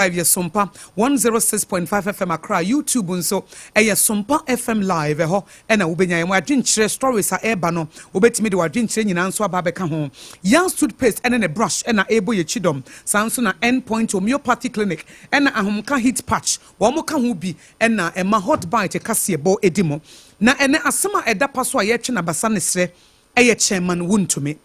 Live yɛ Sompa 106.5 FM Accra. YouTube nso ɛyɛ Sompa FM Live. Ɛhɔ ɛna wobɛnya yɛn adwenkyerɛ stories a ɛreba no. Wobɛtumi de w'adwenkyerɛ nyinaa nso aba abɛka ho. Young toothpaste ɛne ne brush ɛna ɛrebɔ yɛ kyidɔm. Saa nso na Endpoint Homeopathy Clinic ɛna Ahomka Heat Patch wɔn ka ho bi ɛna ɛma Hot Bite kaseɛbɔ edi mu. Na ɛnɛ asɛm a ɛda pa so a yɛtwe n'abasa ne serɛ ɛyɛ Chairman Wontumi.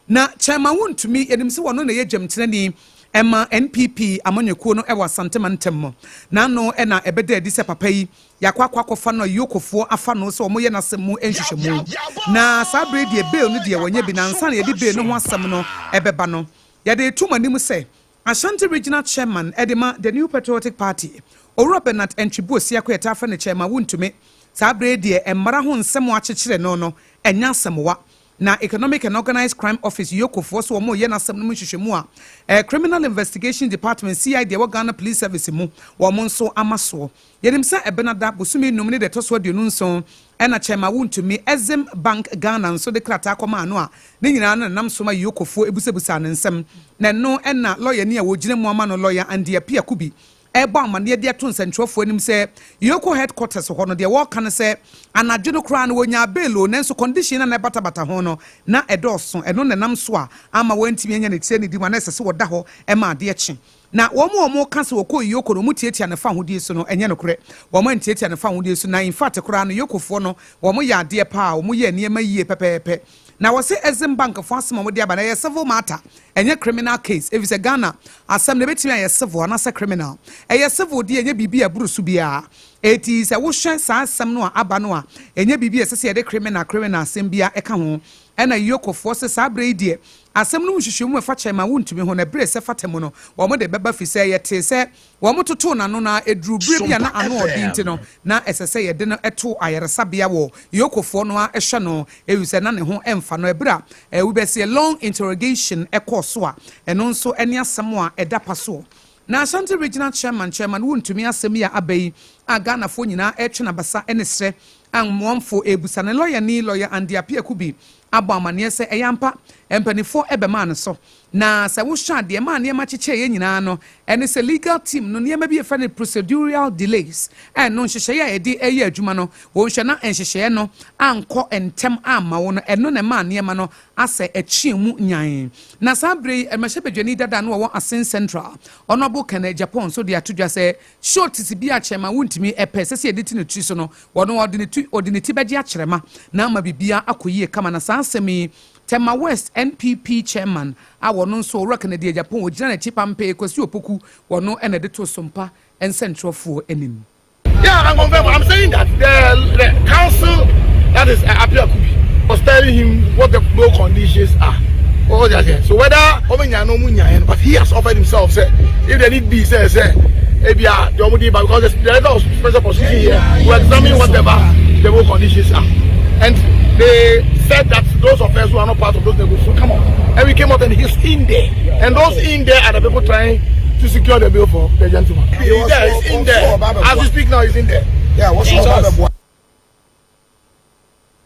Na Chairman Wontumi, yɛnim sɛ wɔno na ɛyɛ gyamtenani ɛma NPP amanyɔkuo no ɛwɔ Asantema ntɛm mu. N'ano ɛna ɛbɛda adi sɛ papa yi yɛakɔ akɔfa no a yokofoɔ afa no sɛ wɔyɛ n'asɛm mu nhwehwɛmu. Na saa bere deɛ, bail no deɛ wɔnyɛ bi. Nansa na yɛde bail no ho asɛm no ɛbɛba no, yɛde etum anim sɛ Ashanti Regional Chairman ɛde ma the New Patriotic Party, Owura Bernard Antwi Boasiako, yɛta afrɛ no Chairman Wontumi, saa bere deɛ mmara ho nsɛm akyekyere no ɛnyɛ asɛmwa. Na Economic and Organised Crime Office, yokofoɔ so wɔn yɛ n'asɛm no mu nhwehwɛmu a Criminal Investigation Department, CID, ɛwɔ Ghana Police Service mu, wɔn nso ama soɔ. Yɛnim sɛ ɛbɛnada bosome 5 ne deɛ ɛtɔ so 27 ɛna Chairman Wontumi, Exim Bank Ghana nso de krataa kɔma ano a ne nyinaa no nam so ma yokofoɔ ebusabusa ne nsɛm. Na ɛno ɛna lɔya ni a wɔgyina mu ama no, Lɔya Andy Appiah Kubi, ɛbɔ amanneɛ de ato nsɛntwerɛfoɔ anim sɛ EOCO headquarters hɔ no deɛ, wɔreka no sɛ anadwo no koraa no wɔnya bail o, nanso condition na na ɛbatabata ho no na ɛdɔɔso. Ɛno na nam so a ama wɔntumi anya ne tire ne di mu a na ɛsɛ sɛ wɔda hɔ ɛma adeɛ kye. Na wɔn a wɔn ka sɛ wɔkɔ EOCO no, wɔn tiatia ne fa ahodie so no, ɛnyɛ nokorɛ. Wɔn ntiatia ne fa ahodie so. Na in fact koraa no, EOCOfoɔ no wɔn yɛ adeɛ paa, wɔn yɛ nneɛma yie pɛpɛɛpɛ. Na wɔsɛ Exim Bank fo asɛm a wɔde aba na ɛyɛ civil matter, ɛnyɛ criminal case, efi sɛ Ghana asɛm na ebɛtumi ayɛ civil anaasɛ criminal. Ɛyɛ civil deɛ, ɛnyɛ biribi a ɛboro so biara. Eti sɛ wohwɛ saa asɛm no a aba no a, ɛnyɛ biribi a ɛsɛ sɛ yɛde criminal asɛm bia ɛka ho. Ɛna yokofoɔ sɛ saa abere yi deɛ, asɛm no mu nhwehwɛmu ɛfa Chairman Wontumi ho na ɛberɛ sɛ fata mu no wɔn de bɛba, fi sɛ yɛte sɛ wɔn toto n'ano na eduru bere bi a na ano ɔden ti no na ɛsɛ sɛ yɛde no ɛto ayaresabea wɔ yokofoɔ no a ɛhwɛ no, ewi sɛ na ne ho ɛmfa no ɛberɛ a ɛwi bɛsɛ long interrogation ɛkɔɔ so a ɛno nso ɛne asɛm a ɛda pa soɔ. Na Ashanti Regional Chairman, Chairman Wontumi asɛm yi a aba yi a Ghanafoɔ nyinaa ɛretwe n'abasa ɛne serɛ a mmoamfo ebusa ne lɔya ni, Lɔya Andy Appiah Kubi, abɔ amanneɛ sɛ ɛyɛ ampa, mpanimfoɔ ɛbɛmaa no so. Na sɛ wohwɛ adeɛ maa nneɛma kyekyɛ yɛ nyinaa no, ɛne sɛ legal team no nneɛma bi yɛfrɛ no procedural delays. Ɛno nhyehyɛeɛ a yɛde ɛyɛ adwuma no, wɔnhwɛ na nhyehyɛeɛ no ankɔ ntɛm amma wo no, ɛno na ɛmaa nneɛma no asɛ akyia mu nyan. Na saa bere yi, mmarahyɛbadwani dada no wɔwɔ Assin Central, Honourable Ken Agyapong, nso de ato dwa sɛ sureties bi a Chairman Wontumi ɛpɛ sɛ yɛde ti ne tiri so no, wɔno ɔde ne ti bɛgye akyerɛma na ama biribiara akɔ yie kama. Na saa asɛm yi, Tema West NPP chairman a wɔno nso Owura Kennedy Agyapong ogyina n'akyi pampee, Kwasi Opoku, wɔno ɛna de to Sompa nsɛntwerɛfoɔ anim. Yeah, I can confirm. I'm saying that the counsel, that is Appiah Kubi, was telling him what the bail conditions are. What was that? So whether but he has offered himself, say if there need be, say, maybe the because the director of special prosecution here will examine whatever the bail conditions are. And they said that those of us who are not part of those negotiations come on. And we came out and he's in there. And those in there are the people trying to secure the bail for the gentleman. He's there, he's in there. As we speak now, he's in there. Yeah, what's up?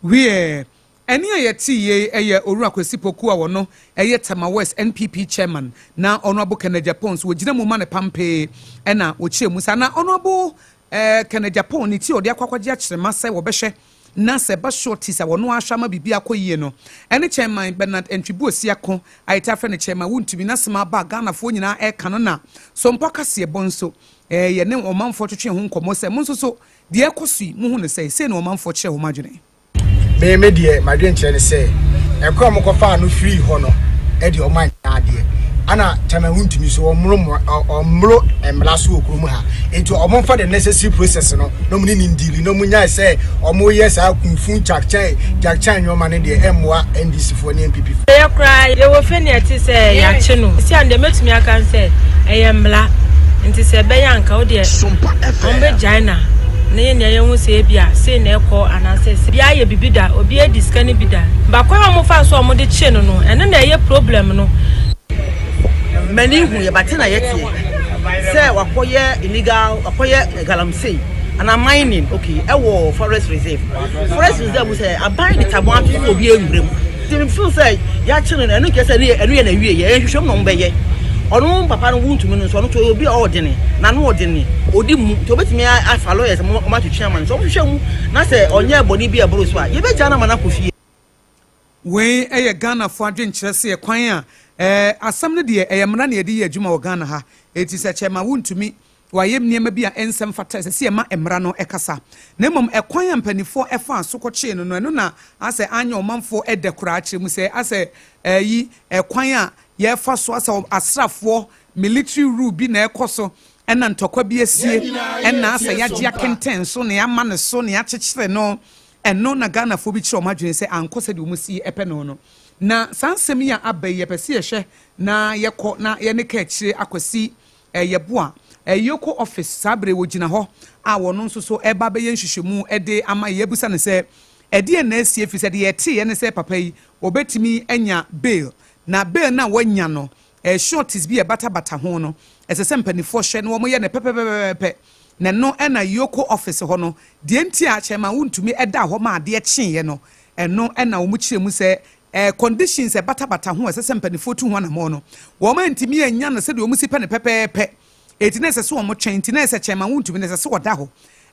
Wie ɛne a yɛte yie ɛyɛ Owura Kwasi Poku a wɔno ɛyɛ Tema West NPP chairman, na Honourable Kennedy Agyapong nso wɔgyina mu ma ne pampee ɛna wɔkyerɛ mu saa. Na Honourable Kennedy Agyapong ne ti a ɔde akɔ akɔgye akyerɛma sɛ wɔbɛhwɛ na sɛ ɛba sureties a wɔno ahwɛ ama biribi akɔ yie no, ɛne Chairman Bernard Antwi Boasiako a yɛta frɛ no Chairman Wontumi n'asɛm aba a Ghanafoɔ nyinaa ɛreka no. Na Sompa kaseɛbɔ nso yɛne ɔmanfoɔ twetwe ho nkɔmmɔ sɛ mo nso so deɛ ɛkɔ so yi, muhu no sɛ sei na ɔmanfoɔ kyerɛ wɔn adwene. Me deɛ, madwenkyerɛ ne sɛ ɛkɔ a mokɔfaa no firi hɔ no ɛde ɔma nyɛ adeɛ ana Chairman Wontumi so ɔmmoro mmara so wɔ kurom ha, nti ɔmomfa the necessary process no na ɔmo ne ne ndili na ɔmo nyae sɛ ɔmo yɛ saa kumfun kyakkyɛn kyakkyɛn nneɛma no deɛ, ɛmmoa NDC foɔ ne NPP foɔ. Ɛyɛ koraa yɛwɔ fɛ ne ɛte sɛ yɛakye no si a deɛ mɛtumi aka sɛ ɛyɛ mmara, nti sɛ ɛbɛyɛ anka wo deɛ ɔmo bɛgyae na yɛn nea yɛn ho sɛ ebi a sei na ɛkɔ anaasɛ sɛ bi ayɛ bibi da, obi adi sika no bi da baako a wɔn fa so a wɔde kye no, ɛno na ɛyɛ problem no. Mani hu yɛ bate na yɛteɛ sɛ wakɔyɛ illegal, wakɔyɛ galamsey ana mining, okay, ɛwɔ forest reserve. Forest reserve sɛ aban de tabon ato so, obi ewura mu, nti mi feel sɛ yɛakye no, ɛno nkyerɛ sɛ ɛno yɛ na wie yɛ ɛnhwehwɛ mu na ɔmo bɛyɛ. Ɔno papa no Wontumi no nso, ɔno nso ɔyɛ obi a ɔɔdene, n'ano ɔdene, ɔdi mu, nti ɔbɛtumi afa lawyers ma wɔn atwetwe ama no. Sɛ wɔhwehwɛ mu na sɛ ɔnyɛɛ bɔne bi a ɛboro so a, yɛbɛgyaa no ama no akɔ fie. Wei yɛ Ghanafoɔ adwenkyerɛ sɛ kwan a ɛɛ asɛm no deɛ ɛyɛ mmara na yɛde yɛ adwuma wɔ Ghana ha. Eti sɛ kyɛma wontumi wayɛ nneɛma bi a ɛnsɛ mfata, ɛsɛ sɛ yɛma mmara no ɛkasa. Na mmom ɛkwan a mpanimfoɔ ɛfaa so kɔkyee no no, ɛno na asɛ anyɛ ɔmanfoɔ ɛdɛ koraa, kyerɛ mu sɛ asɛ ɛyi ɛkwan a yɛfa so asɛ asraafoɔ military rule bi na ɛkɔ so, ɛna ntɔkwa bi asie, ɛna asɛ yɛagye akɛntɛn so na yɛama ne so na yɛakyekyere no. Ɛno na Ghanafoɔ bi kyerɛ wɔn adwene sɛ ankɔ sɛdeɛ wɔn si ɛpɛ no no. Na saa nsɛm yi a aba yi, yɛpɛ sɛ yɛhwɛ na yɛkɔ na yɛne ka akyire akɔsi ɛyɛboa ɛyɛkɔ office. Saa bere wɔgyina hɔ a wɔn nso so ɛba bɛyɛ nhwehwɛmu ɛde ama yɛ. Yɛbusa no sɛ ɛdeɛ na asie, fi sɛ deɛ yɛteeɛ ne sɛ papa yi wɔbɛtumi anya bail, na bail na wɔanya no, sureties bi a ɛbatabata ho no, ɛsɛ sɛ mpanimfoɔ hwɛ na wɔyɛ no pɛpɛpɛpɛpɛ. Na ɛno ɛna EOCO office hɔ no deɛ nti a kyɛnma wontumi ɛda hɔ ma adeɛ kyeeɛ no, ɛno ɛna wɔn kyerɛ mu sɛ conditions ɛbatabata ho a ɛsɛ sɛ mpanimfoɔ tu ho anammɔn no, wɔn antumi anya no sɛdeɛ wɔn si pɛ no pɛpɛɛpɛ. Eti na ɛsɛ sɛ wɔn twɛn, nti na ɛsɛ kyɛnma wontumi na ɛsɛ sɛ wɔda hɔ.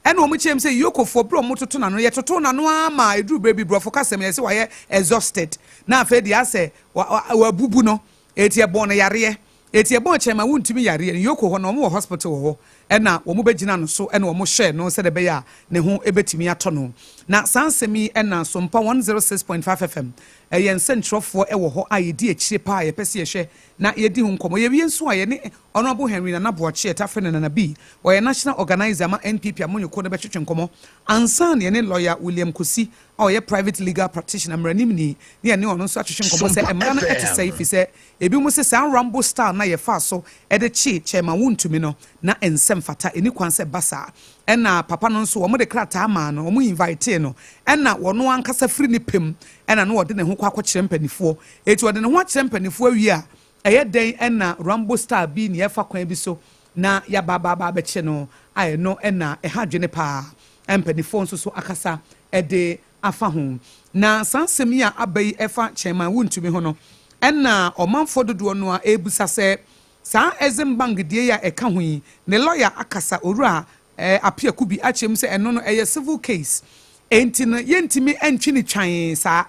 Ɛna wɔn kyerɛ mu sɛ EOCOfoɔ bere a wɔn toto n'ano, yɛtoto n'ano ama eduru bere bi, borɔfo kasɛm yɛ sɛ wɔayɛ exhausted, na afei deɛ asɛ wabubu no, eti ɛbɔn no yareɛ. Eti ɛbɔn kyɛnma wontumi yareɛ no, EOCO hɔ no, wɔn wɔ hospital wɔ hɔ, ɛna wɔn bɛgyina no so ɛna wɔn hyɛ no sɛdeɛ ɛbɛyɛ a ne ho ɛbɛtumi atɔ no. Na saa nsɛm yi ɛna Sompa 106.5 FM ɛyɛ nsɛntwerɛfoɔ ɛwɔ hɔ a yɛdi akyire paa, yɛpɛ sɛ yɛhwɛ na yɛdi ho nkɔmmɔ. Yɛwie nso a, yɛne Honourable Henry Nana Boakye ɛtafɛ no Nana B, ɔyɛ national organizer ma NPP amanyɔkuo no, bɛtwetwe nkɔmmɔ ansa na yɛne lawyer William Kosi a ɔyɛ private legal practitioner, mmaranimni, ne yɛne ɔno nso atwetwe nkɔmmɔ sɛ mmara no ɛte sɛ fi sɛ ebi mu sɛ saa Rambo style na yɛfa so ɛde kye kyɛma wontumi no na nsɛm fata ɛni kwan sɛ ba saa. Ɛna papa no nso, wɔn de krataa maa no, wɔn invite no, ɛna wɔn ankasa firi ne pɛm ɛna no wɔde ne ho kɔ akɔkyerɛ mpanimfoɔ. Eti wɔde ne ho akyerɛ mpanimfoɔ awie a, ɛyɛ dɛn ɛna Rambo style bi ne yɛfa kwan bi so na yɛabaababa abɛkye no a? Ɛno ɛna ɛha adwene paa, mpanimfoɔ nso so akasa ɛde afa ho. Na saa nsɛm yi a aba yi ɛfa kyɛnman wontumi ho no, ɛna ɔmanfoɔ dodoɔ no a ɛrebusa sɛ saa Exim Bank deɛ yi a ɛka ho yi, ne lawyer akasa, Owura Appiah Kubi, akyerɛ mu sɛ ɛno no ɛyɛ civil case, enti no yɛntumi ntwi ne twan saa.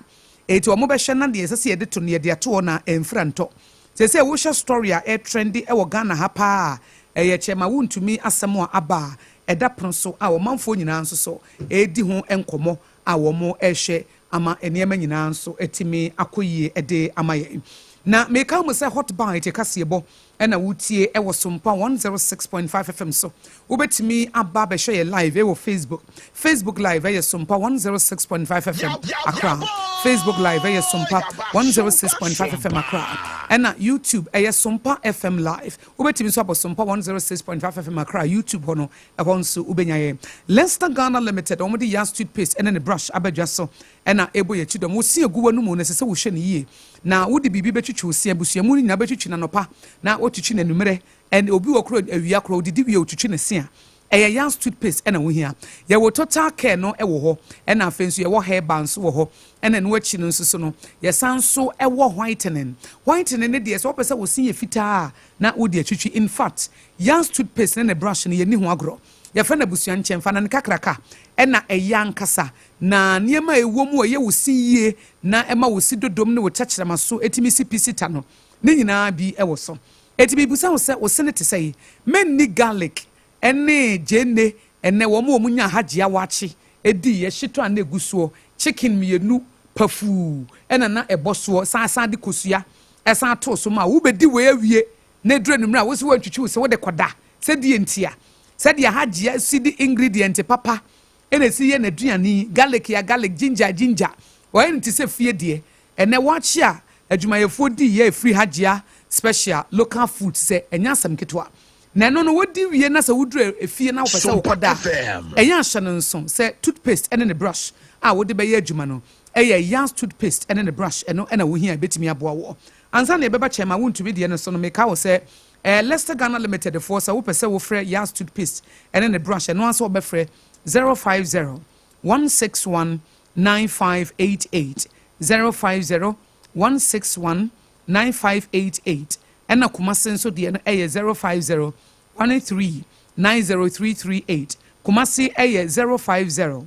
Eti wɔn bɛhyɛ na deɛ ɛsɛ sɛ yɛde to no, yɛde ato hɔ na ɛmfira ntɔ. Sɛ wohyɛ story a ɛtrend ɛwɔ Ghana ha paa, ɛyɛ kyɛma wontumi asɛm a aba a ɛda pono so a ɔmanfoɔ nyinaa nso so ɛredi ho nkɔmmɔ a wɔn ɛrehwɛ ama nneɛma nyinaa nso atumi akɔ yie ɛde ama yɛn. Na meka mu sɛ Hot Bite kaseɛbɔ ɛna wotie ɛwɔ Sompa 106.5 FM so. Wobɛtumi aba abɛhwɛ yɛ live ɛwɔ Facebook. Facebook live ɛyɛ Sompa 106.5 FM Accra. Facebook live ɛyɛ Sompa 106.5 FM Accra. Ɛna YouTube ɛyɛ Sompa FM live. Wobɛtumi nso abɔ Sompa 106.5 FM Accra YouTube hɔ no, ɛhɔ nso wobɛnya yɛn. Lester Ghana Limited, wɔn de Yas toothpaste ɛne ne brush abɛdwa so ɛna ɛbɔ yɛn akyi dɔm. Wosi egu w'anum no, ɛsɛ sɛ wohwɛ no yie na wode biribi bɛtwitwi wo se. Abusuamu no nyinaa bɛtwitwi n'anɔpa na wɔtwitwi n'anummerɛ, ɛne obi wɔ koro awia koro odidi wie otwitwi ne se a, ɛyɛ Yas toothpaste ɛna wohia. Yɛwɔ Total Care no ɛwɔ hɔ, ɛna afei nso yɛwɔ herbal nso wɔ hɔ, ɛna ɛno akyi no nso so no, yɛsan nso ɛwɔ whitening. Whitening ne deɛ, sɛ wɔpɛ sɛ wosi yɛ fitaa na wode atwitwi. In fact, Yas toothpaste ne ne brush no, yɛni ho agorɔ. Yɛfrɛ no abusua nkyɛnfa na ne kakraka ɛna ɛyɛ ankasa na nneɛma a ɛwɔ mu a ɛyɛ wo si yie na ɛma wo si dodom ne wo kyɛkyerɛma so ɛtumi si pisita no ne nyinaa bi ɛwɔ so. Eti biribusa wo sɛ wo se ne te sɛ yi, mɛnni garlic ɛne gyeene. Ɛnɛ wɔn a wɔn nya Hagyia wakye edi yɛ hyetɔ a na egu soɔ, chicken mmienu pafuu ɛna na ɛbɔ soɔ, san de kosua ɛsan ato so ma wobɛdi wei awie na eduru enumere a wosi wɔn ntwitwi wo sɛ wode kɔda sɛdeɛ ntia sɛdeɛ Hagyia si de ingredient papa ɛna esi yɛ n'aduane, garlic ya garlic, ginger ginger, wɔyɛ no te sɛ fie deɛ. Ɛnɛ wakye a adwumayɛfoɔ di yɛ efiri Hagyia Special Local Food sɛ ɛnyɛ asɛm ketewa. Na ɛno no wodi wie na sɛ woduru efie na wopɛ sɛ wokɔda a, ɛyɛ ahyɛ no nso sɛ toothpaste ɛne ne brush a wode bɛyɛ adwuma no ɛyɛ Yas toothpaste ɛne ne brush. Ɛno ɛna wohia, ebɛtumi aboa wɔ ansa na yɛbɛba kyɛn ma wontumi deɛ no so no. Meka wo sɛ Leicester Ghana Limited foɔ, sɛ wopɛ sɛ wofrɛ Yas toothpaste ɛne ne brush, ɛno ansa wɔbɛfrɛ 050 161 9588, 050 161 9588. Ɛna Kumase nso deɛ no ɛyɛ 050 13 90338. Kumase ɛyɛ 050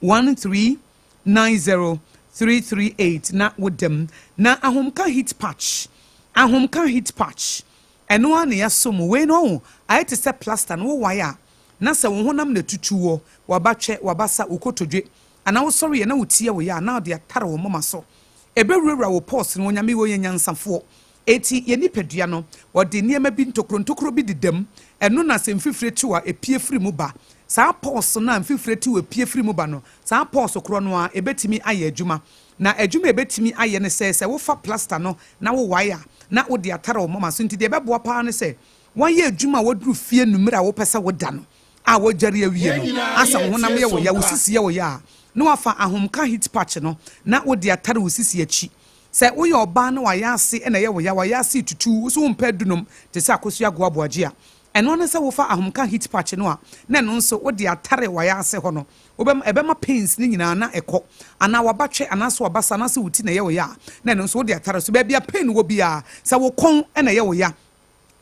13 90338 na wodam. Na Ahomka Heat Patch, Ahomka Heat Patch, ɛno ara na yɛasɔ mu. Wei no ɔho ayɛ te sɛ plaster no, wowae a na sɛ wo honam na tutu wɔ wabatwɛ, wabasa, wo kotodwe anaa wosɔre yɛ na wotie wo yɛ a, na wode atare wo moma so, ɛbɛwurawura wo pores no. Onyame wɔ yɛ nyansafoɔ, eti yɛ nipadua no, wɔde nneɛma bi ntokuro ntokuro bi dedam. Ɛno na sɛ mfifire tu a, epie firi mu ba. Saa pores no a mfifire tu epie firi mu ba no, saa pores korɔ no a ebetumi ayɛ adwuma. Na adwuma a ebetumi ayɛ ne sɛ wofa plaster no na wowae a, na wode atare wo moma so. Nti deɛ ɛbɛboa paa ne sɛ wɔayɛ adwuma a wɔduru fie numere a wopɛ sɛ woda no a, wɔgyare awie no, asa wo honam yɛ wo ya, wo sisi yɛ wo ya a, na wafa Ahomka Heat Patch no na wode atare wo sisi akyi. Sɛ woyɛ ɔbaa na wayɛ ase ɛna ɛyɛ wo ya, wayɛ ase tutu, wo so wompɛ dunum te sɛ Akosua Agoaboagye a, ɛno ne sɛ wofa Ahomka Heat Patch no a, na ɛno nso wode atare wayɛ ase hɔ no, wobɛma ɛbɛma pains ne nyinaa na ɛkɔ. Anaa wabatwɛ anaasɛ wabasa anaasɛ wo ti na ɛyɛ wo ya a, na ɛno nso wode atare so. Baabi a pain wɔ biara, sɛ wo kɔn ɛna ɛyɛ wo ya,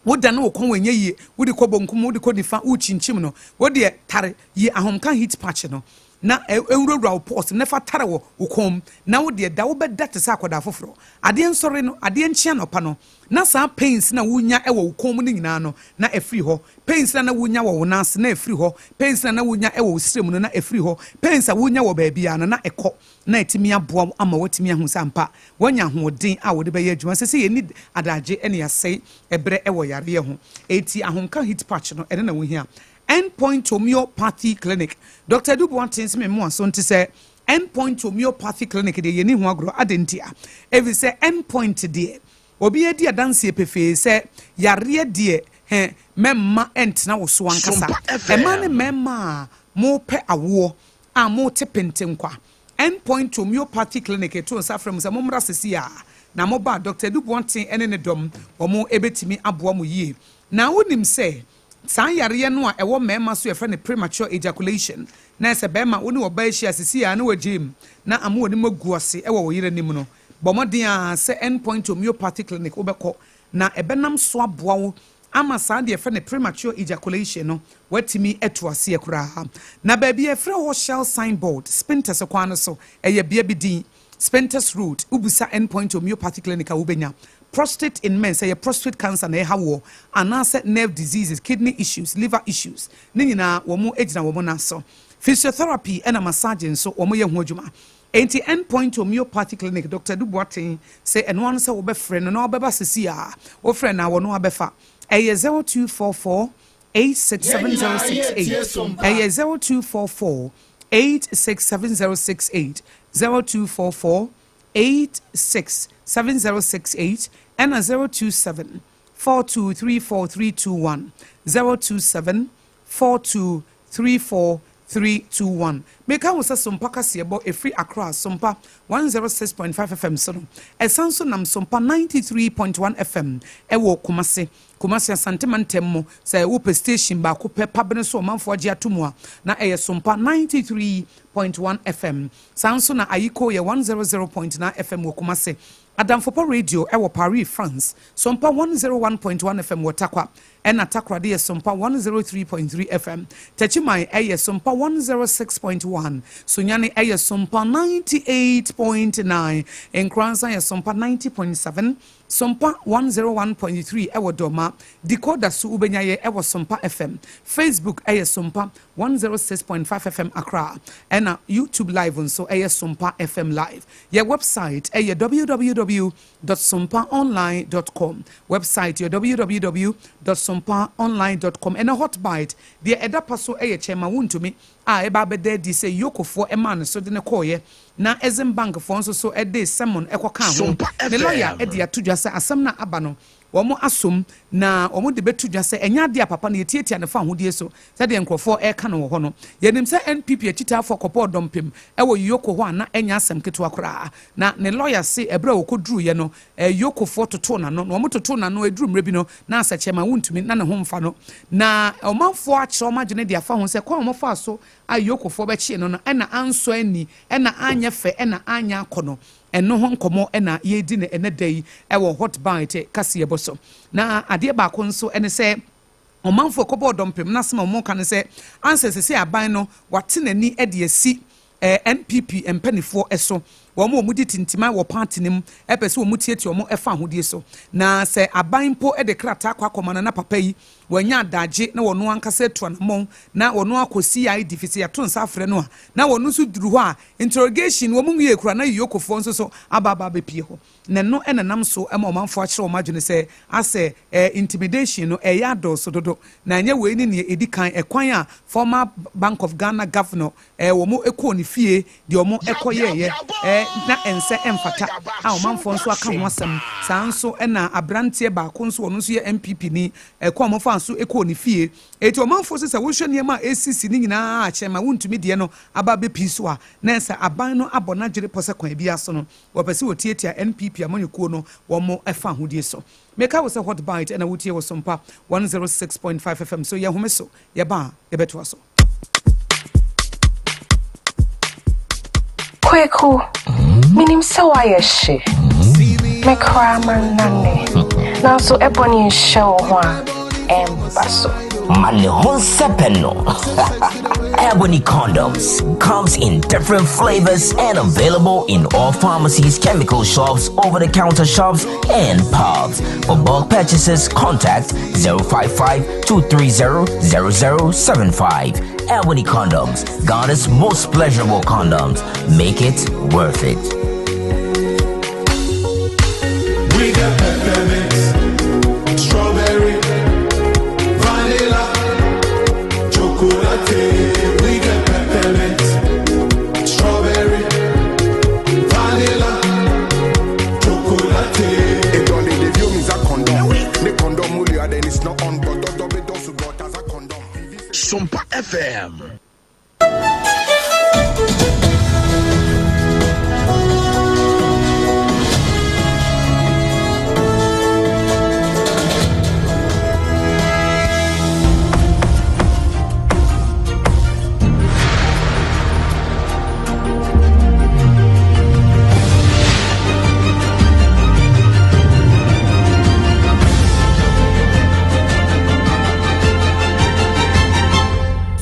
wodane wo kɔn, wɔ nyɛ yie, wode kɔ bonkum, wode kɔ nifa, wokyinkyim no, wodeɛ tare yi Ahomka Heat Patch no na ɛwurawura wo pores na fa tare wɔ wo kɔn mu, na wodeɛ da, wobɛda te sɛ akwadaa foforɔ. Adeɛ nsɔre no, adeɛ nkyea nɔpa no, na saa pains na wonya wɔ wo kɔn mu no nyinaa no na ɛfiri hɔ. Pains na wonya wɔ wo nan ase na ɛfiri hɔ. Pains na wonya wɔ wo srɛ mu no na ɛfiri hɔ. Pains a wonya wɔ baabiara no na ɛkɔ, na ɛtumi aboa wo ama woatumi ahu sɛ ampa woanya ahoɔden a wode bɛyɛ adwuma sɛ yɛni adagye ne yɛasɛe ɛberɛ ɛwɔ yareɛ ho. Eti Ahomka Heat Patch no, ɛno na wohia. Endpoint Homeopathy Clinic, Dr Edu Boateng sɛ memu aso nte sɛ Endpoint Homeopathy Clinic deɛ, yɛni ho agorɔ. Ade ntia? Ɛfiri sɛ Endpoint deɛ, obi adi adanseɛ pefee sɛ yareɛ deɛ hɛ mɛmma ɛntena wo so ankasa. Ɛma ne mmarima a mopɛ awoɔ a mote pentenkwa, Endpoint Homeopathy Clinic ɛto nsa frɛ mu sɛ mommra sesi a, na moba, Dr Edu Boateng ne ne dɔm, wɔn ɛbɛtumi aboa mo yie. Na wonim sɛ saa yareɛ no a ɛwɔ mmarima so, yɛfrɛ no premature ejaculation, na ɛsɛ bɛrima wo ne ɔbaa ahyia sisi a na wagye mu na ama wɔn anim agu ase ɛwɔ wɔ yere anim no, bɔ mmɔden a sɛ Endpoint Homeopathy Clinic wobɛkɔ na ɛbɛnam so aboa wo ama saa deɛ yɛfrɛ no premature ejaculation no watumi atu aseɛ koraa. Na baabi a yɛfrɛ hɔ Shell signboard, Spintex kwan no so, ɛyɛ bea bi din Spintex Road. Wobusa Endpoint Homeopathy Clinic a, wobɛnya. Prostate in men, sɛ yɛ prostate cancer na ɛha woɔ, anaasɛ nerve diseases, kidney issues, liver issues ne nyinaa, wɔn gyina wɔn nan so. Physiotherapy ɛna massage nso, wɔn yɛ ho adwuma. Enti Endpoint Homeopathy Clinic, Dr Edu Boateng sɛ ɛno ano sɛ wobɛfrɛ no na wobɛba sisi a, wofrɛ na wɔn abɛfa. Ɛyɛ 0244 867068. Ɛyɛ 0244 867068, 0244 867068, ɛna 027 4234321, 027 4234321. Meka wo sɛ Sompa kaseɛbɔ ɛfiri Accra Sompa 106.5 FM so no, ɛsan so nam Sompa 93.1 FM ɛwɔ Kumase. Kumase Asantema ntɛm mu, sɛ wopɛ station baako pɛ pabene so ɔmanfoɔ agye ato mu a, na ɛyɛ Sompa 93.1 FM. Saa nso na Ayiko yɛ 100.9 FM wɔ Kumase, Adamfopɔ Radio ɛwɔ Paris, France, Sompa 101.1 FM wɔ Takwa, ɛna Takoradi yɛ Sompa 103.3 FM, Techiman ɛyɛ Sompa 106.1, Sunyani ɛyɛ Sompa 98.9, Nkransa yɛ Sompa 90.7, Sompa 101.3 ɛwɔ Dɔma. Decoder so wobɛnya yɛ ɛwɔ Sompa FM. Facebook ɛyɛ Sompa 106.5 FM Accra, ɛna YouTube live nso ɛyɛ Sompa FM live. Yɛ website ɛyɛ www.sompaonline.com. Website yɛ www.sompaonline.com. Ɛna Hot Bite deɛ ɛda pa so ɛyɛ Chairman Wontumi a ɛba abɛda adi sɛ yokofoɔ ɛmaa ne so de ne kɔɔyɛ, na Exim Bank foɔ nso so ɛde sɛmon ɛkɔka ho. Ne lɔya ɛde ato dwa sɛ asɛm no aba no, wɔn asom na wɔn de bɛto dwa sɛ ɛnyɛ adeɛ a papa no yɛtiatia ne fa ahodie so sɛdeɛ nkurɔfoɔ ɛreka no wɔ hɔ no. Yɛnim sɛ NPP akyitaafoɔ kɔbɔɔ dɔmpem ɛwɔ EOCO hɔ a, na ɛnyɛ asɛm ketewa koraa. Na ne lɔya se ɛberɛ a wɔkɔduruiɛ no, EOCOfoɔ totoo n'ano, na wɔn totoo n'ano ɛduru mmerɛ bi no, na asɛkyɛ Wontumi na ne ho mfa no. Na ɔmanfoɔ akyerɛ wɔn adwene de afa ho sɛ kwan a wɔfaa so a EOCOfoɔ bɛkyee no, ɛna ansɔ ani, ɛna anyɛ fɛ, ɛna anyɛ akɔ no. Ɛno ho nkɔmmɔ na yɛredi no ɛnnɛ da yi wɔ Hot Bite kaseɛbɔ so. Na adeɛ baako nso ne sɛ, ɔmanfoɔ kɔbɔɔ dɔmpem no asɛm a wɔka ne sɛ, ansɛ seesei aban no wate n'ani de asi NPP mpaninfoɔ so, wɔn a wɔdi tintiman wɔ party no mu pɛ sɛ wɔtiatia wɔn fa ahodie so. Na sɛ aban mpo de krataa kɔ akɔma no na papa yi wanya adagye na ɔno ankasa atu anamɔn na ɔno akɔ CID firi sɛ yɛato nsa afrɛ no a, na ɔno nso duru hɔ a interrogation wɔn nwie koraa na Yokofoɔ nso so aba aba abɛpie hɔ. Na ɛno na ɛnam so ma ɔmanfoɔ akyerɛ wɔn adwene sɛ asɛ intimidation no ɛreyɛ adɔɔso dodo. Na ɛnyɛ wei ne nea ɛdi kan ɛkwan a former Bank of Ghana Governor wɔn kɔɔ ne fie deɛ wɔn kɔyɛeɛ na ɛnsɛ ɛmfata a ɔmanfoɔ nso aka ho asɛm. Saa nso na abranteɛ baako nso ɔno nso yɛ NPP ni ɛkwan a wɔfaa so kɔɔ ne fie. Enti ɔmanfoɔ nso sɛ wohwɛ nneɛma a ɛresisi no nyinaa a kyɛn ma wontumi deɛ no aba abɛpii so a na ɛsɛ aban no abɔ n'adwene pɔ sɛ kwan biara so no Wɔpɛ sɛ wɔtiatia NPP amanyɔkuo no wɔn fa ahodie so. Meka wo sɛ Hot Bite na wotie wɔ Sompa 106.5 FM so. Yɛhome so, yɛba a yɛbɛtoa so. Kweku, menim sɛ woayɛ hye. Me koraa mannane. Nanso ɛbɔne nhyɛ wo ho a, ɛmba so. Ma ne ho nsɛpɛ no. Ebony condoms comes in different flavors and available in all pharmacies, chemical shops, over-the-counter shops, and pubs. For bulk purchases, contact 055 230 0075. Ebony condoms, Ghana's most pleasurable condoms. Make it worth it. We got peppermint, strawberry, vanilla, chocolate. We got peppermint, strawberry, vanilla, chocolate. It only the view means a condom. The condom will you then it's not on, but double dose but as a condom. Sompa FM.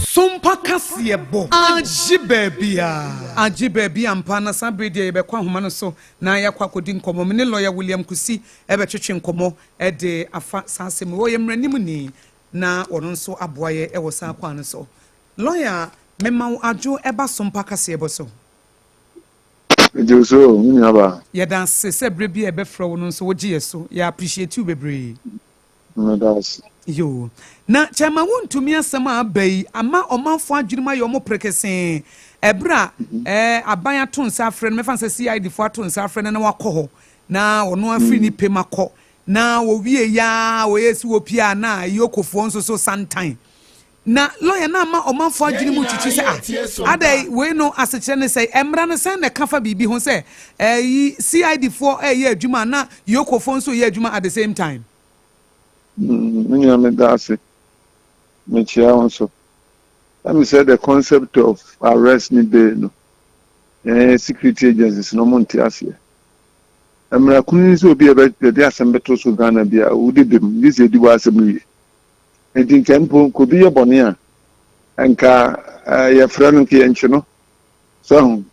Sompa kaseɛbɔ agye baabiara. Agye baabi ampa na saa bere deɛ yɛbɛkɔ ahoma no so na yɛakɔ akɔdi nkɔmmɔ. Me ne lɔya William Kusi bɛtwetwe nkɔmmɔ de afa saa asɛm yi. Ɔyɛ mmaranimni na ɔno nso aboa yɛ wɔ saa kwan no so. Lɔya, mema wo adwo ba Sompa kaseɛbɔ so. Megye wo so o, me nua baa. Yɛda ase sɛ berɛ biara yɛbɛfrɛ wo no nso wogye yɛ so. Yɛ appreciate wo bebree. Meda ase. Yoo. Na kyɛma wontumi asɛm a aba yi ama ɔmanfoɔ adwene mu ayɛ wɔn prekesee ɛberɛ a ɛɛ aban ato nsa afrɛ no mɛfa no sɛ CID foɔ ato nsa afrɛ no na wakɔ hɔ na ɔno afiri ne pɛ mu akɔ na wɔwie yi ara wɔyɛ si wɔpie a na Yokofoɔ nso so santan Na lɔya no ama ɔmanfoɔ adwene mu twitwi sɛ, Ah, adɛn, wei no asekyerɛ ne sɛn? Mmara no sɛn na ɛka fa biribi ho sɛ ɛyi CID foɔ reyɛ adwuma a na Yoko foɔ nso reyɛ adwuma at the same time? Me nua meda ase. Mekyea wo nso. Ɛm sɛ the concept of arrest ne bail no, yɛn security agencies no ɔmo nte aseɛ. Mmara kunu ne sɛ obi a yɛde asɛm bɛto so Ghana biara, wodi bem, gye sɛ yɛdi w'asɛm wie. Enti nka mpo nka obi yɛ bɔne a, nka yɛfrɛ no, nka yɛnkye no. So ahu?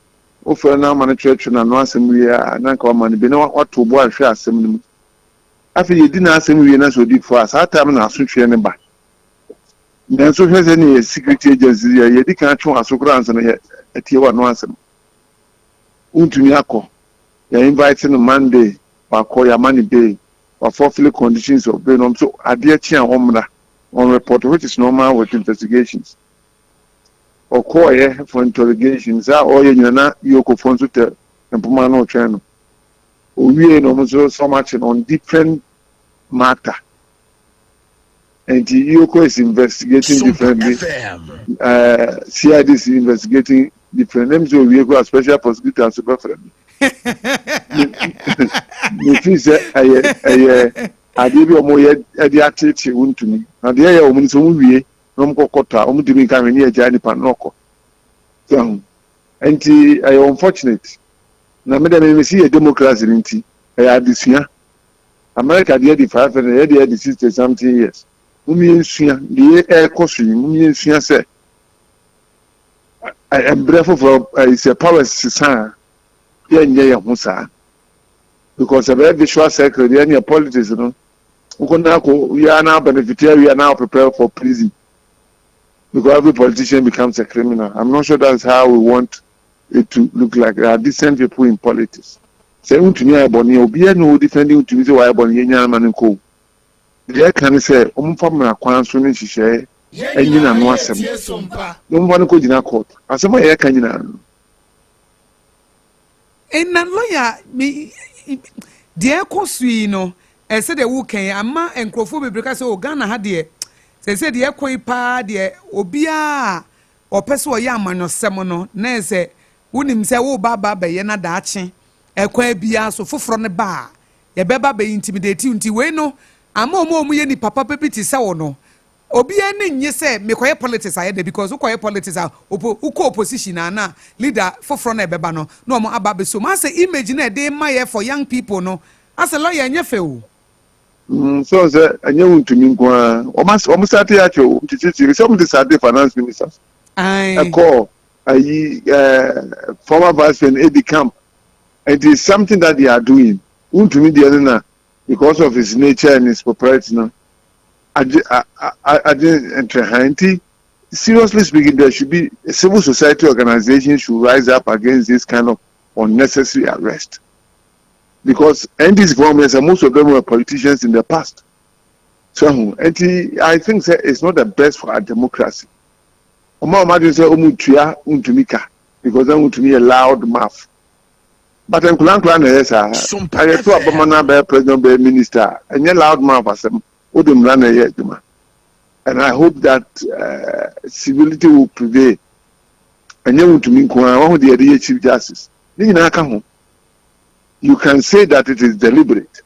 Wofrɛ no ama no kyerɛkyerɛ n'ano asɛm wie a, na nka wama no bi na wato bo ahwɛ asɛm no mu. Afei yɛdi n'asɛm wie na sɛ odi fɔ a, saa time na asotweɛ no ba. Nanso hwɛ sɛnea yɛ security agencies yɛ, yɛdi kan atwe w'aso koraa ansa na yɛatie w'ano asɛm. Wontumi akɔ. Yɛ invite no Monday, wakɔ, yɛama no bail. wa fulfil conditions of bail na wɔn nso adeɛ kye a wɔn mmra wɔn report which is normal with investigations. Ɔkɔɔyɛ for interrogation saa ɔyɛ nyina na yokofoɔ nso tɛ mpoma no retwɛn no. Owie na wɔn nso sɛ wɔn akye no on different matter. Nti EOCO is investigating differently, CID is investigating different. Nem sɛ owie koraa special prosecutor nso bɛfrɛ me. Mefi sɛ ɛyɛ ɛyɛ adeɛ bi a wɔyɛ de ateetee wo ntumi. Na deɛ ɛyɛ wɔn no sɛ wɔn wie na wɔn kɔ kɔtɔ a wɔn ntumi nka hwee ne yɛgyaa nipa no na ɔkɔ. So ho. Nti ɛyɛ unfortunate. Na me deɛ me mesi yɛ democracy no nti ɛyɛ adesua. America deɛ di 500, yɛ deɛ di 60 something years. Mom yɛnsua deɛ ɛrekɔ so yi, mom yɛnsua sɛ mbrɛ foforɔ sɛ powers sesa a, yɛnyɛ yɛn ho saa. Because ɛbɛyɛ visual circle deɛ neɛ politics no, wokɔ na akɔ wia na benefit awia na prepare for prison. Because every politician becomes a criminal. I'm not sure that's how we want it to look like. There are decent people in politics. Sɛ ntumi ayɛ bɔne a, obiara na ɔdefend ntumi sɛ wayɛ bɔne, yɛnya ama no nkɔ. Deɛ ɛka ne sɛ ɔmfa mmara kwan so ne nhyehyɛeɛ ɛnyi n'ano asɛm na ɔmfa no kɔgyina court. Asɛm a yɛka nyinaa no. Na lawyer, mi deɛ ɛkɔ so yi no, ɛsɛ deɛ wokɛn ama nkurɔfoɔ bebree ka sɛ o Ghana ha deɛ, sɛ deɛ ɛkɔ yi paa deɛ, obiara ɔpɛ sɛ ɔyɛ amanyɔsɛm no na ɛsɛ wonim sɛ woba aba abɛyɛ na daakye ɛkwan biara so foforɔ no ba a yɛbɛba bɛyi intimidate. Nti wei no ama ɔmo a ɔmo yɛ nipa papa bi te sɛ wo no, obiara ne nye sɛ mekɔyɛ politics ayɛ dɛ, because wokɔyɛ politics a wokɔ opposition a, na leader foforɔ no ɛbɛba no na ɔmo aba abɛso mu asɛ image no ɛde ma yɛ for young people no, asɛ lawyer, ɛnyɛ fɛ o. So sɛ ɛnyɛ wo ntumi nko ara, ɔmo start akyɛ o nkyekyere sɛ ɔmo de start finance ministers ɛkɔ ayi former vice president edi camp. It is something that they are doing. Ntumi deɛ no na because of his nature and his popularity no agye agye ntɛhan. Nti seriously speaking, there should be civil society organizations should rise up against this kind of unnecessary arrest, because NDC foɔ, most of them were politicians in the past. So nti I think say it's not the best for our democracy. Ɔmo a ɔmo adwene sɛ ɔmo tua ntumi ka because ɛmo ntumi yɛ loud mouth, but nkula nkula na ɛyɛ saa. Ayɛ to abama na bɛyɛ president, bɛyɛ minister, ɛnyɛ loud mouth asɛm. O de mmara na ɛyɛ adwuma, and I hope that civility will prevail. Ɛnyɛ ntumi nko ara wɔn ho deɛ yɛde yɛ chief justice ne nyinaa ka ho. You can say that it is deliberate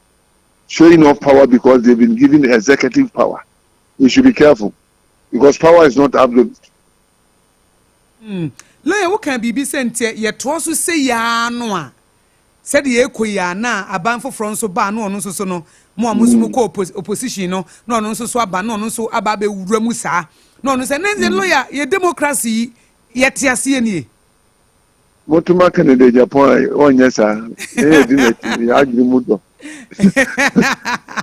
showing off power because they've been given executive power. We should be careful because power is not absolute. Lawyer, woka biribi sɛ ntiɛ yɛtoa so sɛ yaa no a, sɛdeɛ ɛkɔ yi a, na aban foforɔ nso baa na ɔno nso so no, mo a mo nso mo kɔ opposition no, na ɔno nso so aba na ɔno nso aba abɛwura mu saa na ɔno sɛ ne nse. Lawyer, yɛ democracy yi yɛte aseɛ nie. Motuma Kennedy Agyapong a ɔnyɛ saa ne yɛ di n'akyi, yɛ adwene mu dɔ.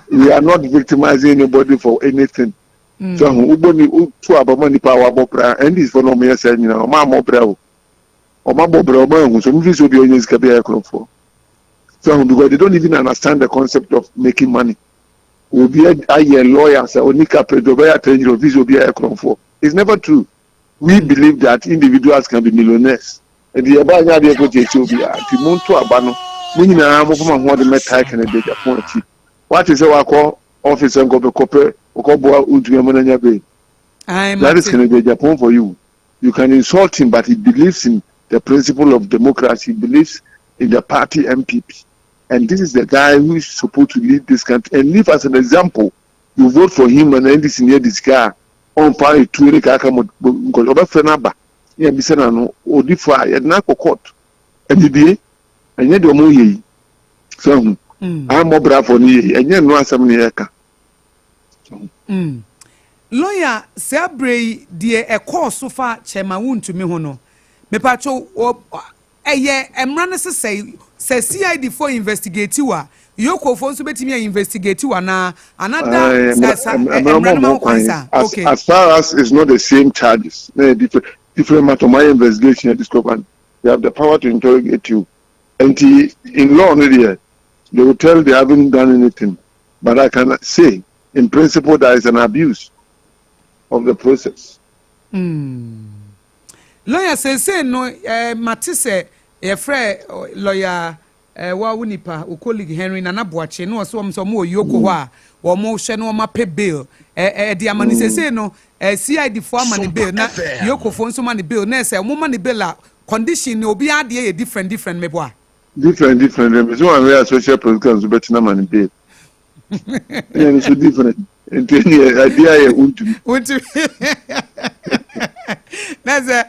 We are not victimizing anybody for anything. So wobɔ ni wotu abama nipa a wabɔ bra. NDC fo na ɔmo yɛ sɛ nyinaa ɔmo amɔ bra o, ɔmo abɔ bra, ɔmo ehu so ɔmo fi so obi a ɔnyɛ sika bi ayɛ korɔfoɔ so, because they don't even understand the concept of making money. Obi ayɛ lawyer sɛ onika president ɔbɛyɛ attorney, ofi so obi ayɛ korɔfoɔ. It's never true. We believe that individuals can be millionaires. Nti yɛba anya adeɛ kɔ tietie obi a, nti mo nto aba no, mo nyinaa mo fama ahoɔden mɛtae Kennedy Agyapong akyi. Wate sɛ wakɔ office nkɔpɛ ɔkɔboa ntumi ɛmo n'anya bɛyi. That is Kennedy Agyapong for you. You can insult him, but he believes in the principle of democracy. He believes in the party NPP, and this is the guy who is supposed to lead this country and live as an example. You vote for him and NDC near this guy ɔnfa etuo ne kaaka mo nkɔ ɔbɛfrɛ n'aba ne yɛ bisa n'ano odi fo a yɛde n'akɔ court ɛdidie. Ɛnyɛ deɛ ɔmo yɛ yi sɛ ho amɔ brafo no yɛ yi, ɛnyɛ nnuro asɛm ne yɛka. Lawyer, saa abere yi deɛ ɛkɔɔ so fa Chairman Wontumi ho no, mepatwo, ɛyɛ mmara no sesɛ sɛ CID fo investigate wa, yokofo nso bɛtumi a investigate wa na anada mmara no ma ho kwan sa. Okay, as far as it's not the same charges na different different matter, my investigation discover they have the power to interrogate you. Nti in law no deɛ, they will tell they haven't done anything, but I can say in principle there is an abuse of the process. Lawyer, sese no mate sɛ yɛfrɛ lawyer wa wo nipa wo colleague Henry Nana Boakye na ɔsɛ wɔn sɛ wɔn wɔ yoko hɔ a wɔn hwɛ na wɔn apɛ bail ɛde ama ne. Sese no CID fo ama ne bail na yoko fo nso ma ne bail na ɛsɛ wɔn ma ne bail a, condition ni obi adeɛ yɛ different different, meboa. Different different. Ɛmi sɛ wɔn ahwɛ a social prosecutor nso bɛtena ma ne bail ɛyɛ nso different, nti ɛni adeɛ ayɛ Wontumi. Wontumi na sɛ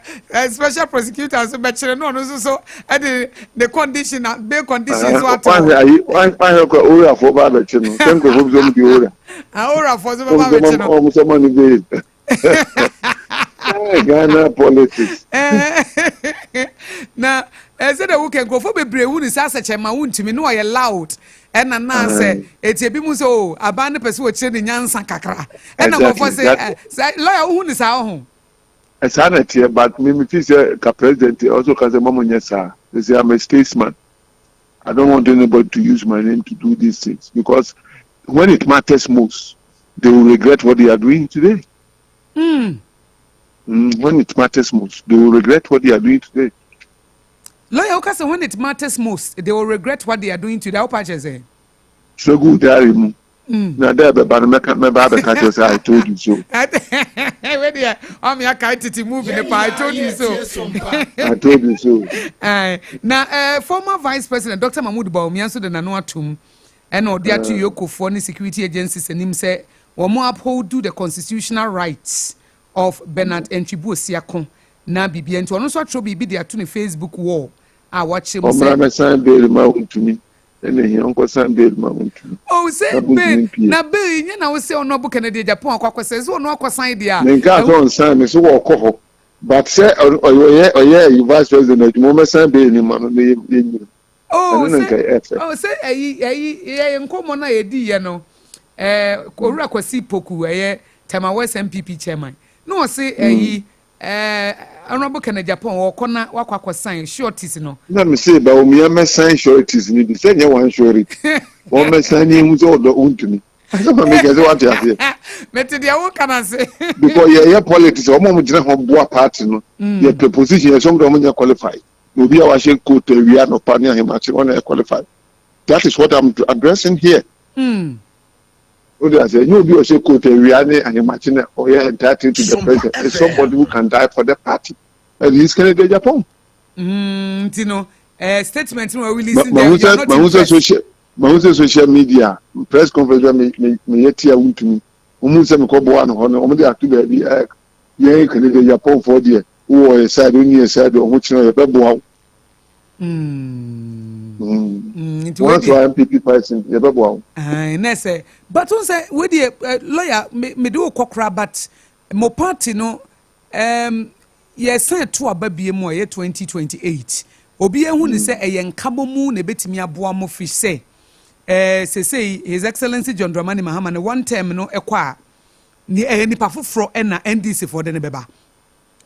Special prosecutor nso bɛkyerɛ na ɔno nso so ɛde ne condition na bail condition so ato. Wahwɛ ayi, wahwɛ kɔ owurafoɔ ba abɛkye no, sɛ nkurɔfoɔ bi sɛ ɔmo di owura. Ah, owurafoɔ nso bɛba abɛkye no. Ɔmo sɛ ɔmo ne bail. Ghana politics. Na ɛsɛ dɛ wokɛ nkurɔfoɔ bebree hu ne sɛ asɛkyɛ ma wontumi ne ɔyɛ loud, ɛna naa sɛ eti ebi mu sɛ o aban no pɛ sɛ wɔkyerɛ ne nyansa kakra, ɛna nkurɔfoɔ sɛ sɛ lawyer wohu ne saa ho. Saa na ɛteɛ, but me me fi sɛ ka president also ka sɛ mɔmɔ nyɛ saa. They say I'm a statesman. I don't want anybody to use my name to do these things, because when it matters most, they will regret what they are doing today. When it matters most, they will regret what they are doing today. Lawyer, woka sɛ when it matters most, they will regret what they are doing today. Wopa kyerɛ sɛ? Sɛgu diary mu na dɛ bɛba no, mɛka, mɛba abɛka kyerɛ sɛ I told you so. Wei deɛ, ɔme akae tete movie ne pa, "I told you so." I told you so. Na former Vice President Dr. Mahmood Bawumia nso de n'ano atom, ɛna ɔde ato EOCOfoɔ ne security agencies anim sɛ wɔn uphold the constitutional rights of Bernard Antwi Boasiako na biribi nti ɔno nso atwerɛ biribi de ato ne Facebook wall a wakyerɛ mu sɛ ɔmmra mɛsan bail ma wontumi, ɛna ehia ɔnkɔsan bail ma wontumi. O sɛ bail na bail nyɛ na wosɛ ɔno abo Kennedy Agyapong akɔ akɔsɛ sɛ ɔno akɔsan deɛ a. Ne nka sɛ ɔnsan ne so wɔkɔ hɔ, but sɛ ɔyɛ ɔyɛ vice president adwuma, ɔmɛsan bail ne ma no na yɛ nyina. Oh, sɛ, oh, sɛ ɛyi yɛ nkɔmɔ na yɛdi yɛ no, Owura Kwasi Poku, ɛyɛ Tema West NPP chairman, na ɔse ɛyi Honourable Kennedy Agyapong wɔkɔ na wakɔ akɔsan sureties no. Na mi se Bawumia mɛsan sureties ni bi sɛ nyɛ one surety, wɔn mɛsan ni ehu sɛ ɔdɔ ontumi asɛ ma mi kɛ sɛ wate aseɛ. Mete deɛ woka na se. Because yɛyɛ politics, wɔn a wɔn gyina hɔ boa party no, yɛ pɛ position yɛ sɔm de wɔn nyɛ qualified, na obi a wahyɛ coat awia anɔpa ne ahemakye wɔn na yɛ qualified. That is what I'm addressing here. O de ase nye obi a ɔhyɛ coat awia ne ahemakye na ɔyɛ entitled to the president. It's somebody who can die for the party, and he is Kennedy Agyapong. Nti no statement no wa release. Mahu sɛ mahu sɛ social media press conference bɛ me me me yɛ tia wuntumi, wɔn mu sɛ mekɔ boa no hɔ no, wɔn de ato baabi ɛ yɛn Kennedy Agyapong fɔ deɛ wowɔ yɛ side, onyi yɛ side, ɔho kyerɛ yɛ bɛ boa wo. Nti wɔn so NPP person yɛ bɛ boa wo. Ne sɛ but n sɛ wei deɛ, lawyer, me me de wo kɔ kora, but mo party no yɛsan to aba bie mu a ɛyɛ 2028, obi ehu ne sɛ ɛyɛ nkabɔ na ebetumi aboa mo fi sɛ sesei His Excellency John Dramani Mahama ne one term no ɛkɔ a, ne ɛyɛ nipa foforɔ ɛna NDC foɔ de ne bɛba.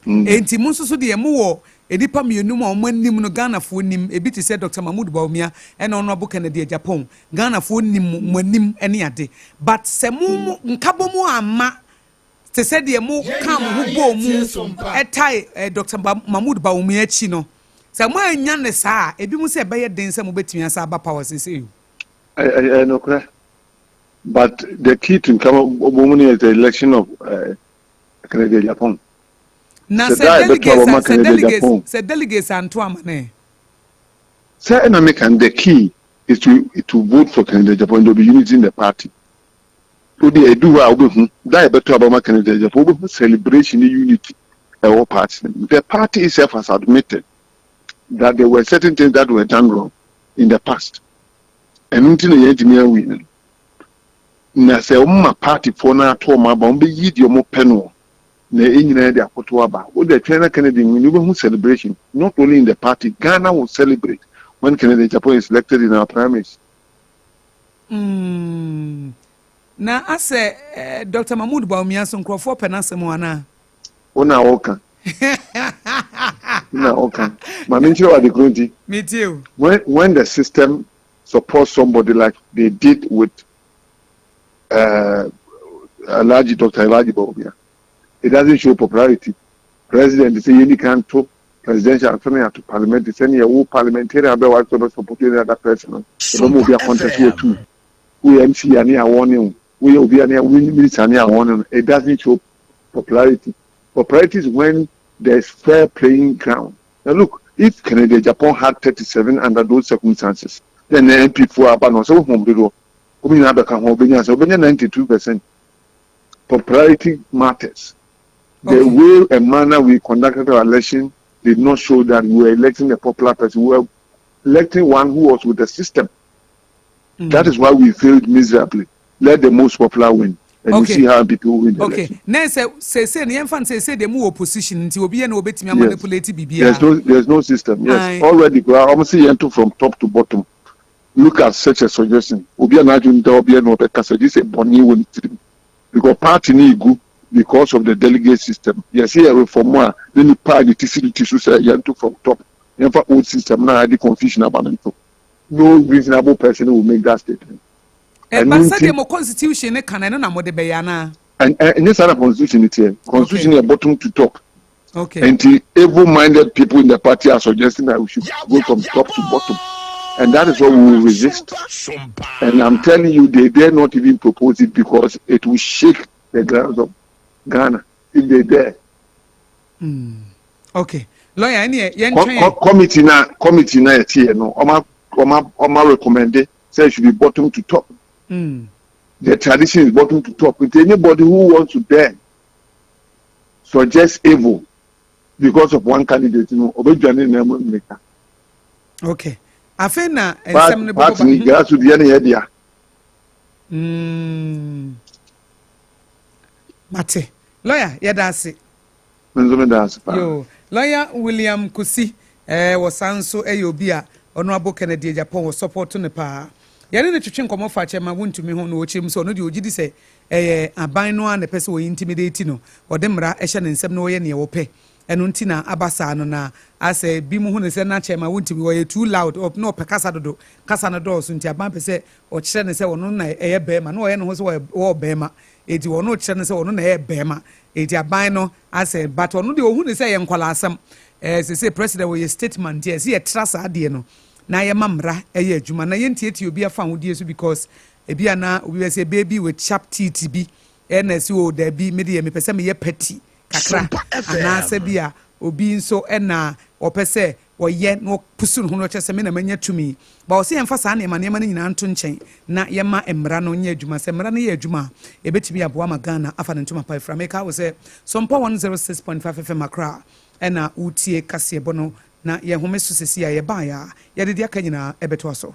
Enti mo nso so deɛ, mo wɔ nipa mmienu mu a wɔn anim no Ghanafoɔ nim, ebi te sɛ Dr Mahmood Bawumia ɛna Honourable Kennedy Agyapong. Ghanafoɔ nim mo anim ɛne ade, but sɛ mo nkabɔ mu ama te sɛ deɛ mo ka mo ho bɔɔ mu ɛtae Dr Mahmood Bawumia akyi no, sɛ mo anya ne saa a, ebi mo sɛ ɛbɛyɛ den sɛ mo bɛtumi asa aba power sese yi. Ɛ ɛ nokorɛ, but the key to nkabɔ mu no is the election of Kennedy Agyapong. Na sɛ delegates anto ama ne. Sɛ ɛna mi kan, the key is to vote for Kennedy Agyapong. There will be unity in the party. O de edu hɔ a, wobɛhu da yɛ bɛto abama Kennedy Agyapong, wobɛhu celebration ne unity ɛwɔ party. The party itself has admitted that there were certain things that were done wrong in the past. Ɛno nti na yɛn ntumi awi no, na sɛ wɔn ma party foɔ no ato wɔn aba, wɔn bɛyi deɛ wɔn pɛ no na ɛn nyinaa de akoto aba. O de twɛn na Kennedy win, wobɛhu celebration not only in the party. Ghana will celebrate when Kennedy Agyapong is elected in our primaries. Na asɛ Dr Mahmood Bawumia so nkurɔfoɔ pɛ n'asɛm anaa? Wo na wɔka na ɔka maame nkyerɛ wa de kuro nti. Metie o. When the system supports somebody like they did with Alhaji Dr. Alhaji Bawumia, it doesn't show popularity. President say yɛni kan to presidential ansa na yɛato parliamentary, sɛnea wo parliamentarian bɛ wa sɛ bɛ support any other person no, ɛbɛma obi a contest wɔ tu woyɛ MC ane awɔ ne wo, woyɛ obi ane woyɛ minister ane awɔ ne no. It doesn't show popularity. Popularity is when there's fair playing ground. Now look, if Kennedy Agyapong had 37 under those circumstances, then the NPP foɔ aba no sɛ wohom dodoɔ wɔn nyinaa bɛka ho, ɔbɛnya sɛ ɔbɛnya 92%. Popularity matters. The way and manner we conducted our election. did not show that we were electing a popular person. We were electing one who was with the system. That is why we failed miserably. Let the most popular win. And you see how people win the election. Na sɛ sese no yɛmfa no sese deɛ mu wɔ opposition nti obi yɛ na obetumi amanipulate biribiara. There's no system. Yes. Aye. Already, I'm saying from top to bottom. Look at such a suggestion. Obi anadwo nda obi na ɔbɛkasa gye sɛ bɔnne wɔ ne tirim. Because party ni egu because of the delegate system. Yɛsɛ yɛ reform a ne nipa a ne ti si ne ti so sɛ yɛnto from top. Yɛmfa old system na ade confusion aba ne nto. No reasonable person will make that statement. Ɛba Ɛno sɛdeɛ mo constitution ne ka no, ɛno na mode bɛyɛ anaa? Ɛnyɛ saa na constitution ni teɛ. Constitution yɛ bottom to top. And the evil-minded people in the party are suggesting that we should go from top to bottom. And that is what we will resist. And I'm telling you, they dare not even propose it because it will shake the grounds of Ghana if they dare. Okay, lawyer, ɛneɛ yɛntwɛn. Committee na yɛte no, ɔma recommend it, say it should be bottom to top. The tradition is bottom to top. If anybody who wants to dare suggest evil because of one candidate, obedwane na emu mmirika. Okay, afei na nsɛm no Party ni grassroots yɛ ne yɛ dea. Mate, lawyer, yɛda ase. Me nso meda ase paa. Yo, lawyer William Kusi wɔsan nso ɛyɛ obi a Honourable Kennedy Agyapong wɔ support no paa. Yɛne ne twetwe nkɔmmɔ fa Chairman Wontumi ho na wɔkyerɛ mu sɛ ɔno deɛ ɔgye di sɛ ɛyɛ aban no a na ɛpɛ sɛ wɔyɛ intimidate no, ɔde mmara ɛhyɛ ne nsɛm na wɔyɛ neɛ wɔpɛ. Ɛno nti na aba saa no, na asɛ bi mu hu ne sɛ na Chairman Wontumi wɔyɛ too loud, na ɔpɛ kasa dodo, kasa no dɔɔso, nti aban pɛ sɛ ɔkyerɛ ne sɛ ɔno na ɛyɛ bɛrima na ɔyɛ ne ho sɛ wɔyɛ bɛrima, eti ɔno kyerɛ ne sɛ ɔno na ɛyɛ bɛrima, eti aban no asɛ, but ɔno deɛ ɔhu ne sɛ ɛyɛ nkɔla asɛm. Sese president wɔyɛ statement nti ɛsɛ yɛtra saa adeɛ no na yɛma mmara ɛyɛ adwuma na yɛntietie obi afa ahodie so, because ebi ana obi bɛ sɛ baby with sharp teeth bi ɛna ɛsi o daabi, mi deɛ mepɛ sɛ meyɛ petty kakra, anaasɛ bi a obi nso ɛna ɔpɛ sɛ ɔyɛ na ɔpusu ne ho na ɔkyerɛ sɛ me na manya tumi ba. Ɔsɛ yɛmfa saa nneɛma nneɛma no nyinaa nto nkyɛn na yɛma mmara no nyɛ adwuma. Sɛ mmara no yɛ adwuma a, ɛbɛtumi aboa ma Ghana afa ne ntoma pa afira. Meka wo sɛ Sɔmpa 106.5 FM Accra ɛna wotie kaseɛbɔ no, na yɛhome so sesi a yɛbaeɛ a yɛde deɛ aka nyinaa ɛbɛtoa so.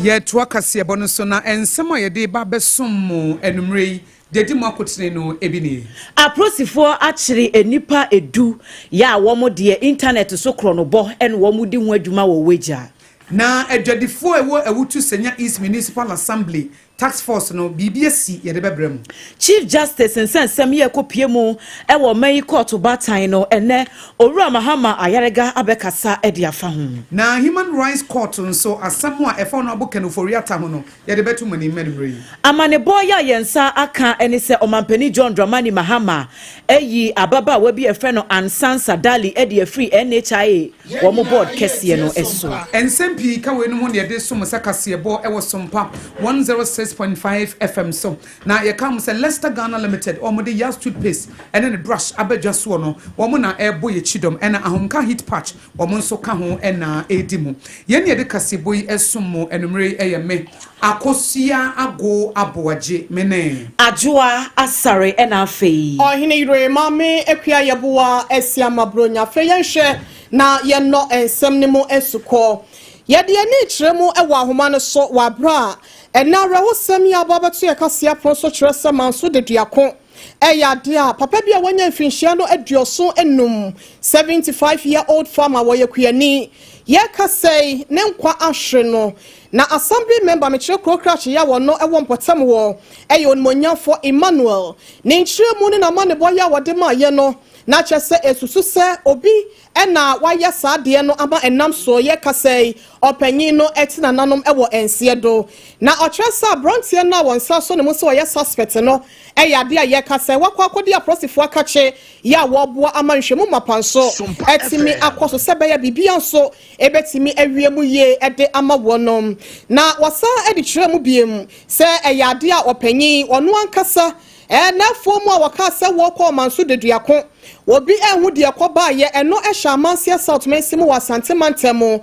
Yɛtoa kaseɛbɔ no so, na nsɛm a yɛde ba bɛsom mo anummerɛ yi deɛ di mu akotene no ebi nie. Apolisifoɔ akyere nnipa 10 yɛ a wɔn deɛ internet so korɔnobɔ ɛna wɔn di ho adwuma wɔ Wagya. Na adwadifoɔ a ɛwɔ Awutu Senya East Municipal Assembly task force no, biribi asi, yɛde bɛbrɛ mu. Chief Justice nsɛnsɛm yɛ kɔpie mu ɛwɔ ɔman yi kɔɔto baatan no, ɛnɛ Owura Mahama Ayarega abɛkasa ɛde afa ho. Na Human Rights Court nso, asɛm a ɛfa Honourable Ken Ofori-Atta ho no, yɛde bɛto mu anim anummerɛ yi. Amanebɔ yɛ a yɛn nsa aka ne sɛ ɔmampanin John Dramani Mahama ayi ababaawa bi a yɛfrɛ no Ansansa Dali de afiri NHIA wɔn board kɛseɛ no so. Nsɛm pii ka wei no ho na yɛde som sɛ kaseɛbɔ ɛwɔ Sompa 106.5 FM so, na yɛka mo sɛ Leicester Ghana Limited, wɔn de Yas toothpaste ɛne ne brush abɛdwa soɔ no, wɔn na ɛrebɔ yɛ kyidɔm, ɛna Ahomka heat patch wɔn nso ka ho ɛna ɛredi mu. Yɛn ne yɛde kaseɛbɔ yi ɛsom mo anumere yi ɛyɛ me Akosua Ago Aboagye mene Adwoa Asare, ɛna afei Ɔhene yere Maame Akua Yɛboa asi ama Buronya. Afei yɛnhwɛ na yɛnnɔ nsɛm no mu asukɔ. Yɛde ani kyerɛ mu wɔ ahoma no so wɔ aberɛ a ɛna awerɛhosɛm yi aba bɛto yɛ kaseɛ pono so kyerɛ sɛ Manso Deduako ɛyɛ adeɛ a papa bi a wanya mfinhyia no 75, 75 year old farmer, wɔyɛ kuani. Yɛka sɛi ne nkwa ahwere no, na assembly member mekyerɛ kuro krakye yɛ a wɔno ɛwɔ mpɔtam wɔ ɛyɛ Onimonyamfoɔ Emmanuel ne nkyerɛ mu ne n'amanebɔ yɛ a wɔde maa yɛ no, na kyerɛ sɛ esusu sɛ obi ɛna wayɛ saa adeɛ no ama ɛnam soɔ. Yɛ kasa yi ɔpanyin no ɛte nananom ɛwɔ nseɛ do, na ɔkyerɛ sɛ aberanteɛ no a wɔn nsa so ne mu sɛ ɔyɛ suspect no ɛyɛ adeɛ a yɛka sɛ wakɔ akɔdi apolisifoɔ akakye yɛ a wɔreboa ama nhwɛmu mapa nso ɛtumi akɔ so sɛ bɛyɛ biribia nso ɛbɛtumi awie mu yie ɛde ama wɔnom. Na wɔsan ɛde kyerɛ mu biem sɛ ɛyɛ adeɛ a ɔpanyin ɔno ankasa ɛnɛfoɔ mu a wɔka sɛ wɔkɔ Ɔmanso Deduako. Obi anhu deɛ ɛkɔbaeɛ, ɛno hyɛ Amanseɛ South mansin mu wɔ Asante mantam mu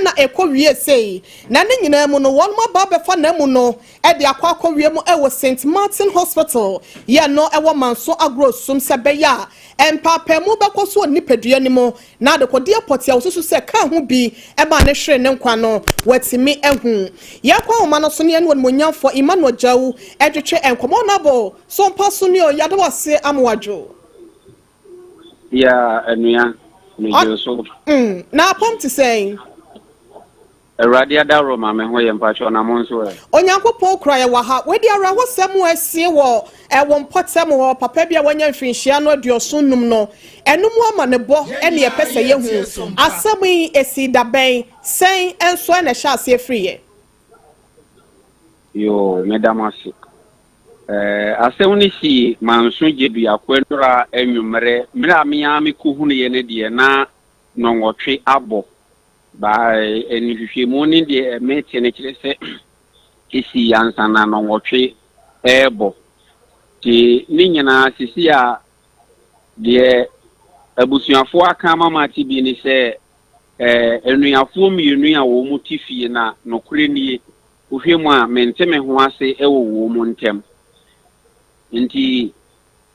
na ɛkɔ wie sei. Na ne nyinaa mu no, wɔnom aba abɛfa n'amu no de akɔ akɔwie mu wɔ Saint Martin Hospital, yɛ no wɔ Manso Agorɔ Sum sɛ ɛbɛyɛ a mpaapaamu bɛkɔ so wɔ ne nipadua no mu na adekodeɛ pɔtee a wɔsusu sɛ ɛkaa ho bi maa no hweree ne nkwa no, wɔatumi ahu. Yɛkɔ ahoma no so na yɛne Onimuonyamfoɔ Emmanuel Gyau retwetwe nkɔmmɔ. Honourable, so mpa so ni o, yɛada wo ase ama woadwo. Yeah, anua, megye wo so. Na apam te sɛn? Awurade adaworo ma me ho yɛ mpakyɛw na mo nso ɛ? Onyankopɔn kura yɛ wɔ ha. Wei de awerɛhosɛm a asie wɔ wo mpɔtam hɔ, papa bi a wanya mfirinhyia no 75 no, ɛno mu amanebɔ ne yɛpɛ sɛ yɛhu. Asɛm yi, ɛsii da bɛn? Sɛn nso na ɛhyɛ aseɛ firiiɛ? Yoo, meda mo ase. Eh, asɛm no sii Manso Gyeduako nnora anwummerɛ, mmerɛ a me ara mekɔhunuiɛ no deɛ na nnɔnwɔtwe abɔ. Ba eh, nhwehwɛmu no deɛ mete no kyerɛ sɛ ɛsii ansa na nnɔnwɔtwe ɛrebɔ. Nti ne nyinaa sisi a deɛ abusuafoɔ aka ama mate bi ne sɛ eh, anuafoɔ mmienu a wɔn te fie na nokorɛ nie, wohwɛ mu a mente me ho ase wɔ wɔn ntam. Nti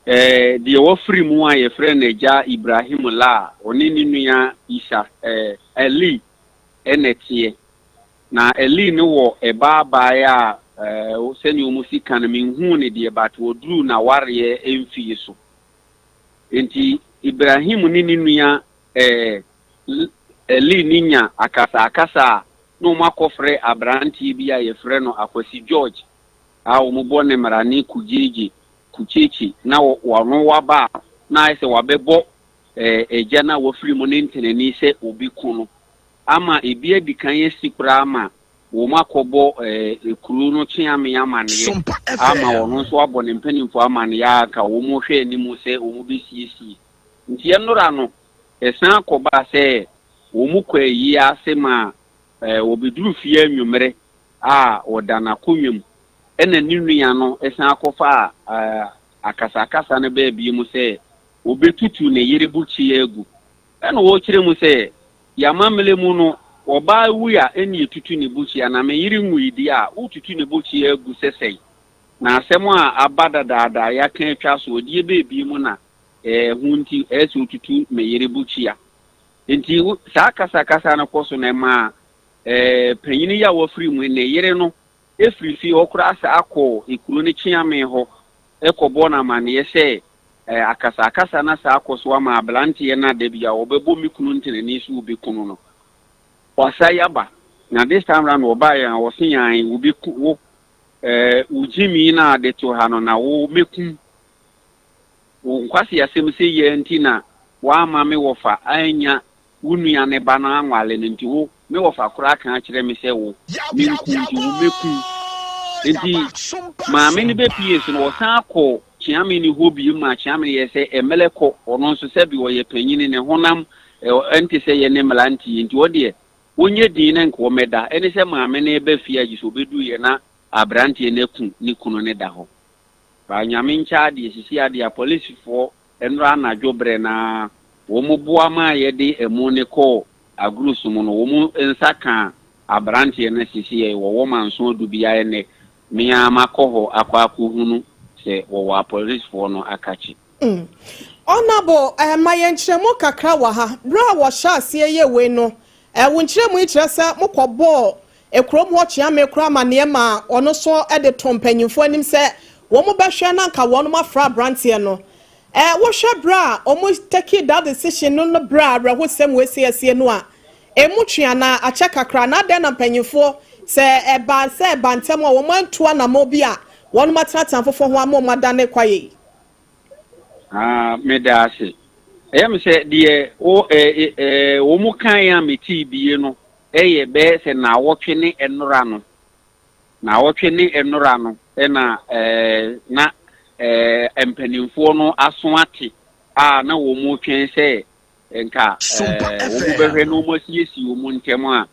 eh, deɛ wafiri mu a yɛfrɛ no agya Ibrahim La a ɔne ne nua Isa eh, Ali na ɛteɛ. Na Ali no wɔ ɛba abaayewa a eh, sɛnea wɔn si ka no menhuu ne deɛ but wɔduruu n'awareɛ mfie so. Nti Ibrahim ne ne nua eh, Ali no nya akasakasa a na wɔn akɔfrɛ aberanteɛ bi a yɛfrɛ no Akwasi George a wɔbɔ ne mmarane Kugyegye, Kukyekye, na ɔno waba a na ayɛ sɛ wabɛbɔ agya no a wafiri mu ne ntenani sɛ obi ko no ama ebi adi kan asi koraa ma wɔn akɔbɔ kuro no kyeame amaneɛ ama ɔno nso abɔ ne mpanimfoɔ amaneɛ a anka wɔn hwɛ anim sɛ wɔn bɛsiesie. Nti ɛnora no ɛsan kɔbaa sɛ wɔn kɔ ayie ase ma wɔbɛduru fie anwummerɛ a ɔda n'akonnwa mu ɛna ne nua no san kɔfaa akasakasa no baa bio mu sɛ ɔbɛtutu ne yere bukyia agu. Ɛna ɔrekyerɛ mu sɛ, Y'amammerɛ mu no, ɔbaa wui a ɛne yɛtutu ne bukyia, na me yere nwui deɛ a, wotutu ne bukyia agu sɛ sɛn? Na asɛm a aba dadaada a yɛaka atwa soɔ deɛ bɛɛ bio mu na ɛho nti ɛyɛ sɛ ɔtutu me yere bukyia. Enti saa akasakasa no kɔ so na ɛmaa panyin yi a wafiri mu yi, ne yere no firi fie hɔ koraa saa kɔɔ kuro no kyeame hɔ kɔbɔɔ no amanneɛ sɛ akasakasa no asan akɔ so ama aberanteɛ no a da bi a ɔbɛbɔ me kunu ntenani so wɔbɛku no no, wasan aba. Na this time round ɔbaeɛ a ɔse ae wɔbɛku wo, wo gyimii no a de to ha no na wo mɛkum wo. Nkwaseasɛm sei ara nti na woamma me wɔfa annya wo nua ne ba no anwale no nti wo, me wɔfa koraa ka akyerɛ me sɛ wo, menku nti wo mɛku. Nti maame no bɛpie so no ɔsan kɔ kyeame no hɔ bio ma kyeame no yɛ sɛ ɛmɛlɛ kɔ, ɔno nso sɛbi ɔyɛ panyini ne honam ɛnte sɛ yɛne mmeranteɛ nti ɔdeɛ ɔnyɛ din na nka ɔmɛda, ɛne sɛ maame no reba fie a gyesɛ ɔbɛduiɛ na abranteɛ no aku ne kunu no da hɔ. Ba Nyame nkyɛ adeɛ sisi adeɛ apolisifoɔ Nnora anadwo berɛ no ara, wɔboa maa yɛde amu no kɔɔ Agrusu mu no, wɔn nsa kaa aberanteɛ no sesei wɔwɔ manso du bi a ɛnnɛ me ara makɔ hɔ akɔ akɔhunu sɛ wɔwɔ apolisifoɔ no akakye. Honourable, ma yɛn nkyerɛmu kakra wɔ ha. Berɛ a wɔhyɛɛ aseɛ yɛɛ wei no, wo nkyerɛmu yi kyerɛ sɛ mokɔbɔɔ kurom hɔ kyeame koraa amanneɛ maa ɔno nso de too mpanyimfoɔ anim sɛ wɔbɛhwɛ na anka wɔnom afrɛ aberanteɛ no. Wohwɛ berɛ a wɔn take that decision no no berɛ a awerɛhosɛm wei sei asie no a, ɛmu twe anaa akyɛ kakra? Na adɛn na mpanyimfoɔ sɛ ɛba sɛ ɛba ntɛm a wɔn antu anammɔn bi a wɔnom atenatena foforɔ ho ama wɔn adane kwaeɛ yi? Ah, meda ase. Ɛyɛ me sɛ deɛ wo ɛ ɛ wɔn kaeɛ a metee bie no yɛ bɛyɛ sɛ naawɔtwe ne nnora no. Naawɔtwe ne nnora no na ɛɛ na ɛɛ mpanimfoɔ no aso ate a na wɔretwɛn sɛ nka ɛɛ wɔn bɛhwɛ na wɔn asiesie wɔn ntɛm a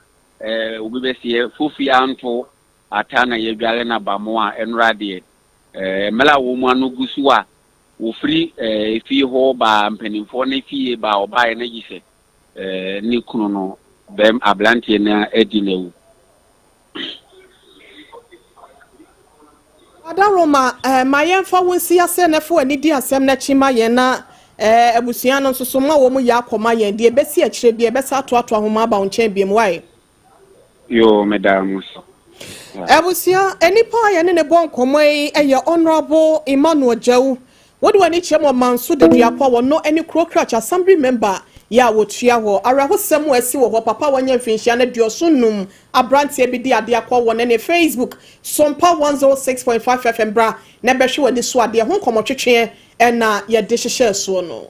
ɛɛ obi bɛseɛ fofi anto ata na yɛdware na ba mo a nnora deɛ ɛɛ mmerɛ a wɔn ano gu so a. Wɔfiri efie hɔ baa mpanimfoɔ no fie baa ɔbaeɛ no gye sɛ ne kunu no bɛm aberanteɛ no adi no awu. Adaroma, eh, ma yɛmfa wo nsi ase na fa w'ani di asɛm no akyi ma yɛn na eh, abusua no nso so ma wɔn yɛ akɔ ma yɛn. Deɛ ɛbɛsi akyire biara, yɛbɛsa atoatoa nhoma aba wo nkyɛn biom. Wae? Yoo, meda mo ase. Abusua, nnipa a yɛne ne bɔ nkɔmmɔ yi yɛ Honourable Emmanuel Gyau. Wode w'ani kyerɛ mu Ɔmanso Daduapɔ a wɔno ne Kuro Krakye Assembly Member yɛ a wɔtua hɔ. Awerɛhosɛm a asi wɔ hɔ, papa a wanya mfinhyia no 75 aberanteɛ bi de adeɛ akɔ wɔ ne ne Facebook Sompa 106.5 FM bra na bɛhwɛ w'ani so adeɛ ho nkɔmmɔtwetweɛ na yɛde hyehyɛɛ soɔ no.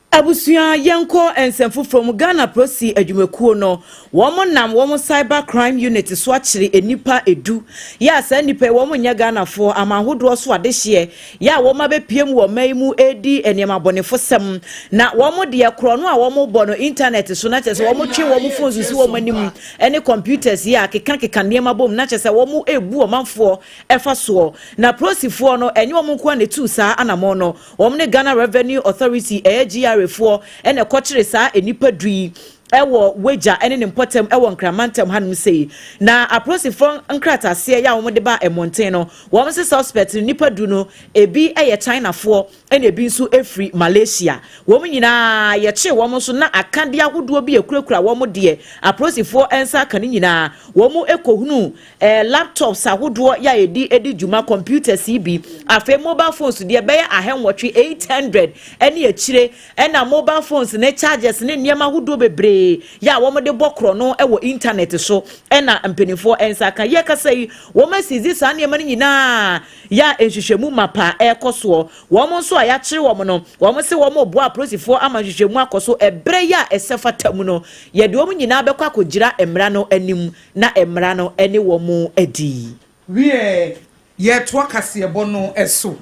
Abusua yɛnkɔ nsɛm foforɔ mu, Ghana Prosi adwumakuo no wɔn nam wɔn cyber crime unit so akyere nnipa edu yɛ a saa nnipa yi wɔn nyɛ Ghanafoɔ, aman hodoɔ so adehyeɛ yɛ a wɔn abɛpue mu wɔ ɔman yi mu redi nneɛma bɔnefosɛm na wɔn deɛ korɔno a wɔn bɔ no internet so na kyerɛ sɛ wɔn twe wɔn phones si wɔn anim ne computers yi a keka keka nneɛma bom na kyerɛ sɛ wɔn rebu ɔmanfoɔ ɛfa soɔ na prosifoɔ no ɛnyɛ wɔn nko ara na ɛtuu saa anamɔn no. Wɔn ne Ghana Revenue Authority, ɛyɛ GRA foɔ, na ɛkɔkyere saa nnipa du yi wɔ Wagya ne ne mpɔtam wɔ Nkran mantam hanom sei. Na apolisifoɔ nkrataseɛ yi a wɔde baa mmɔnten no, wɔn se suspect no nnipa du no, ebi yɛ Chinafoɔ na ebi nso firi Malaysia. Wɔn nyinaa yɛkyee wɔn nso na akadeɛ ahodoɔ bi a ɛkurakura wɔn deɛ apolisifoɔ nsa aka no nyinaa wɔn kɔhunuu Eh, laptops ahodoɔ yɛ a yɛde di dwuma, computers yi bi, afei mobile phones deɛ ɛbɛyɛ ahɛnwɔtwe, 800, ɛne akyire, ɛna mobile phones ne chargers ne nneɛma ahodoɔ bebree yɛ a wɔde bɔ korɔno wɔ internet so, ɛna mpanimfoɔ nsa ka. Yɛkasa yi, wɔn asizi saa nneɛma no nyinaa yɛ a nhwehwɛmu mapa ɛrekɔ soɔ. Wɔn nso a yɛakyere wɔn no, wɔn se wɔn reboa apolisifoɔ ama nhwehwɛmu akɔ so. Ɛberɛ yi a ɛsɛ fata mu no, yɛde wɔn nyinaa bɛkɔ akɔgyina mmara no anim. na mmara no ne wɔn adi. Wiɛ, yɛretoa kaseɛbɔ no so.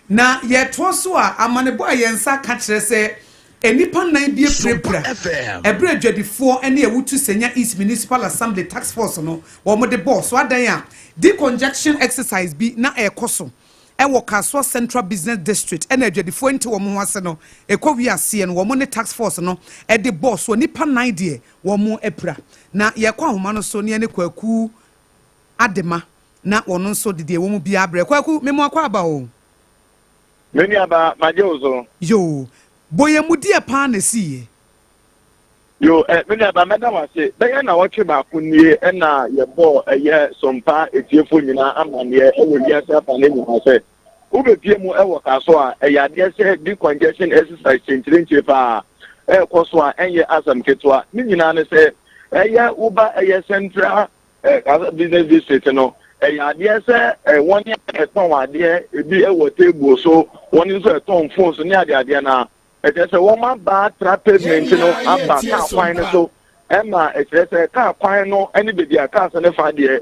Na yɛretoa so a, amanebɔ a yɛn nsa aka kyerɛ sɛ nnipa nnan bi apirapira bere a adwadifoɔ ne Awutu Senya East Municipal Assembly Task Force no wɔde bɔɔ so adan a decongestion exercise bi na ɛrekɔ so wɔ Kasoa Central Business District na adwadifoɔ nte wɔn ho ase no ɛkɔ wie aseɛ no wɔn ne task force no de bɔɔ so nnipa nnan deɛ Wɔapira. Na yɛkɔ ahoma no so na yɛne Kwaku Adema na ɔno nso de deɛ ɛwɔ mu biara brɛ. Kwaku, me mo akwaaba o. Me nuabaa, magye wo so. Yoo. Bɔ yɛn mu deɛ paa na ɛsiiɛ? Yoo, eh, me nuabaa, mɛda wo ase. Bɛyɛ nnawɔtwe baako nie na yɛbɔɔ ɛyɛ Sompa atiefoɔ nyinaa amanneɛ wɔ wiase afanan nyinaa sɛ, Wobepue mu wɔ car so a, ɛyɛ adeɛ sɛ decongestion exercise kyenkyerenkyere paa ɛrekɔ so a ɛnyɛ asɛm ketewa. Ne nyinaa ne sɛ ɛyɛ woba ɛyɛ central business district no, ɛyɛ adeɛ sɛ wɔn a ɛtɔn adeɛ ebi wɔ table so, wɔn nso ɛtɔn phones ne adeadeɛ no a, ɛkyerɛ sɛ wɔn aba atra pavement no aba car kwan no so ɛma ɛkyerɛ sɛ car kwan no ne baabi a cars no fa deɛ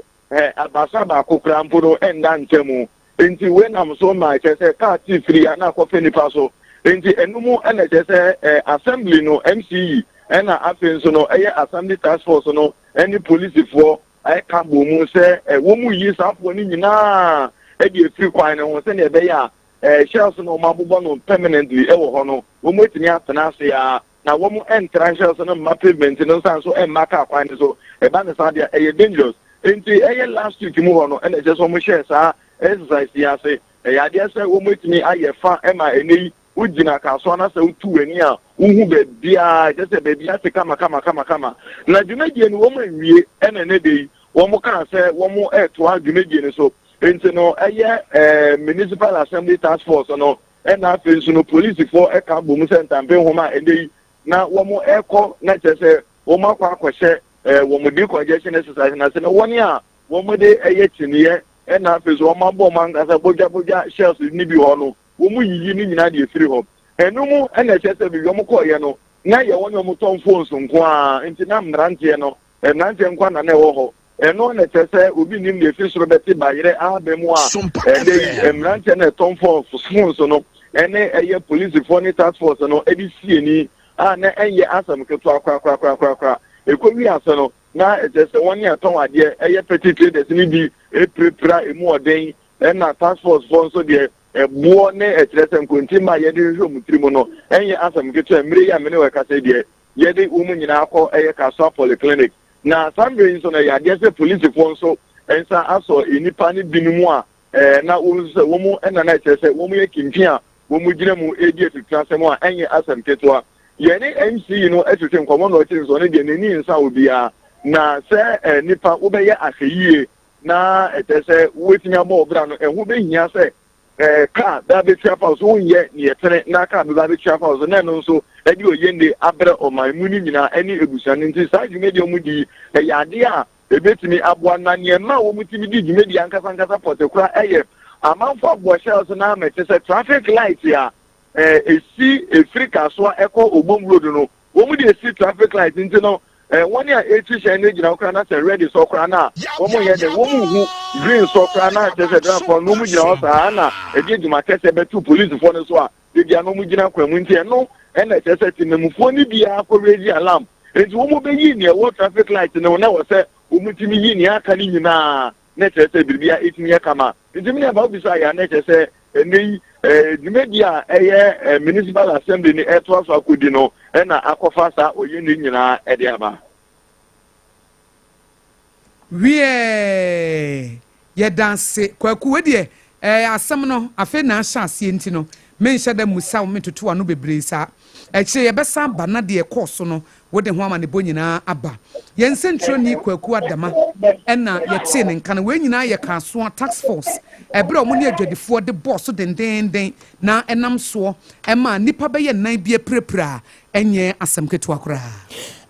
abasa baako koraa mpo no ɛnda ntam. Enti wei nam so ma ɛkyerɛ sɛ kaa te firi a na akɔfa nipa so. Enti ɛno mu na ɛkyerɛ sɛ assembly no, MCE, ɛna afei nso no ɛyɛ assembly task force no ɛne polisifoɔ ɛka bɔ mu sɛ wɔn mu yi saa foɔ no nyinaa ɛde afiri kwan no ho sɛnea ɛbɛyɛ a shells no wɔn abobɔ no permanently ɛwɔ hɔ no wɔn atumi atena ase a na wɔn ntra shells no mma pavement no nsan so mma kaa kwan no so. Ɛba no saa deɛ ɛyɛ dangerous. Enti ɛyɛ last week mu hɔ no ɛna ɛkyerɛ sɛ wɔn hyɛɛ saa exercise yi ase. Ɛyɛ adeɛ sɛ wɔn atumi ayɛ fa ma ɛnɛ yi wogyina kasoa na sɛ wotu w'ani a wohu baabiara, kyerɛ sɛ baabi ate kama kama kama kama. Na dwumadie no wɔn anwie ɛna ɛnɛ da yi wɔn kaa sɛ wɔn ɛretoa dwumadie no so. Enti no ɛyɛ ɛɛ Municipal Assembly Task Force no ɛna afei nso no polisifoɔ ɛka bɔ mu sɛ ntampe nhoma a ɛnɛ yi na wɔn ɛrekɔ na kyerɛ sɛ wɔn akɔ akɔhyɛ ɛɛ wɔn decongestion exercise na sɛ na wɔn a wɔn de ɛyɛ kyiniiɛ ɛna afei nso wɔn abɔ wɔn ankasa bodwabodwa shells ne bi hɔ no wɔn yiyi ne nyinaa de efiri hɔ. Ɛno mu ɛna ɛkyerɛ sɛ baabi wɔn kɔɔyɛ no na yɛ wɔn a wɔn tɔn phones nko ara nti na mmeranteɛ no mmeranteɛ nko ara na na ɛwɔ hɔ. Ɛno na ɛkyerɛ sɛ obi nnim deɛ ɛfiri soro bɛte bayerɛ aba mu a ɛdɛ yi mmeranteɛ no ɛtɔn phones no ɛne ɛyɛ polisifoɔ ne task force no ɛde sie ni a na ɛnyɛ asɛm ketewa korakorakorakorakora. Ɛkɔwie ase no na ɛkyerɛ sɛ wɔn a ɛtɔn adeɛ ɛyɛ petty traders no bi ɛpirapira ɛmu ɔden ɛna task force foɔ nso deɛ. ɛboɔ ne ɛkyerɛ sɛ nkontimma a yɛde hwehwɛ wɔn tiri mu no ɛnyɛ asɛm ketewa. Mmerɛ yi a me ne wo ɛkasa yi deɛ, yɛde wɔn nyinaa kɔ ɛyɛ Kasoa Polyclinic. Na saa mmerɛ yi nso no, ɛyɛ adeɛ sɛ polisifoɔ nso nsa asɔ nnipa no binom a ɛɛ na wɔn nso sɛ wɔn na na ɛkyerɛ sɛ wɔn yɛ kimpin a wɔn gyina mu redi atuturasɛm a ɛnyɛ asɛm ketewa. Yɛne MC no twetwe nkɔmmɔ na ɔkyerɛ sɛ ɔno deɛ n'ani nsa obiara na sɛ eh, nipa wobɛyɛ ahwɛyie na ɛkyerɛ sɛ wobɛtumi abɔ wo bra no ɛho bɛhia sɛ eh, kaa bɛ abɛtwi afa wo so wonyɛ neɛ tene na kaa bɛba abɛtwi afa wo so na ɛno nso ɛde ɔyɛnde abrɛ ɔman mu no nyinaa ɛne abusua no nti saa dwumadi a wɔdi yi ɛyɛ adeɛ a ɛbɛtumi aboa na neɛ ɛma wɔtumi di dwumadi ankasa ankasa pɔte kora ɛyɛ amanfo aboɔ hyɛ so na ama ɛkyɛ sɛ traffic light a ɛsi ɛfiri Kasoa ɛkɔ Obom road no wɔn de esi traffic light nti no wɔn a ɛtwi hyɛn no gyina hɔ koraa na sɛ red sɔ koraa na wɔn yɛ dɛ wɔn hu green sɔ koraa na kyerɛ sɛ driver no wɔn gyina hɔ saa na ɛde adwuma kɛseɛ bɛto polisifoɔ no so a ebi ano wɔn gyina kwan mu nti ɛno ɛna kyerɛ sɛ temamufoɔ no biara kɔ raise alarm nti wɔn bɛyi nea ɛwɔ traffic light no na wɔ sɛ wɔn tumi yi nea aka no nyinaa na kyerɛ sɛ biribiara ɛtumi yɛ kama. Nti me nuabaa wobisa yɛ a na kyerɛ sɛ ɛnɛ yi eh, dwumadi a ɛyɛ eh, municipal assembly no ɛtoa so akɔdi no ɛna akɔfa saa ɔyɛnni nyinaa ɛde aba. Wiɛɛ, yɛda ase Kwaku. Wei deɛ ɛɛ asɛm no afei na ahyɛ aseɛ nti no menhyɛ da mmusa wo mentoto w'ano bebree saa. Akyire yɛbɛsan aba na deɛ ɛkɔɔ so no Wode ho amanebɔ nyinaa aba. Yɛn nsɛntwerɛni Kwaku Adama na yɛtee ne nka no. Wei nyinaa yɛ Kasoa Task Force ɛberɛ a wɔn ne adwadifoɔ de bɔɔ so dendeenden na ɛnam soɔ maa nnipa bɛyɛ nnan bi apirapira a ɛnyɛ asɛm ketewa koraa.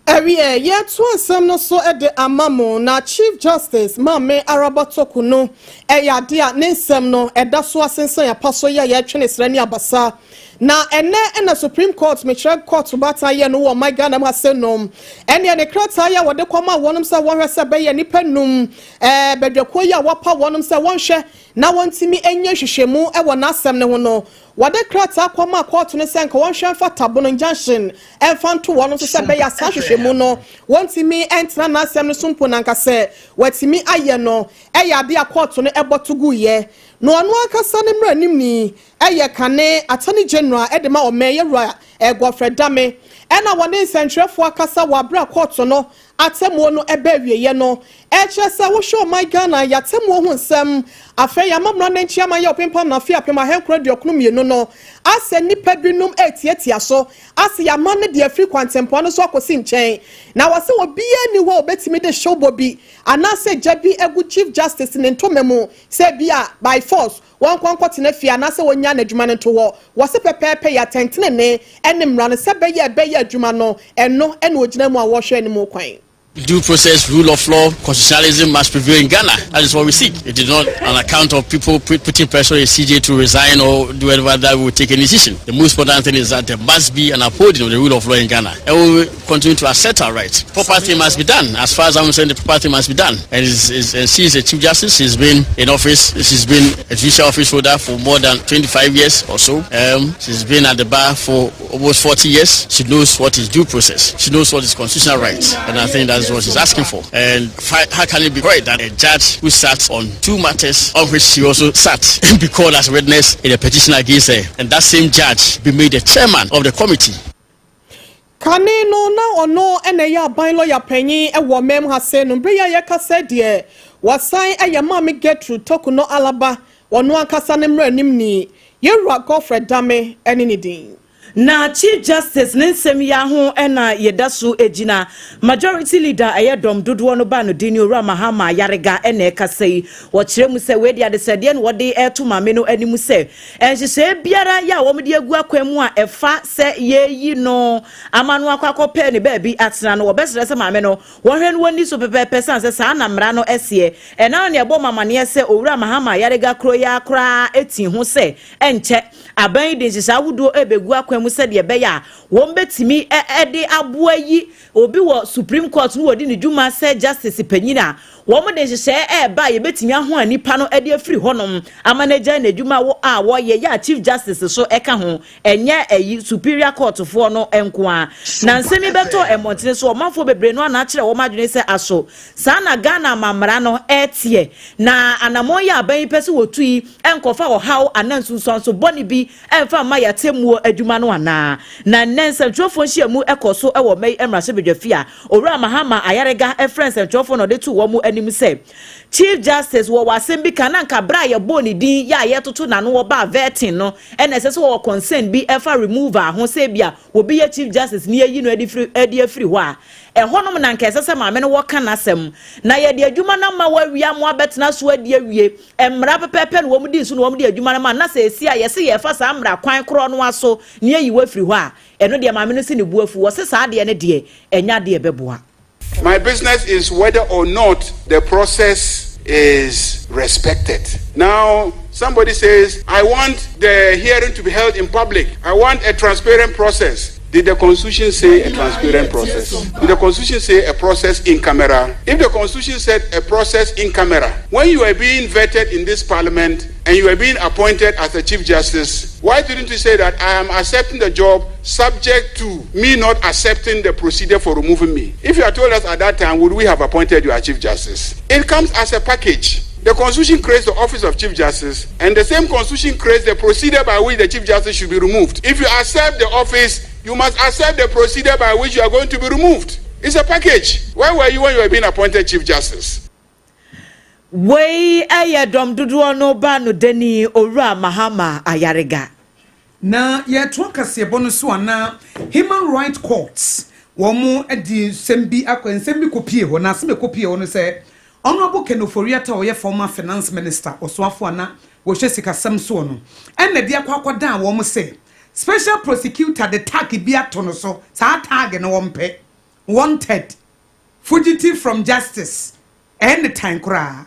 Ɛwiɛ, yɛretoa nsɛm no so de ama mo, na Chief Justice Maame Araba Toku no ɛyɛ adeɛ a ne nsɛm no ɛda so asensan apa so yi a yɛretwe ne srɛ ne abasa. Na ɛnɛ na Supreme Court mekyerɛ court baatan yɛ no wɔ ɔman Ghana mu ha sɛ nom ɛneɛ ne krataa yi a wɔde kɔma wɔnom sɛ wɔnhwɛ sɛ bɛyɛ nnipa num ɛɛ badwakuo yi a wɔapa wɔnom sɛ wɔnhwɛ na wɔntumi nyɛ nhwehwɛmu wɔ n'asɛm no ho no wɔde krataa kɔma court no sɛ nka wɔnhwɛ mfa tabono injunction ɛmfa nto wɔnom so sɛ bɛyɛ saa nhwehwɛmu no wɔntumi ntena n'asɛm no so mpo na nka sɛ wɔatumi ayɛ no ɛyɛ adeɛ a court no ɛbɔ to guiɛ na ɔno ankasa ne mmaranimni yɛ kane Attorney General de ma ɔman Yɛwura Godfred Dame na wɔne nsɛntwerɛfoɔ akasa wɔ aberɛ a kɔɔto no atemmuo no ɛbɛ awieɛ no ɛkyerɛ sɛ wohwɛ ɔman Ghana yɛatemmuo ho nsɛm afei yɛama mmara no nkyi ama yɛ ɔpempam no afe 1992 no asɛ nnipa binom ɛretiatia so asɛ yɛama no de afiri kwantempɔn no so akɔsi nkyɛn na wɔsɛ obiara nni hɔ a obɛtumi de hyewbɔ bi anaasɛ gya bi agu Chief Justice ne ntoma mu sɛ bi a by force Wɔnkɔ nkɔtena fie anaasɛ wɔnnyaa n'adwuma no nto hɔ. Wɔse pɛpɛɛpɛ yɛ atɛntenenee ne mmara no sɛ ɛbɛyɛ a ɛbɛyɛ adwuma no, ɛno na wɔgyina mu a wɔrehwɛ anim kwan. Due process, rule of law, constitutionalism must prevail in Ghana. That is what we seek. It is not on account of people putting pressure on CJ to resign or do whatever that will take any decision. The most important thing is that there must be an upholding of the rule of law in Ghana. And we will continue to assert our rights. Proper thing must be done. As far as I'm concerned, the proper thing must be done. And, is, is, and she is a chief justice. She's been in office. She's been a judicial office holder for more than 25 years or so. Um, she's been at the bar for almost 40 years. She knows what is due process. She knows what is constitutional rights. And I think that's what she's asking for. And how can it be right that a judge who sat on two matters on which she also sat be called as witness in a petition against her, and that same judge be made the chairman of the committee? Kane no, na ɔno na ɛyɛ aban lɔya panyin wɔ ɔman mu ha sei no. Bere yi a yɛrekasa yi deɛ, wasan yɛ Maame Gertrude Tokunor Alaba, ɔno ankasa ne mmaranimni. Yɛn Wura Godfred Dame ne ne din. Na Chief Justice ne nsɛm yi ara ho na yɛda so gyina. Majority Leader a ɛyɛ dɔm dodoɔ no ba no din ne Owura Mahama Ayariga na ɛrekasa yi. Wɔkyerɛ mu sɛ wei deɛ adesrɛdeɛ na wɔde reto maame no anim sɛ Nhyehyɛe biara yɛ a wɔde agu akwan mu a ɛfa sɛ yɛreyi no ama no akɔ akɔpɛ ne baabi atena no, wɔbɛsrɛ sɛ maame no wɔnhwɛ no wɔnni so pɛpɛɛpɛ sane sɛ saa na mmara no seɛ. Ɛno ara na ɛbɔ mo amaneɛ sɛ Owura Mahama Ayariga koro yi ara koraa ti ho sɛ ɛnkyɛ aban yi de nhyehyɛe ahodoɔ rebɛgu akwan mu. mu sɛdeɛ ɛbɛyɛ a wɔn bɛtumi de aboa yi obi wɔ Supreme Court no wɔdi ne dwuma sɛ justice panyin a wɔn de nhyehyɛɛ ɛreba a yɛbɛtumi ahoa nipa no de afiri hɔnom ama no agya n'adwuma a wɔyɛ yɛ a Chief Justice so ɛka ho, ɛnyɛ ɛyi Superior Court foɔ no nko a. Na nsɛm yi bɛtɔ mmɔntene so, ɔmanfoɔ bebree no ana akyerɛ wɔn adwene sɛ aso saa na Ghana amammerɛ no ɛteɛ, na anammɔn yi a aban yi pɛ sɛ wɔtu yi nkɔfa ɔhaw anaa nsunsuanso bɔne bi ɛmfa mma yɛatemmuo adwuma no anaa. Na nnɛ nsɛntwerɛfoɔ nhyiamu ɛkɔ so ɛwɔ mɛyi mmarahyɛbadwafie a Owura Mahama Ayarega ɛfrɛ nsɛntwerɛfoɔ na ɔde to wɔn anim sɛ Chief Justice wɔ asɛm bi ka na nka berɛ a yɛbɔɔ ne din yɛ a yɛtoto n'ano wɔbaa vetting no, ɛna ɛsɛ sɛ wɔwɔ concern bi ɛfa removal ho, sɛ bi a obi yɛ Chief Justice ne yɛyi no ɛde afiri hɔ a, ɛhɔnom na nka ɛsɛ sɛ maame no wɔka n'asɛm. Na yɛde adwuma no ama wɔawia mo abɛtena so adi awie, mmara pɛpɛɛpɛ na wɔn di so na wɔn de adwuma no ma, na sɛ esi a yɛsɛ yɛfa saa mmara kwan korɔ no aso ne yɛyi wɔ afiri hɔ a, ɛno deɛ maame no si ne bu afu. Wɔse saa adeɛ no deɛ, ɛnya adeɛ bɛboa. My business is whether or not the process is respected. Now, somebody says, "I want the hearing to be held in public. I want a transparent process." Did the Constitution say a transparent process? Did the Constitution say a process in camera? If the Constitution said a process in camera, when you are being vetted in this parliament and you are being appointed as a Chief Justice, why didn't you say that I am accepting the job subject to me not accepting the procedure for removing me? If you had told us at that time, would we have appointed you as Chief Justice? It comes as a package. The Constitution creates the office of Chief Justice, and the same Constitution creates the procedure by which the Chief Justice should be removed. If you accept the office, you must accept the procedure by which you are going to be removed. It's a package. Where were you when you were being appointed Chief Justice? Wei ɛyɛ dɔm dodoɔ no ba no dani Owura Mahama Ayarega. Na yɛtoa kaseɛbɔ no so anaa Human Right Courts, wɔn de nsɛm bi akɔ, nsɛm bi kɔpie hɔ. Na asɛm ɛkɔpie hɔ no sɛ Honourable Ken Ofori-Atta a ɔyɛ former Finance Minister, ɔsoafo ana wɔhwɛ sikasɛm soɔ no, ɛna de akɔ akɔdan wɔn sɛ special prosecutor de tag bi ato no so. Saa tag no wɔn pɛ, wanted, fugitive from justice, ɛne tan koraa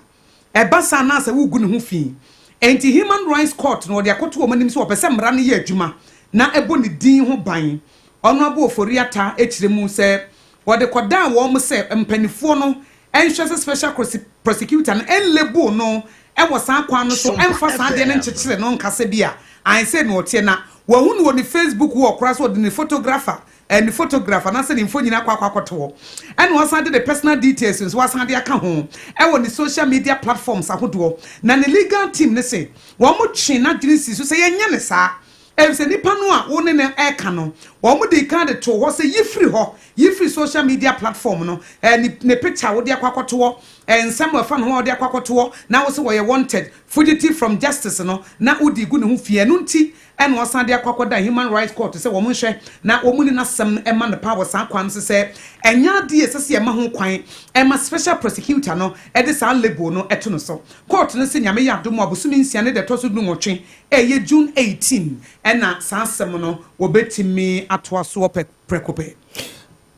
ɛba saa na sɛ wogu ne ho fi. Nti Human Rights Court no wɔde akɔto wɔn anim sɛ wɔpɛ sɛ mmara no yɛ adwuma na ɛbɔ ne din ho ban. Honourable Ofori-Atta akyerɛ mu sɛ wɔde kɔdan wɔn sɛ mpanimfoɔ no ɛnhwɛ sɛ special prosecutor no ɛnlabel no ɛwɔ saa kwan no so, ɛnfa saa adeɛ no nkyekyere no nkasa bi a ansɛ na ɔteɛ na wɔn no wɔ ne Facebook wɔ koraa so, wɔde ne photographer ne photograph anaasɛ ne mfonyin akɔ akɔto hɔ, ɛna wɔsan de ne personal details nso wasan de aka ho ɛwɔ ne social media platforms ahodoɔ. Na ne legal team ne se wɔn mo twe n'adwene si so sɛ yɛnyɛ ne saa, efisɛ nipa no a wɔn ne no ɛka no, wɔn de kan de to hɔ sɛ yifiri hɔ, yifiri social media platform no, ne picture a wɔde akɔ akɔto hɔ, nsɛm a ɛfa ne ho a wɔde akɔ akɔto hɔ, na wɔsɛ wɔyɛ wanted, fugitive from justice no, na wɔde gu ne ho fie. Ɛno nti ɛna wɔsan de akɔ akɔda Human Rights Court sɛ wɔn nhwɛ na wɔn ne n'asɛm no ɛma ne pa wɔ saa kwan so sɛ ɛnya adeɛ ɛsɛ sɛ ɛma ho kwan ɛma special prosecutor no ɛde saa label no ɛto no so. Court no sɛ Nyame yɛ adom a, abosome 6 ne deɛ ɛtɔ so 18, ɛyɛ June 18, ɛna saa asɛm no wɔbɛtumi atoa soɔ pɛ prɛko pɛ.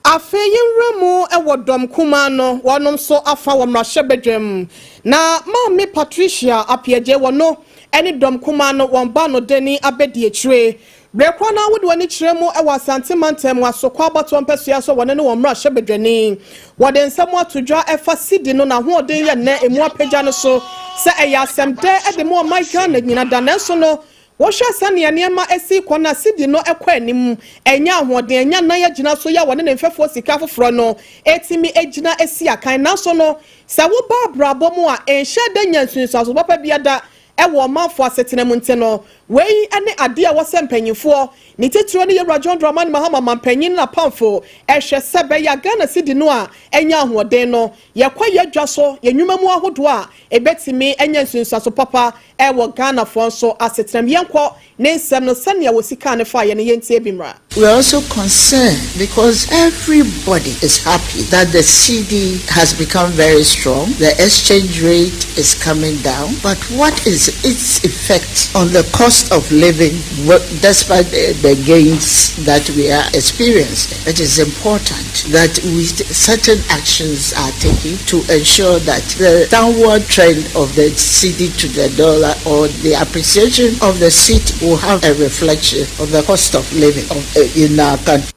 Afei yɛnwura mu wɔ dɔm kumaa no, wɔnom nso afa wɔ mmarahyɛbadwam, na Maame Patricia Appiagyei wɔ no ne dɔm kumaa no wɔn ba no dani abɛdi akyire. Berɛ korɔ no, wode w'ani kyerɛ mu wɔ Asante mantam mu, Asokɔ abatoɔ mpɛsoa so, wɔne ne wɔn mmarahyɛbadwani wɔde nsɛm ato dwa ɛfa sidi no n'ahoɔden yɛ nnɛ emu apagya no so sɛ ɛyɛ asɛm dɛ de mu ɔman Ghana nyina da. Nanso no wɔhwɛ sɛnea nneɛma asi kɔ na sidi no kɔ anim, ɛnyɛ ahoɔden, ɛnya nan agyina so yɛ a wɔne ne mfɛfoɔ sika foforɔ no ɛtumi gyina asi akan. Nanso no sɛ woba abrabɔ mu a, ɛnhyɛ da nya nsunsuanso papa bi ada ɛwɔ ɔmanfoɔ asetena mu. Nti no wei ne adeɛ a wɔsɛ mpanyinfoɔ ne titiro ne yɛwura John Dramani Mahama, mampanyin na pamfo, ɛhwɛ sɛ bɛyɛ a Ghana sidi no a ɛnya ahoɔden no, yɛkɔ yɛ adwa so, yɛ nnwuma mu ahodoɔ a, ɛbɛtumi anya nsunsuanso papa ɛwɔ Ghanafoɔ nso asetena mu. Yɛnkɔ ne nsɛm no sɛnea wɔ sika ne fa yɛ no, yɛntie bi mmra. We are also concerned because everybody is happy that the cedi has become very strong, the exchange rate is coming down. But what is its effect on the cost of living despite the, the gains that we are experiencing. It is important that we, certain actions are taken to ensure that the downward trend of the cedi to the dollar or the appreciation of the cedi will have a reflection of the cost of living of, in our country.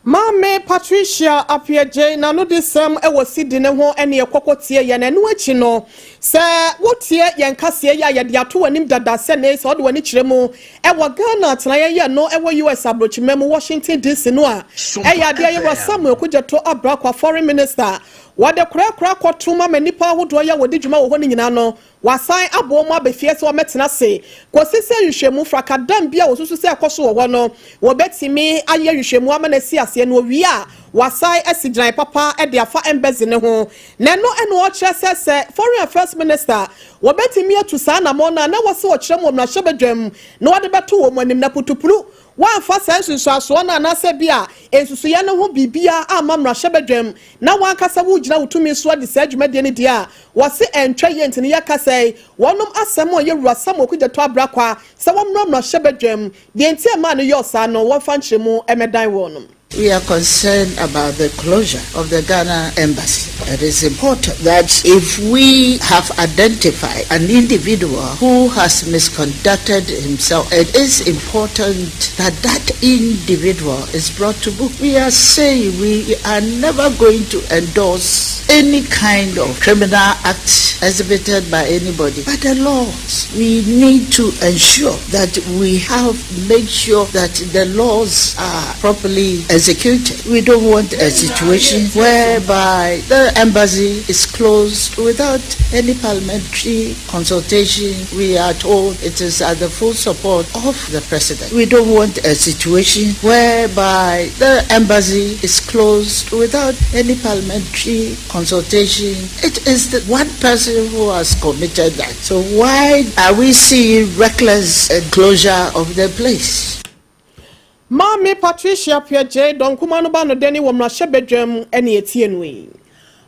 Maame Patricia Appiagyei n'anodisɛm wɔ sidi ne ho ne ɛkɔkɔ tie yɛn. Ɛno akyi no, sɛ wotie yɛn kaseɛ yi a yɛde ato w'anim dada sɛ ne sɛ ɔde w'ani kyerɛ mu ɛwɔ Ghana atenaeɛ yɛ no ɛwɔ US aburokyima mu, Washington DC no a, ɛyɛ adeɛ yɛwura Samuel Okudzeto Ablakwa, foreign minister, wɔde korakora kɔto ma nnipa ahodoɔ yɛ wɔde dwuma wɔ hɔ no nyinaa no, wasan abɔ mu abɛfie sɛ wɔmɛtena ase kɔsi sɛ nhwehwɛmu frakadam bi a wɔsusu sɛ ɛkɔ so wɔ hɔ no, wɔbɛtumi ayɛ nhwehwɛmu ama no asi aseɛ no. Owie a, wasan asi gyinae papa de afa embassy ne ho. Na ɛno ɛna ɔkyerɛ sɛ foreign affairs minister wɔbɛtumi atu saa anammɔ no a, na wɔsɛ wɔkyerɛ mu wɔ mmarahyɛbadwam na wɔde bɛto wɔn anim na putupuru wɔamfa saa nsunsuasoɔ no anaasɛ bi a nsusuiɛ no ho biribia ama mmarahyɛbadwam na wankasa wogyina wo tumi so de saa dwumadie no deɛ a wɔse ɛntwa yie. Nti no yɛka sɛ wɔnom asɛm a yɛwura Samuel Okudzeto Ablakwa sɛ wɔmmra mmarahyɛbadwam deɛ nti ɛmaa no yɛ ɔsaa no, wɔmfa nkyerɛmu ɛmɛdan wɔnom. We are concerned about the closure of the Ghana embassy. It is important that if we have identified an individual who has misconducted himself, it is important that that individual is brought to book. We are saying we are never going to endorse any kind of criminal act exhibited by anybody. But the laws, we need to ensure that we have made sure that the laws are properly executed. We don't want a situation whereby the embassy is closed without any parliamentary consultation. We are told it is at the full support of the president. We don't want a situation whereby the embassy is closed without any parliamentary consultation. It is the one person who has committed that. So why are we seeing reckless closure of the place? Maame Patricia Appiagyei dɔnkuma no ba no dani wɔ mmarahyɛbadwam ne etie no yi.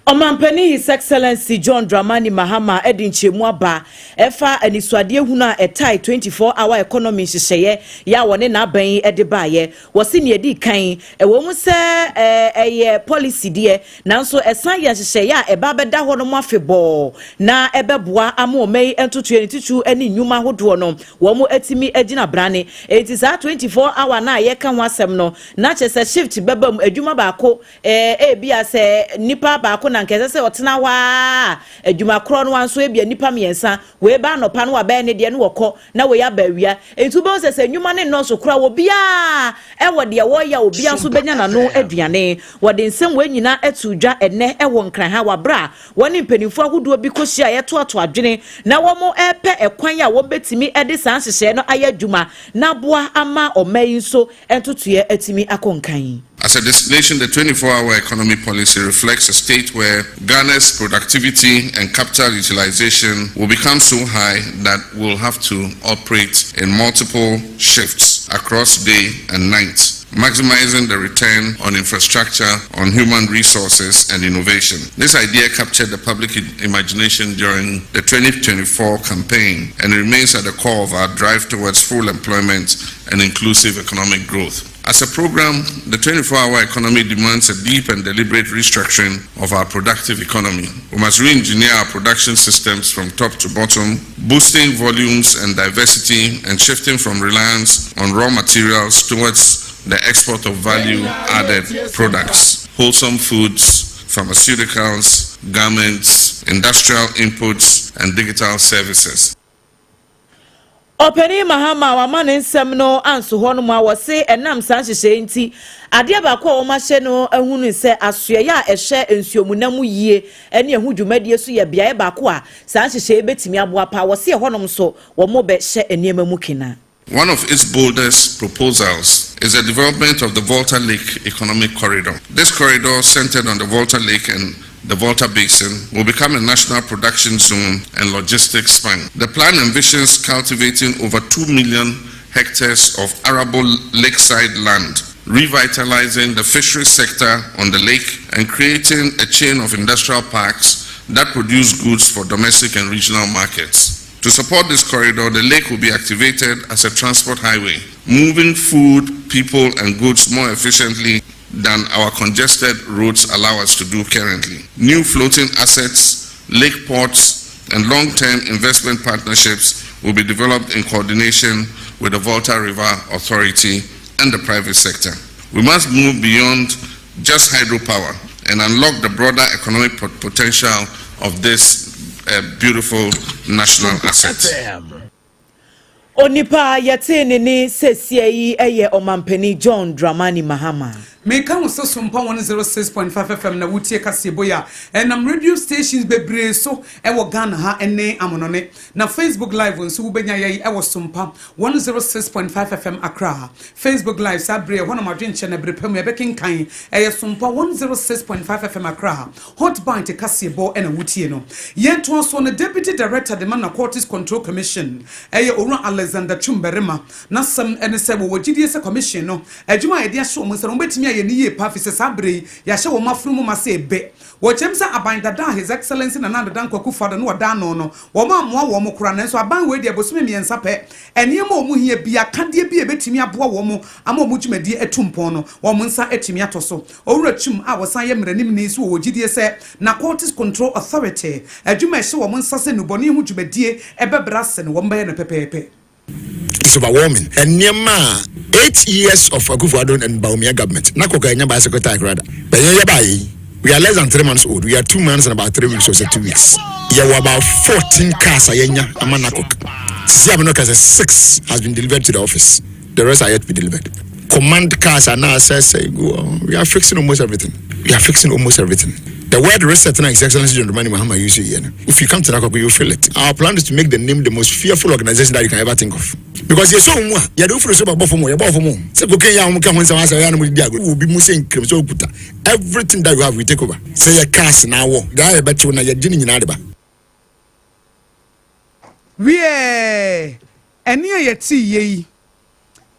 Ɔmampanin His Excellency John Dramani Mahama de nkyɛmu aba ɛfa anisoadeɛ hunu a ɛtae 24 hour economy nhyehyɛeɛ yɛ a wɔne n'aban de baeɛ. Wɔsi nea ɛdi kan ɛwɔ mu sɛ ɛyɛ policy deɛ, nanso ɛsan yɛ nhyehyɛeɛ a ɛba bɛda hɔ nom afebɔɔ na ɛbɛboa ama ɔma yi ntotoɛ ne titiriw ne nnwuma ahodoɔ no wɔn atumi agyina brane. Eti saa 24 hour na a yɛka ho asɛm no, na kyerɛ sɛ shift bɛba mu. Adwuma baako ebi a sɛ nipa baako na nkɛsɛ sɛ ɔtena hɔ a, adwuma korɔ no nso ebia nipa mmiɛnsa wei ba anɔpa no wabɛyɛ ne deɛ no wɔkɔ na wei aba awia. Nti wobɛhu sɛ nnwuma ne nnɔɔso koraa, obiara ɛwɔ deɛ wɔyɛ a obiara nso bɛnya n'ano aduane. Wɔde nsɛm wɔn nyinaa ato dwa ɛnɛ ɛwɔ Nkran ha wabra a wɔne mpanimfoɔ ahodoɔ bi kɔhyia a yɛtoato adwene na wɔn ɛrepɛ ɛkwan a wɔbɛtumi de saa nhyehyɛeɛ no ayɛ adwuma na aboa ama ɔma yi nso ntotoeɛ atumi akɔ nkan. As a destination, the 24 hour economy policy reflects a state where Ghana's productivity and capital utilization will become so high that we'll have to operate in multiple shifts across day and night, maximizing the return on infrastructure, on human resources, and innovation. This idea captured the public imagination during the 2024 campaign and remains at the core of our drive towards full employment and inclusive economic growth. As a program, the 24 hour economy demands a deep and deliberate restructuring of our productive economy. We must re engineer our production systems from top to bottom, boosting volumes and diversity and shifting from reliance on raw materials towards the export of value added products, wholesome foods, pharmaceuticals, garments, industrial inputs, and digital services. Ɔpanin Mahama wama ne nsɛm no anso hɔ nom a wɔse ɛnam saa nhyehyɛe nti, adeɛ baako a wɔahyɛ no ahunu sɛ asoɛeɛ a ɛhyɛ nsuomunam yie ne ɛho dwumadie so yɛ beaeɛ baako a saa nhyehyɛe bɛtumi aboa paa. Wɔse ɛhɔnom nso wɔn bɛhyɛ nneɛma mu kena. One of its boldest proposals is the development of the Volta Lake Economic Corridor. This corridor, centered on the Volta Lake and the Volta Basin, will become a national production zone and logistics spine. The plan envisions cultivating over 2 million hectares of arable lakeside land, revitalizing the fisheries sector on the lake, and creating a chain of industrial parks that produce goods for domestic and regional markets. To support this corridor, the lake will be activated as a transport highway, moving food, people, and goods more efficiently than our congested roads allow us to do currently. New floating assets, lake ports, and long-term investment partnerships will be developed in coordination with the Volta River Authority and the private sector. We must move beyond just hydropower and unlock the broader economic potential of this beautiful national asset. Onipa a yɛtee ne ne sesia yi yɛ Ɔmampanin John Dramani Mahama. Meka wo sɛ Sompa 106.5 FM na wotie kaseɛbɔ yi a ɛnam radio stations bebree so wɔ Ghana ha ne amonɔne. Na Facebook live nso wobɛnya yɛn wɔ Sompa 106.5 FM Accra. Facebook live saa bere ɛhɔ na mo adwenkyerɛ na bere pa mu yɛbɛkenkan. Ɛyɛ Sompa 106.5 FM Accra. Hot Bite kaseɛbɔ na wotie no. Yɛntoa so no Deputy Director de ma Narcotics Control Commission ɛyɛ Owura Alexander Twum-Barima. N'asɛm ne sɛ wɔwɔ gyidie sɛ Commission no adwuma a yɛde ahyɛ wɔn nsa no wɔbɛtumi ayɛ no yie paa fisɛ saa berɛ yi yɛahyɛ wɔn afono mu ma sɛ ebe. Wɔkyerɛm sɛ aban dada a His Excellency Nana Addo Dankwa Akufo-Addo na ɔda ano no wɔn ammoa wɔn koraa nanso aban wei deɛ bosome mmiɛnsa pɛ nneɛma a wɔn hia bi akadeɛ bi a ɛbɛtumi aboa wɔn ama wɔn dwumadie atu mpɔn no wɔn nsa atumi atɔ so. Owura Twum a wɔsan yɛ mmaranimni nso wɔ gyidie sɛ Narcotics Control Authority adwuma a ɛhyɛ wɔn nsa sɛ nnubɔne ho dwumadie bɛbrɛ ase no wɔbɛyɛ no pɛpɛɛpɛ. It's overwhelming. Nneɛma a 8 years of Akufo-Addo and Bawumia government na kɔkɔ ɛnya bicycle tyre koraa da. But yɛn yɛ baa yi, we are less than 3 months old. We are 2 months and about 3 weeks or so 2 weeks. Yɛwɔ about 14 cars a yɛnya ama NACOC. Sisi a mi no ka sɛ six has been delivered to the office. The rest are yet to be delivered. Command cars are now assessed. We are fixing almost everything. We are fixing almost everything. The word reset now His Excellency John Dramani Mahama used here. If you come to NACOC, you feel it. Our plan is to make the name the most fearful organization that you can ever think of. Because yɛ sɛ ɔmu a yɛde wofiri so bɛbɔ fam yɛbɔ fam sɛ cocaine yɛ a wɔn ka ho nsɛm asɛ yɛ anam di agorɔ obi mu sɛ nkrem sɛ okuta everything that you have, we take over. Sɛ yɛ cars na awɔ daa yɛbɛkyew na yɛgye ne nyinaa de ba. Wiɛ, ɛne a yɛte yie yi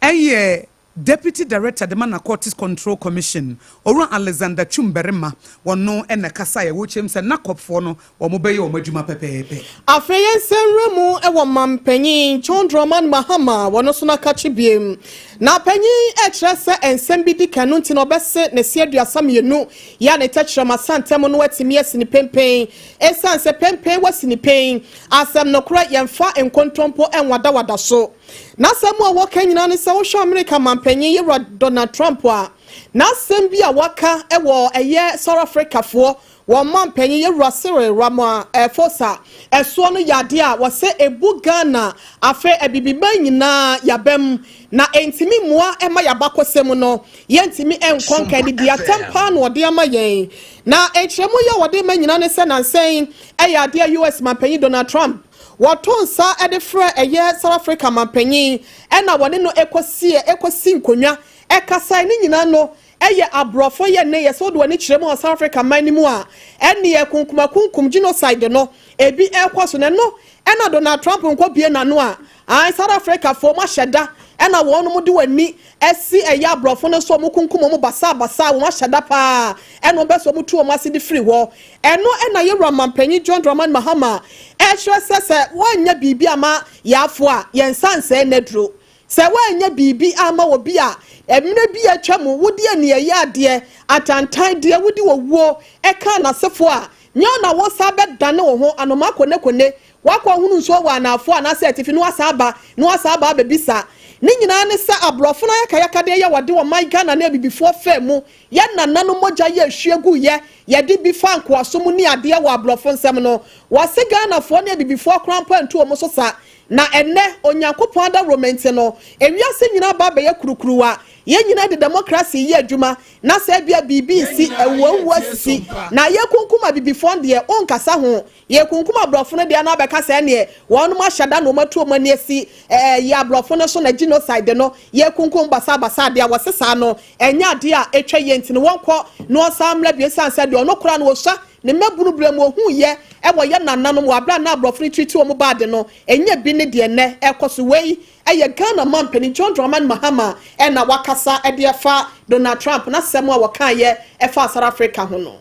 ɛyɛ Deputy Director de ma Narcotics Control Commission, Owura Alexander Twum-Barima, wɔno na ɛkasaeɛ. Wɔkyerɛ mu sɛ NACOPfoɔ no wɔn bɛyɛ wɔn adwuma pɛpɛɛpɛ. Afei yɛnsan nwura mu wɔ Mampanyin John Dramani Mahama wɔno so n'akakye biem. Na panyin ɛkyerɛ sɛ nsɛm bi di kan no nti na ɔbɛse ne se 32 yɛ a ne tɛkyerɛma santam no atumi asi ne pempen. Esiane sɛ pempen wasi ne pen, asɛm nokorɛ yɛmfa nkontompo nwadawada so. N'asɛm a wɔka nyinaa ne sɛ wohwɛ Amerika manpanyin Yewura Donald Trump a, n'asɛm bi a waka wɔ ɛyɛ South Africafoɔ wɔn manpanyin Yewura Cyril Ramaphosa ɛsoɔ no yɛ adeɛ a wɔsɛ ebu Ghana afei abibiman nyinaa yabam na ntumi mmoa ma yabakɔsɛm no yɛntumi nkɔ nka didi atɛm paa na ɔde ama yɛn. Na nkyerɛmu yɛ wɔde ma nyinaa ne sɛ nansɛn ɛyɛ adeɛ US manpanyin Donald Trump wɔto nsa de frɛ ɛyɛ South Africa manpanyin ɛna wɔne no ɛkɔsi ɛkɔsi nkonnwa ɛkasa. Ne nyinaa no ɛyɛ aborɔfo yɛ ne yɛ sɛ wode w'ani kyerɛ mu wɔ South Africa man no mu a, ɛneɛ kunkumakunkum genocide no ebi ɛkɔ so. Na ɛno ɛna Donald Trump nkɔ bie n'ano a ayi South Africa foɔ mo ahyɛ da ɛna wɔn mo de wɔn ani ɛsi ɛyɛ aborɔfo no so wɔn kunkum wɔn basabasa, wɔn ahyɛ da paa ɛna wɔn bɛ so wɔn tu wɔn ase de firi hɔ. Ɛno ɛna yɛwura mampanyin John Dramani Mahama ɛkyerɛ sɛ wɔnyɛ biribi ama yɛafo a yɛn nsa nsɛn n'aduro sɛ wɔanyɛ biribi ama wɔ bi a mmerɛ bi atwa mu wodi aniɛyɛ adeɛ atantan deɛ wodi owuo ɛka n'asefo a nyɛ na wɔsa bɛdane wo ho anoma konekone wakɔ hunu nsuo wɔ anaafo anaasɛ atifi na wasa aba na wasa aba abɛbisa. Ne nyinaa ne sɛ aborɔfo no ayakayakadeɛ yɛ wɔde wɔ man Ghana ne abibifoɔ fɛ mu yɛ nananom mogya yɛ ehwie gu yɛ yɛde bi fa nkoaso mu ne adeɛ wɔ aborɔfo nsɛm no. Wɔse Ghanafoɔ ne abibifoɔ koraa mpo ntu wɔn so sa. Na ɛnɛ Onyankopɔn adawuromenti no ewiase nyinaa ba abɛyɛ kurukuruwa, yɛn nyinaa de democracy yɛ adwuma na sɛ ebia biribi nsi awuawua asisi na yɛkunkum abibifoɔ deɛ ɔnkasa ho, yɛkunkum aborɔfo no deɛ no abɛka sɛ ɛneɛ wɔnom ahyɛ da na wɔn atu wɔn ani asi yɛ aborɔfo no so na genocide no yɛkunkum basabasa adeɛ a wɔse saa no ɛnyɛ adeɛ a atwa yɛ. Nti no wɔnkɔ na ɔsan mmra bio san sɛ deɛ ɔno koraa no wɔsua ne mmabunu berɛ mu ohun yɛ ɛwɔ yɛ nananom wɔ abere a na aborɔfo no tiriti wɔn baade no ɛnyɛ bi ne deɛ nnɛ ɛkɔ so. Wei ɛyɛ Ghana mampanin John Dramani Mahama ɛna wakasa ɛde ɛfa Donald Trump n'asɛm a wɔkaeɛ ɛfa South Africa ho no.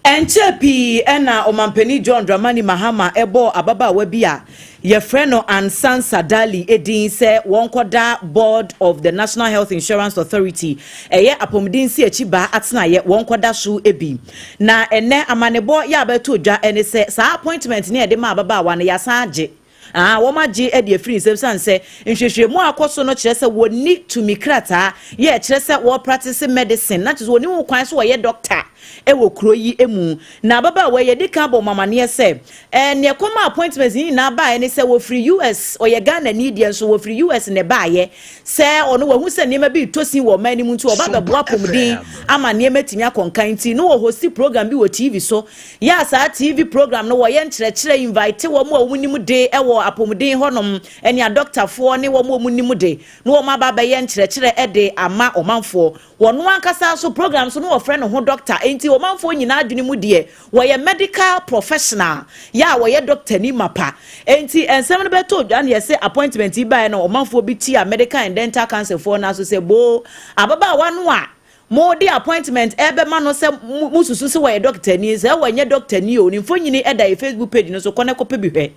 Ɛnkyɛɛ pii na Ɔmanpanin John Dramani Mahama bɔɔ ababaawa bi a wɔfrɛ no Ansan Sadali din sɛ wɔnkɔda Board of the National Health Insurance Authority, ɛyɛ apɔmuden nsiakyibaa atenaeɛ, wɔnkɔda so bi. Na ɛnnɛ amanebɔ yɛ a bɛtoo dwa ne sɛ saa appointment no a yɛde maa ababaawa no yɛasan agye. Aa, wɔagye adi afiri nsam esiane sɛ nhwehwɛmu a akɔ so no kyerɛ sɛ wɔnni tumi krataa yɛ ɛkyerɛ sɛ wɔpratese medicine na kyerɛ sɛ wɔnni ho kwan sɛ wɔyɛ dɔkta wɔ kuro yi mu. Na ababaawa yi yɛdi kan bɔ wɔn amaneɛ sɛ eh, nea ɛkɔma appointments yi nyinaa baeɛ ne sɛ wɔfiri US, ɔyɛ Ghanani deɛ nso wɔfiri US na ɛbaeɛ sɛ ɔno wahu sɛ nneɛma bi retɔ sin wɔ ɔman no mu nti ɔba bɛboa apɔmuden ama nneɛma atumi akɔ nkan nti na wɔhosti program bi wɔ TV so. Yɛ a saa TV program no wɔyɛ nkyerɛkyerɛ invite wɔn a wɔn nim de wɔ apɔmuden hɔnom ne adɔktafoɔ ne wɔn a wɔn nim de na wɔn aba abɛyɛ nkyerɛkyerɛ de ama ɔmanfoɔ. Wɔn ankasa nso program so no wɔfrɛ ne ho dɔkta enti ɔmanfoɔ nyinaa adwene mu deɛ wɔyɛ medical professional yɛ a wɔyɛ dɔktani mapa. Enti nsɛm no bɛtɔ dwa na yɛse appointment yi baeɛ no ɔmanfoɔ bi tia medical and dental council foɔ no aso sɛ boo ababaawa no a Mo de appointment ɛbɛma no sɛ mo susu sɛ wɔyɛ dɔktani, sɛ wɔnyɛ dɔktani o, ne mfonyini ɛda yɛ Facebook page no so, kɔ na kɔpɛ bi hwɛ.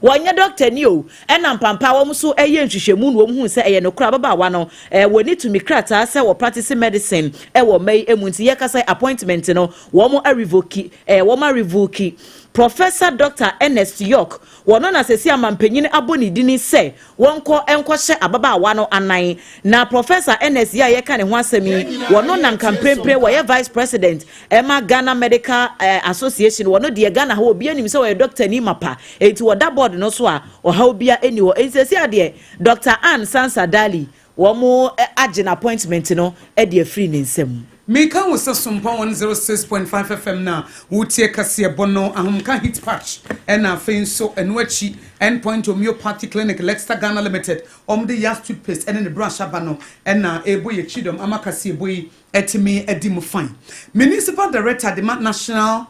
Wɔnyɛ dɔktani o, ɛna mpampa wɔn nso ɛyɛ nhwehwɛmu na wɔn hu sɛ ɛyɛ nokorɛ ababaawa no ɛɛ wɔnni tumi krataa sɛ wɔ practice medicine ɛwɔ mma yi ɛmu nti yɛkasa yi appointment no wɔn arevoki ɛɛ wɔn arevoki. Professor Doctor Ernest York, wɔno na sɛsi amanpanyin abɔ ne dini sɛ Wɔnkɔ nkɔhyɛ ababaawa no anan. Na Professor Ernest yi a yɛreka ne ho asɛm yi, wɔno na nka mprempren wɔyɛ Vice President ma Ghana Medical Association. Wɔno deɛ Ghana ha obiara nim sɛ ɔyɛ dɔktani mapa. Enti wɔda board no so a, ɔhaw biara nni hɔ. Enti seesei adeɛ, Doctor Ann Sansa Darley, wɔagye n'appointment no de afiri ne nsam. Meka wo sɛ Sompa 106.5 FM no a wotie kaseɛbɔ no, Ahomka Heat Patch ɛna afei nso ɛno akyi End Point Homeopathy Clinic, Lexta Ghana Limited, wɔn de Yas Toothpaste ɛne ne brush aba no ɛna ɛrebɔ yɛn kyidɔm ama kaseɛbɔ yi atumi adi mu fine. Municipal Director de ma National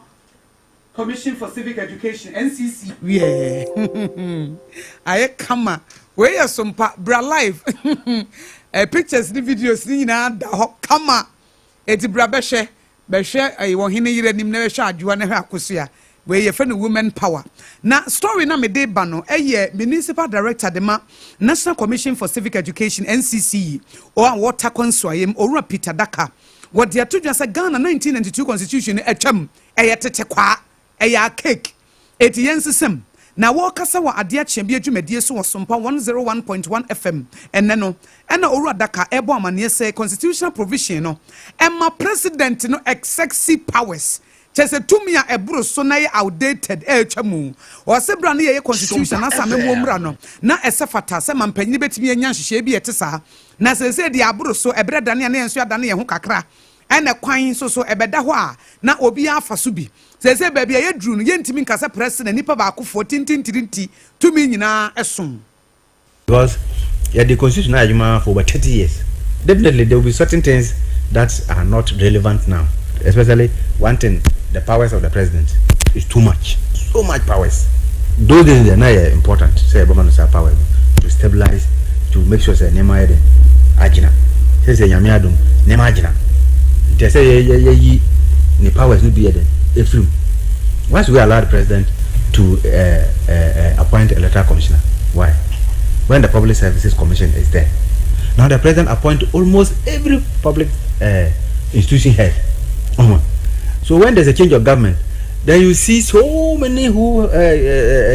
Commission for Civic Education, NCC. Wiɛɛ ayɛ kama. Wei yɛ sompa bra live eh, pictures ne videos ne nyinaa da hɔ kama. Eti bra bɛhwɛ bɛhwɛ eh, wɔ hene yere anim na bɛhwɛ adwoa na hwɛ akosua. Wei yɛfrɛ no women power. Na story na mede ba no ɛyɛ municipal director de ma National Commission for Civic Education NCCE o a wɔ Tarkwa Nsuaem Owura Peter Daka. Wɔde ato dwa sɛ Ghana 1992 constitution no atwam. Ɛyɛ tete kwaa, ɛyɛ archaic, enti yɛnsesa mu. Na wɔrekasa wɔ adeɛ akyeabea dwumadie so wɔ Sompa 101.1 FM ɛnnɛ no, ɛna Owura Daka rebɔ amaneɛ sɛ constitutional provision no ɛma President no excessive powers, kyerɛ sɛ tumi a ɛboro so na ɛyɛ outdated a atwa mu. Ɔse berɛ a na yɛyɛ constitution Sompa anaasɛ amammuo FM. mmara no, na ɛsɛ fata sɛ mampanyini bɛtumi anya nhyehyɛeɛ bi a ɛte saa. Na seesei deɛ aboro so, ɛberɛ dane a na yɛn nso yɛadane yɛn ho kakra. Ɛna kwan nso so, ɛbɛda hɔ a na obiara afa so bi. Seesei baabi a yɛaduru no, yɛntumi nka sɛ prɛse na nnipa baakofoɔ tintintirinti tumi nyinaa so. Because yɛde constitution no ayɛ adwuma for over 30 years. Definitely there will be certain things that are not relevant now, especially one thing, the powers of the president is too much, so much powers. Those days deɛ na ɛyɛ important sɛ yɛbɛma no saa powers no to stabilize, to make sure sɛ nneɛma ayɛ dɛn agyina. Sɛsɛ Nyame adom nneɛma agyina nti ɛsɛ yɛ yɛyi ne powers no bi yɛ dɛn ɛfiri mu. Once we allow the president to uh, uh, uh, appoint electoral commissioner, why? When the public services commission is there. Now the president appoint almost every public institution head. Uh-huh. So when there's a change of government, then you see so many who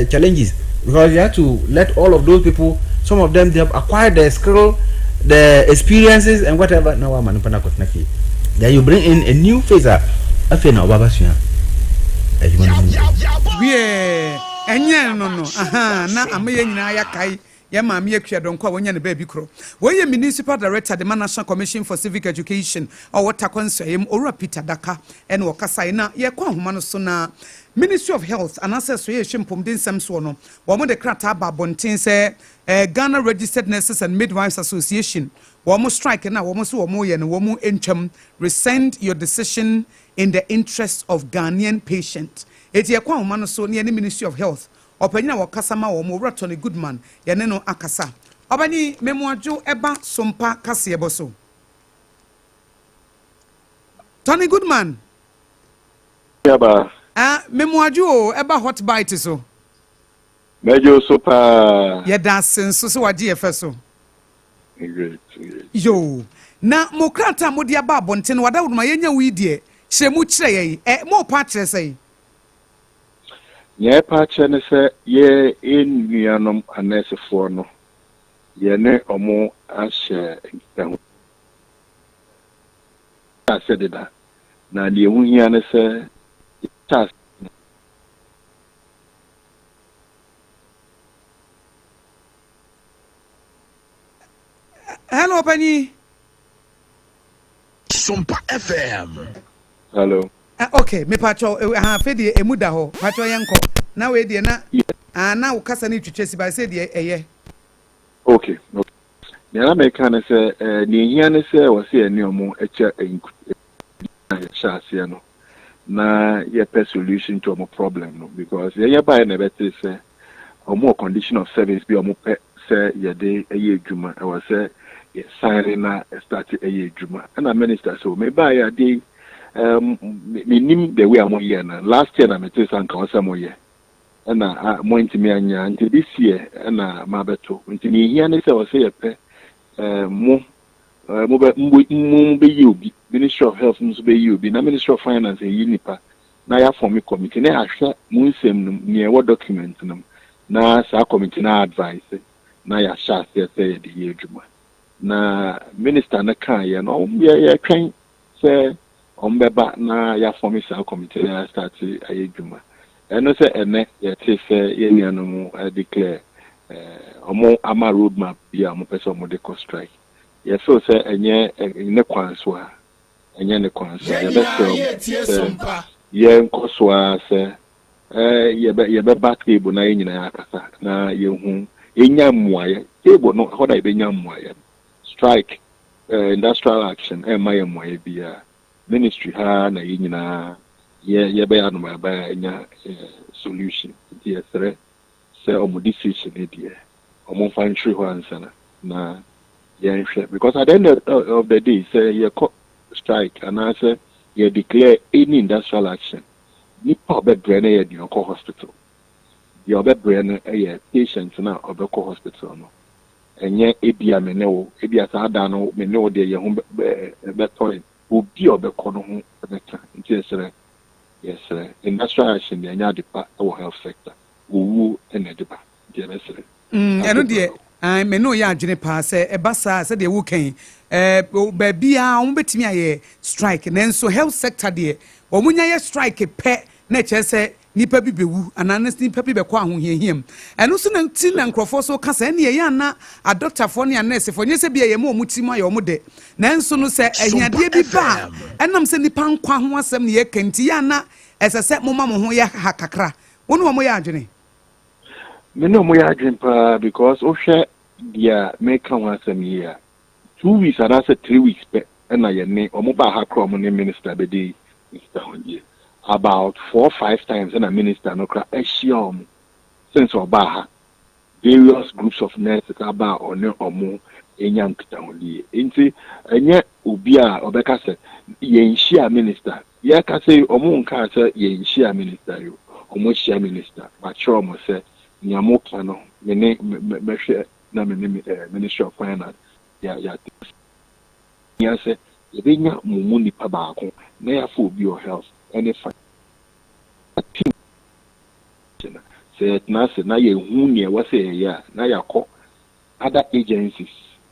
challenges because you have to let all of those people, some of them they have acquired the skill, the experiences and whatever. Now I'm an Then you bring in a new face. Afei na ɔba abɛsua adwuma no mu. Wiɛ, ɛnyɛ no no, ahaa, na ama yɛn nyinaa yɛakae yɛn maame Akua Donkor a wanya ne baabi korɔ. Wei yɛ Municipal Director de ma National Commission for Civic Education a ɔwɔ Tarkwa Nsuaem, Owura Peter Daka na ɔkasae. Na yɛkɔ ahoma no so na Ministry of Health anaasɛ Asoɛeɛ a ɛhwɛ mpɔmuden nsɛm soɔ no, wɔde krataa aba abɔnten sɛ Ghana Registered Nurses and Midwives Association wɔn strike no a wɔn se wɔn reyɛ no wɔn ntwam, rescind your decision in the interest of Ghanaian patient. Enti yɛkɔ ahoma no so na yɛne Ministry of Health ɔpanyin a wɔkasa ma wɔn, Owura Tony Goodman, yɛne no akasa. Ɔbani, Memoadwo ɛba Sompa kaseɛbɔ so. Tony Goodman. Yaba. Ah, memoadwo o, ɛba Hot Bite so. Mɛgye wo so paa. Yɛda ase nso sɛ wagye yɛ fɛ so. Great, great. Yoo, na mo krataa a mode aba abɔnten no, wadaworo ma yɛnya wo yi deɛ, kyerɛ mu kyerɛ yɛn. Ɛ, morepa akyerɛ sɛn? Nea ɛpa akyerɛ ne sɛ yɛ yɛn nuanom anɛɛsefoɔ no, yɛne ɔmo ahyɛ nkitaho ase deda. Na deɛ ɛho hia ne sɛ yɛhyɛ ase. Hello, panyin. Sompa FM. Hello. Okay, mepakyɛw, ha afei deɛ emu da hɔ. Pakyɛw yɛnkɔ. Na wei deɛ na ah, na wo kasa no twitwa si ba sɛ deɛ ɛyɛ. Okay. Nea na meka ne sɛ nea ehia ne sɛ wɔsɛ yɛne ɔmo kyɛ nku na yɛhyɛ aseɛ no na yɛpɛ solution to ɔmo problem no, because yɛyɛ baeɛ na ɛbɛte sɛ ɔmo wɔ condition of service bi a ɔmo pɛ sɛ yɛde ɛyɛ adwuma, ɛwɔ sɛ yɛsan na start ɛyɛ adwuma. Ɛna minister so mebaeɛ adeɛ yi, menim the way a moyɛ no. Last year na mete sɛ anka wɔ sɛ moyɛ ɛna moantumi anya, nti this year ɛna mabɛto. Nti nea ehia ne sɛ wɔ sɛ yɛpɛ mo mo bɛ mo bɛyi obi, Ministry of Health nso bɛyi obi, na Ministry of Finance ɛyi nipa, na yɛaform committee na yɛahwɛ mo nsɛm no, nea ɛwɔ document no mu, na saa committee na advice na yɛahyɛ aseɛ sɛ yɛde yɛ adwuma. Na minister no kaa yɛ no, yɛ yɛtwɛn sɛ ɔmo bɛba na yɛaform saa committee na yɛastart ayɛ adwuma. Ɛno sɛ ɛnɛ yɛte sɛ yɛn nuanom declare ɔmo ama road map bi a ɔmo pɛ sɛ ɔmo de kɔ strike. Yɛfeel sɛ ɛnyɛ ne kwan so a, ɛnyɛ ne kwan so a. Yɛbɛsrɛ ɔmo sɛ yɛnkɔ so a sɛ ɛɛ yɛbɛ yɛbɛba table na yɛn nyinaa akasa na yɛhu yɛnya mmuayɛ. Table no hɔ na yɛbɛnya mmuayɛ. Strike, industrial action ɛmma yɛ mmuayɛ biara. Ministry ha na yɛn nyinaa yɛ yɛbɛyɛ anomayaba anya solution. Nti yɛsrɛ sɛ ɔmo decision ne deɛ, ɔmo mfa ntwere hɔ ansa na yɛnhwɛ, because at the end of the day, sɛ yɛkɔ strike anaasɛ yɛ declare any industrial action, nipa a ɔbɛbrɛ no yɛ deɛ ɔkɔ hospital. Deɛ ɔbɛbrɛ no yɛ patient no a ɔbɛkɔ hospital no. Ɛnyɛ ebia me ne wo, ebia saa da no me ne wo deɛ yɛn ho bɛtɔ yɛn, obi a ɔbɛkɔ no ho bɛka. Nti yɛsrɛ, industrial action deɛ, ɛnyɛ ade pa wɔ health sector. Owuo ɛna ɛde ba, nti yɛbɛsrɛ. Ɛno deɛ me ne ɔyɛ adwene paa sɛ ɛba saa sɛdeɛ wokan baabiaa wɔn bɛtumi ayɛ strike, nanso health sector deɛ, wɔn nya yɛ strike pɛ na ɛkyerɛ sɛ nipa bi bɛwu anaa nipa bi bɛkɔ ahohiahia mu. Ɛno nso na ti na nkurɔfoɔ so kasa. Ɛne ɛyɛ ana adɔktafoɔ ne anɛɛsefoɔ nyɛ sɛ bi ɛyɛ mu ɔmo ti mu ayɛ ɔmo dɛ, nanso no sɛ ahiadeɛ bi ba a, ɛnam sɛ nipa nkwa ho asɛm ne yɛka nti, yɛ ana ɛsɛ sɛ moma mo ho yɛ ha kakra. Wɔn ne wɔn yɛ adwene. Me ne ɔmo yɛ adwene paa, because wohwɛ deɛ meka ho asɛm yi a, 2 weeks anaasɛ 3 weeks pɛ ɛna yɛne ɔmo baa ha korɔ, ɔmo ne minister bɛdi nkitahodie about four five times, ɛna minister no kora ahyia ɔmo since ɔbaa ha. Various groups of nurses aba a ɔne ɔmo enya nkitahodie, nti ɛnyɛ obi a ɔbɛka sɛ yɛnhyia minister. Yɛka sɛ ɔmo nkaa sɛ yɛnhyia minister yi o, ɔmo hyia minister, wakyerɛ ɔmo sɛ nea mo ka no, me ne mɛhwɛ na me ne Ministry of Finance yɛ yɛ nya sɛ yɛbɛnya mo mu nipa baako na yɛafa obi wɔ health ɛne fa team. Sɛ yɛtena ase na yɛhu nea ɛwɔ sɛ yɛyɛ a, na yɛakɔ other agencies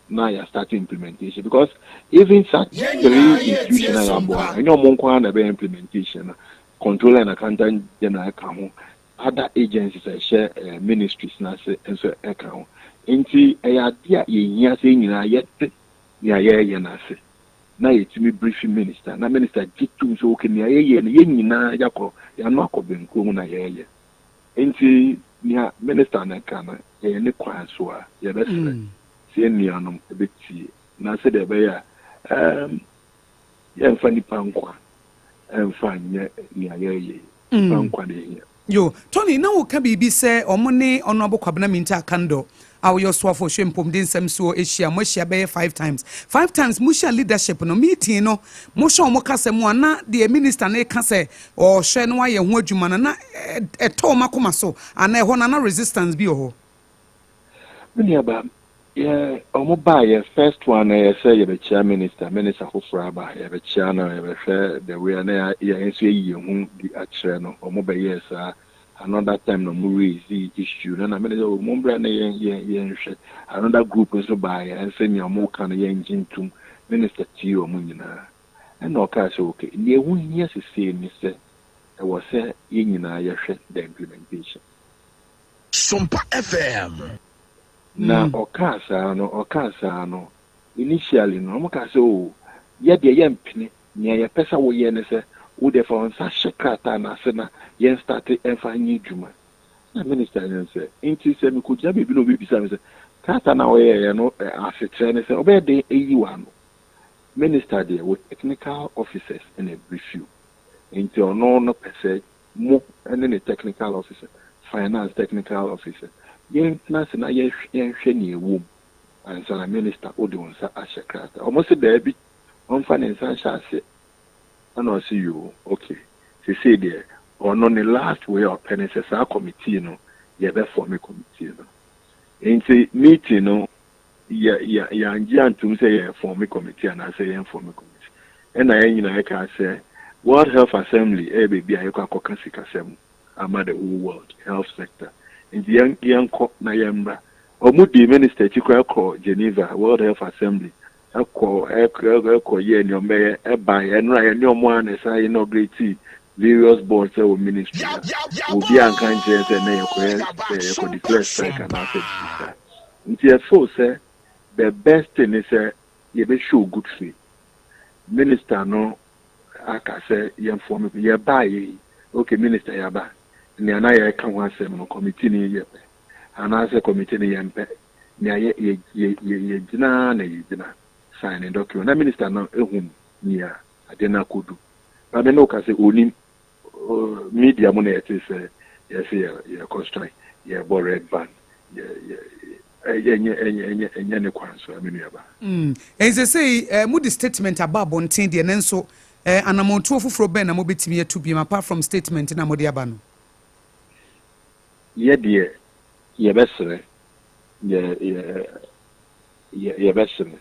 na yɛ start implementation, because even such three institution a yɛaboa, ɛnyɛ ɔmo nko ara na ɛbɛyɛ implementation na Controller and Accountant General ka ho, other agencies a ɛhyɛ ministries n'ase nso ɛka ho. Nti ɛyɛ ade a yɛhia sɛ nyinaa yɛte nea yɛreyɛ n'ase na yɛtumi brief minister na minister gye tum sɛ okay, nea yɛyɛ no, yɛn nyinaa yɛakɔ yɛano akɔ benkurom na yɛreyɛ. Nti nea minister no ka no, ɛyɛ ne kwan so a yɛbɛsrɛ sɛ yɛn nuanom bɛtie na sɛdeɛ ɛbɛyɛ a yɛmfa nipa nkwa ɛmfa nyɛ nea yɛreyɛ yi. Nipa nkwa na ɛhia. Yo, Tony, na woka biribi sɛ ɔmo ne Honourable Kwabena Mintah Akandoh. a ɔyɛ ɔsoafo ɔhwɛ mpɔmuden nsɛm soɔ ahyia. Moahyia bɛyɛ five times. Five times mohyia leadership no meeting no, mohwɛ wɔn kasa mu a na deɛ minister no reka sɛ ɔrehwɛ na wayɛ ho adwuma no na ɛtɔ wɔn akoma so anaa ɛhɔ no na resistance bi wɔ hɔ? Me nuaba, yɛ wɔn baa yɛ first one no yɛ sɛ yɛbɛkyia minister, minister foforɔ aba yɛbɛkyia no yɛbɛhwɛ the way a na yɛn nso yɛyi yɛn ho di akyerɛ no, wɔn bɛyɛɛ saa. Another time na ɔmo raise issue no na mene sɛ oh mombra na yɛn yɛn yɛnhwɛ. Another group nso baeɛ ɛnsɛ nea ɔmo ka no yɛngye ntom. Minister tiee ɔmo nyinaa ɛna ɔkaa sɛ okay nea ɛho hia sesei ne sɛ ɛwɔ sɛ yɛn nyinaa yɛhwɛ the implementation. Sompa FM. Na ɔkaa saa no ɔkaa saa no initially no ɔmo kaa sɛ oh yɛdeɛ yɛmpene Nea yɛpɛ sɛ woyɛ ne sɛ wo deɛ fa wo nsa hyɛ krataa no ase na yɛn starte mfa nyɛ adwuma. Ɛna minister no sɛ, nti sɛ mekɔgyina baabi na obi bisa me sɛ krataa no a woyɛeɛ no asekyerɛ ne sɛ wobɛyɛ dɛn ayi w'ano? Minister deɛ wo technical officers na ɛbrief you nti ɔno no pɛ sɛ mo ne ne technical officer, finance technical officer yɛntena ase na yɛnhwɛ nea ɛwɔ mu ansa na minister wode wo nsa ahyɛ krataa. Wɔn se daabi. ɔmfa ne nsa nhyɛ aseɛ ɛna ɔse yoo ok sesei deɛ ɔno ne last wei a ɔpɛ ne sɛ saa committee no yɛbɛ forme committee no nti meeting no yɛ yɛ yɛangye antum sɛ yɛ forme committee anaasɛ yɛn forme committee ɛna yɛn nyinaa yɛkaa sɛ World Health Assembly ɛyɛ baabi a yɛkɔ akɔka sikasɛm ama the whole world health sector nti yɛn yɛnkɔ na yɛmmra ɔmo dii minister akyi koraa kɔ Geneva World Health Assembly Ɛkɔ ɛkɔ yɛɛ nea ɔmbɛyɛ ɛbae ɛnora yɛne ɔmo ara na ɛsan inaugurate various boards ɛwɔ ministry ha obi anka nkyerɛ yɛn sɛ ɛnɛ yɛkɔyɛ yɛkɔ declare strike anaasɛ biribi saa nti yɛ feel sɛ the best thing ne sɛ yɛbɛ show good faith minister no aka sɛ yɛn form yɛbaeɛ yi okay minister yɛaba nea na yɛreka ho asɛm no committee no yɛpɛ anaasɛ committee no yɛmpɛ nea yɛ yɛ yɛ yɛ yɛgyina ara na yɛgyina sign ne document na minister no ehu nea ade no akɔdu ba me ne wo ka sɛ onim media mu na yɛte sɛ yɛsɛ yɛ yɛkɔ strike yɛbɔ red band yɛ yɛ ɛnyɛ ɛnyɛ ɛnyɛ ɛnyɛ ne kwan so me nua ba. Mm, ɛnsɛ sɛ eh, mode statement aba abɔnten deɛ nanso eh, anammɔntuo foforɔ bɛn na mobɛtumi atu biom apart from statement na mode aba no? Yɛ deɛ yɛbɛsrɛ yɛ yɛ yɛ yɛbɛsrɛ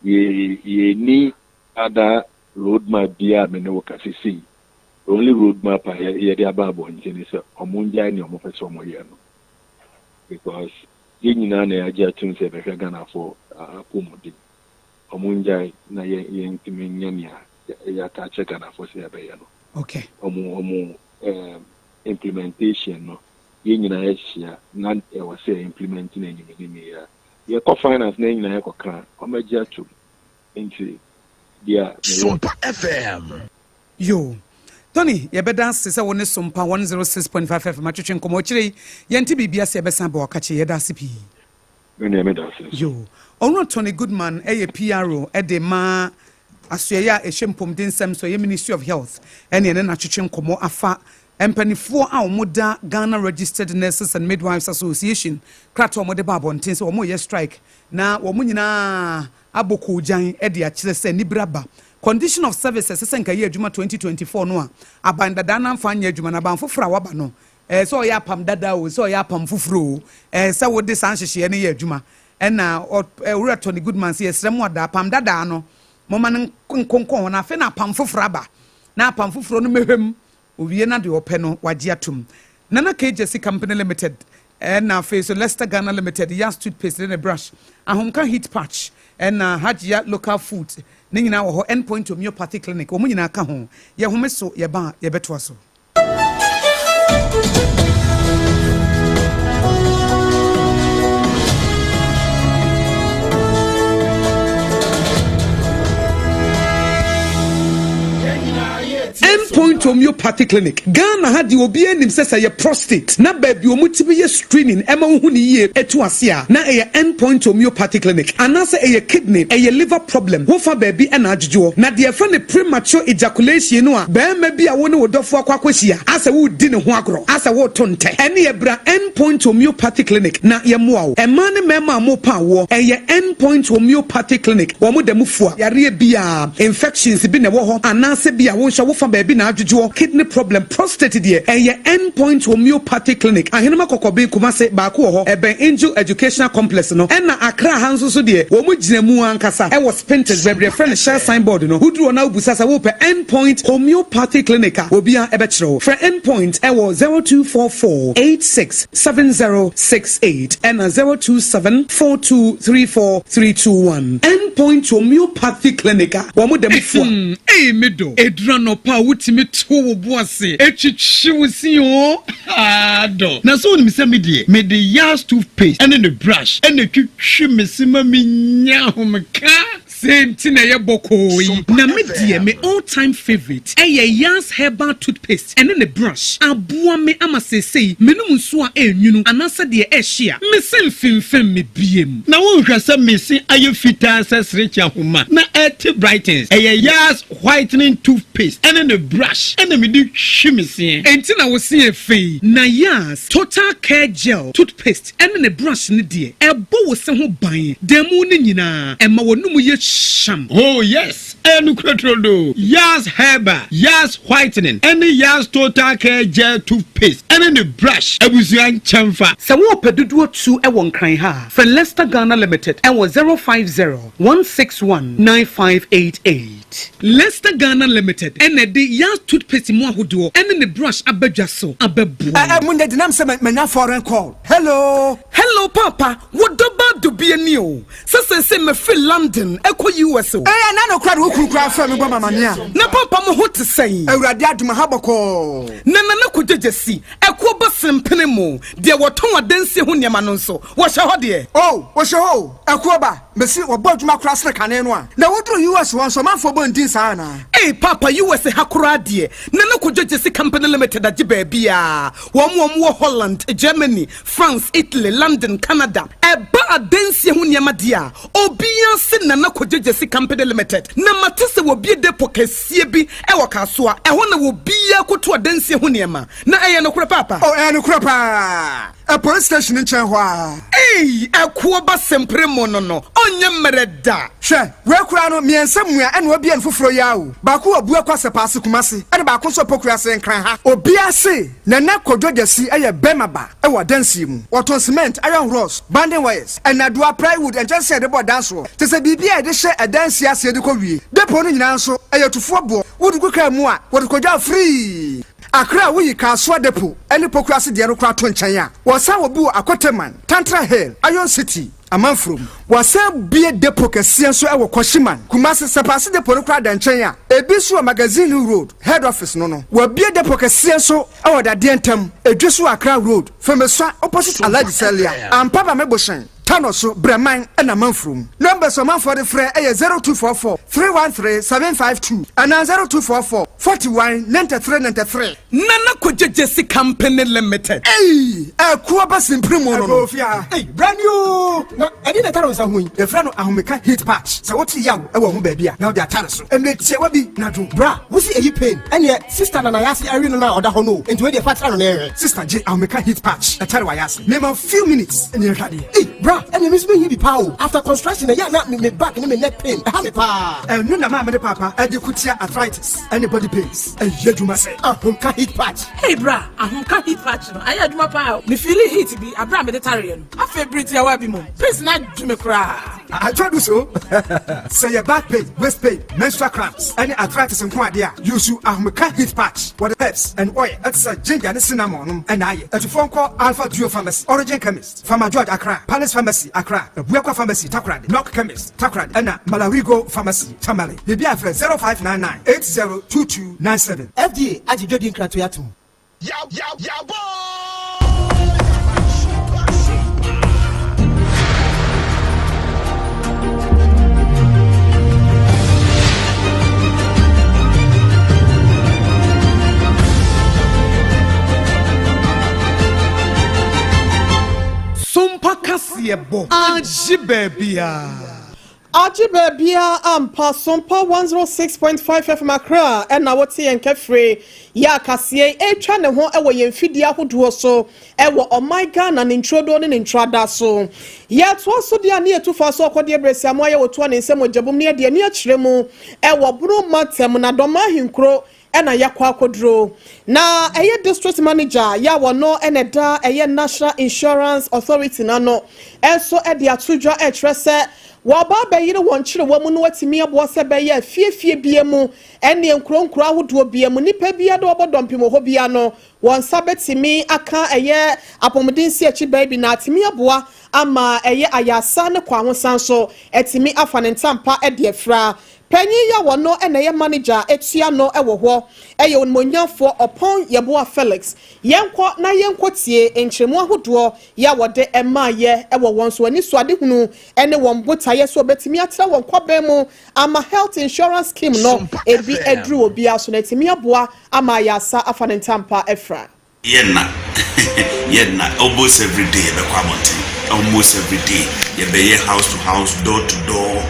yɛ yɛnni other road map biara a me ne wo ka sesei the only road map a yɛ yɛde aba abɔnten ne sɛ ɔmo ngyae nea ɔmo pɛ sɛ ɔmo yɛ no because yɛn nyinaa na yɛagye atum sɛ yɛbɛhwɛ Ghanafoɔ apɔmuden ɔmo ngyae na yɛ yɛntumi nyɛ nea yɛaka akyerɛ Ghanafoɔ sɛ yɛbɛyɛ no Okay. ɔmo ɔmo ɛɛm implementation no yɛn nyinaa ahyia na ɛwɔ sɛ yɛ implement no anim anim yi a, yɛkɔ finance na yɛn nyinaa yɛkɔka a, wɔagye atom. Nti deɛ mewɔ. Sompa FM. Yoo. Tony, yɛbɛda ase sɛ wo ne Sompa 106.5 FM atwetwe nkɔmmɔ. Akyire yi, yɛnte biribi ase a, yɛbɛsan aba w'akakye. Yɛda ase pii. Me nua, meda ase nso. Yoo. Owura Tony Goodman yɛ PRO de ma Asoɛeɛ a ɛhwɛ mpomden nsɛm so, ɛyɛ Ministry of Health, ɛne ɛne no atwetwe nkɔmmɔ afa Mpaninfoɔ a wɔda Ghana Registered Nurses and Midwives Association krataa a wɔde ba abɔnten sɛ wɔreyɛ strike na wɔn nyinaa abɔ koogyan de akyerɛ sɛ anibere aba. Condition of service a ɛsɛ sɛ nka ɛyɛ adwuma 2024 no a aban dadaa no amfa anyɛ adwuma no, aban foforɔ a waba no, ɛɛ sɛ ɔyɛ apam dada o, sɛ ɔyɛ apam foforɔ o, ɛɛ sɛ wode saa nhyehyɛeɛ no yɛ adwuma. Ɛna Owura Tony Goodman sɛ yɛsrɛ mo ada apam dadaa no momma no nkonkɔn hɔ na afei na apam foforɔ aba na apam foforɔ no mmɛhwɛ mu. Owie na deɛ ɔpɛ no wagye atom. Nana K Gyasi Company Limited ɛna afei nso Lester Ghana Limited, Yas Toothpaste ne ne brush, Ahomka Heat Patch ɛna Hajia Local Foods ne nyinaa wɔ hɔ, End Point Homeopathy Clinic wɔn nyinaa ka ho. Yɛhome so yɛba a yɛbɛtoa so. Point Homeopathy Clinic, Ghana ha deɛ obiara nim sɛ sɛ ɛyɛ prostate na baabi a wɔtumi yɛ screening ɛma wohu no yie ɛtu ase a, na ɛyɛ End Point Homeopathy Clinic. Anaasɛ ɛyɛ kidney, ɛyɛ liver problem, wofa baabi na adwodwoɔ. Na deɛ yɛfrɛ no premature ejaculation no a, barima bi a wo ne wo dɔfoɔ akɔ akɔhyia asɛ woredi ne ho agorɔ, asɛ woreto ntɛ, ɛneɛ bra End Point Homeopathy Clinic na yɛmmoa wo. Mmaa ne mmarima a morepa awoɔ, ɛyɛ End Point Homeopathy Clinic, wɔn da mu fua yareɛ biara, infections bi na ɛwɔ hɔ anaasɛ bi a wo nso wofa baabi na adwodwoɔ, kidney problem, prostate deɛ, ɛyɛ End Point Homeopathy Clinic, Ahenema Kɔkɔben, Kumasi, baako wɔ hɔ, ɛbɛn Angel Educational Complex no, ɛna Accra ha nso so deɛ, wɔn gyina mu ankasa ɛwɔ Spintex, baabi a yɛfrɛ no Shell sign board no, woduru hɔ na wobisa sɛ wopɛ End Point Homeopathy Clinic a, obiara bɛkyerɛ wo. Frɛ End Point ɛwɔ 0244 86 7068 ɛna 027 4234 321. End Point Homeopathy Clinic a wɔn da mu fua. Ei me dɔ, ɛduru anɔpa a wotumi to wo bo ase twitwi wo se oo, haa dɔ. Na sɛ wonim sɛ me deɛ, mede Yas toothpaste ne ne brush na ɛtwitwi me se ma menya ahomeka. Sei nti na ɛyɛ bɔkɔɔ yi. Na me deɛ me all time favourite ɛyɛ Yas herbal toothpaste ɛne ne brush. Aboa me ama seesei menom nsuo a ɛnwunu anaasɛ deɛ ɛhye a, me se mfemfem me biem. Na wonhwɛ sɛ me se ayɛ fitaa sɛ serekye ahoma na ɛte brightens. Ɛyɛ Yas whitening toothpaste ɛne ne brush ɛna mede hwi me seɛ. Enti na wo se yɛ fɛ yi. Na Yas total care gel toothpaste ɛne ne brush no deɛ, ɛbɔ wo se ho ban da mu no nyinaa, ɛma w'anomu yɛ hyam. Oh yes, ɛyɛ nokorɛ turodoo. Yas Herbal, Yas Whitening, ɛne Yas Total Care Gel Toothpaste ɛne ne brush abusua nkyɛnfa. Sɛ worepɛ dodoɔ tu wɔ Nkran ha a, frɛ Lester Ghana Limited wɔ 050 161 9588. Lester Ghana Limited na ɛde Yas Toothpaste mu ahodoɔ ne ne brush aba dwa so abɛboa wo. Ɛɛ mo nyɛ denam sɛ manya foreign call. Hello. Hello paapa, wo dɔ ba dubia ni o, sɛ seesei mafiri London ɛkɔ US o. Ɛɛ ɛna no koraa de wo kunu koraa frɛ me bɔ me amaneɛ a. Na paapa mo ho te sɛn? Awurade adom aha bɔkɔɔ. Na Nana Kwadwo Gyasi, ɛkoɔ ba sempene mo, deɛ wɔtɔn adansie ho nneɛma no nso, wɔhyɛ hɔ deɛ? Oh, wɔhyɛ hɔ o, ɛkoɔ ba. Mese wɔbɔ adwuma koraa sene kane no a. Na woduru US hɔ nso ɔmanfoɔ bɔ ndin saa anaa? Ei paapa US ha koraa deɛ Nana Kojo Gyasi Company Limited agye baabiaa, wɔn a wɔn wɔ Holland, Germany, France, Italy, London, Canada. Ɛba adansie ho nneɛma deɛ a, obiaa se Nana Kojo Gyasi Company Limited. Na mate sɛ wɔbue depot kɛseɛ bi wɔ Kasoa, ɛhɔ na obiaa kɔtu adansie ho nneɛma. Na ɛyɛ nokorɛ paapa? Oh ɛyɛ nokorɛ paa. Ɛ police station nkyɛn hɔ ara. Ei ɛkoɔ ba sempere mo no no ɔnyɛ mmerɛ da. Hwɛ, wei koraa no, mmiɛnsa mua ɛna wabue no foforɔ yi ara o. Baako wɔ Buakwa Sɛpaase Kumasi ɛna baako nso wɔ Pokuase Nkran ha. Obiara se Nana Kwadwo Gyasi yɛ bɛrima ba wɔ adansie mu. Wɔtɔn cement, iron rods, banding wires, nnadewa, plywood, nkyɛnsee a yɛde bɔ dan soɔ, kyerɛ sɛ biribiara a yɛde hyɛ adansie aseɛ de kɔ wie. Depot no nyinaa nso, ɛyɛ tufoɔ boɔ. Wode gu kaa mu a, wɔde kɔdwa free. Accra a woyi Kasoa Depot ne Pokuase deɛ no koraa to nkyɛn a, wɔsan wɔ bi wɔ Akoteman, Tantra Hill, Iron City, Amanfurom. Wɔasan abue depot kɛseɛ nso wɔ Kwashiman, Kumasi. Sɛpaase depot no koraa da nkyɛn a, ebi nso wɔ Magazine Road, Head Office no no. Wɔabue depot kɛseɛ nso wɔ Dadeɛ Ntam, Edweso Accra Road, Femesua opposite Alhaji Salia, Ampaba Mebohyɛn. Tano so, Brɛman na Manfurom. Numbers a ɔmanfoɔ de frɛ yɛ 0244 313 752 anaa 0244 41 93 93. Nana Kwadwo Gyasi Company Limited. Ei! Ɛko aba simpiri mu no no. Ɛkɔ ofie ha. Ei, bra ni oo! Na ɛdeɛn na ɛtare wo nsa ho yi? Yɛfrɛ no ahomeka heat patch. Sɛ wote yaw wɔ wo ho baabi a, na wode atare so. Mmerɛ tiawa bi na dwo. Bra, wo se ɛyi pain? Ɛneɛ sister na n'ayase awe no no a ɔda hɔ no o. Enti wei deɛ fa tra no na yɛnhwɛ. Sister gye ahomeka heat patch ɛtare w'ayase. Mema wo few minutes ne yɛnhwɛ adeɛ. Ei bra ɛneɛ me nso mehia bi paa o. After construction ɛyɛ a na me back ne me neck pain ɛha me paa. Ɛno na maame ne paapa ɛde ko tia arthritis ɛne body pains. Ɛyɛ adwuma sɛ. Ahomka heat patch. Ei bra, ahomka heat patch no ayɛ adwuma paa o. Me feeli heat bi aberɛ a mede tareɛ no. Afei bere tiawa bi mu, pains no adwo me koraa. Atwa do so. Sɛ yɛ back pain, waist pain, menstrual cramps, ɛne arthritis nko adeɛ a, use Ahomeka heat patch. Wɔde herbs and oil ɛte sɛ ginger ne cinnamon nom ɛna ayɛ. Atufoɔ nkɔ Alpha Duo Pharmacy, Origin Chemist, Farmer George Accra, Palace Pharmacy Accra, Abuakwa Pharmacy Takoradi, Knock Chemist Takoradi, ɛna Malarigo Pharmacy Tamale. Biribi a frɛ 0599 802297. FDA agye dwadie nkratoe atom. Kaseɛbɔ agye baabiara. Agye baabiara ampa, Sompa 106.5 FM Accra na wote yɛn kɛfire yɛ a kaseɛ yi retwa ne ho wɔ yɛn mfidie ahodoɔ so wɔ ɔman Ghana ne ntwirodo ne ne ntrada so. Yɛtoa so deɛ a ne yɛtu fa so ɔkɔdeɛ berɛsiamu ayɛ wɔtoa ne nsam wɔ gyabum ne yɛde ani akyerɛ mu wɔ Bono mantam na Dɔmaa ahenkuro na yɛakɔ akɔduro. Na ɛyɛ District Manager yɛ a wɔno na ɛda ɛyɛ National Insurance Authority no ano nso de ato dwa rekyerɛ sɛ wɔaba abɛyere wɔn nkyerewa mu na wɔatumi aboa sɛ ɛbɛyɛ a fie fie biara mu ne nkuro nkuro ahodoɔ biara mu nnipa biara de wɔbɔ dɔmpem wɔ hɔ biara no wɔn nsa bɛtumi aka ɛyɛ apɔmuden nsiakyibaa bi na atumi aboa ama ɛyɛ ayaresa ne kwahosan nso atumi afa ne ntampa de afira. Panyin yi a ɔno na ɛyɛ manager a ɛtua no wɔ hɔ yɛ Onimuonyamfoɔ Ɔpɔn Yeboah Felix. Yɛnkɔ na yɛnkɔ tie nkyerɛmu ahodoɔ yi a wɔde maeɛ wɔ wɔn so anisoadehunu ne wɔn botaeɛ sɛ wɔbɛtumi atra wɔn kɔbɛn mu ama Health Insurance Scheme no bi aduru obiara so na atumi aboa ama ayaresa afa ne ntampa afira. Yɛ nna yɛ nna almost everyday yɛbɛkɔ abɔnten almost everyday yɛbɛyɛ house to house door to door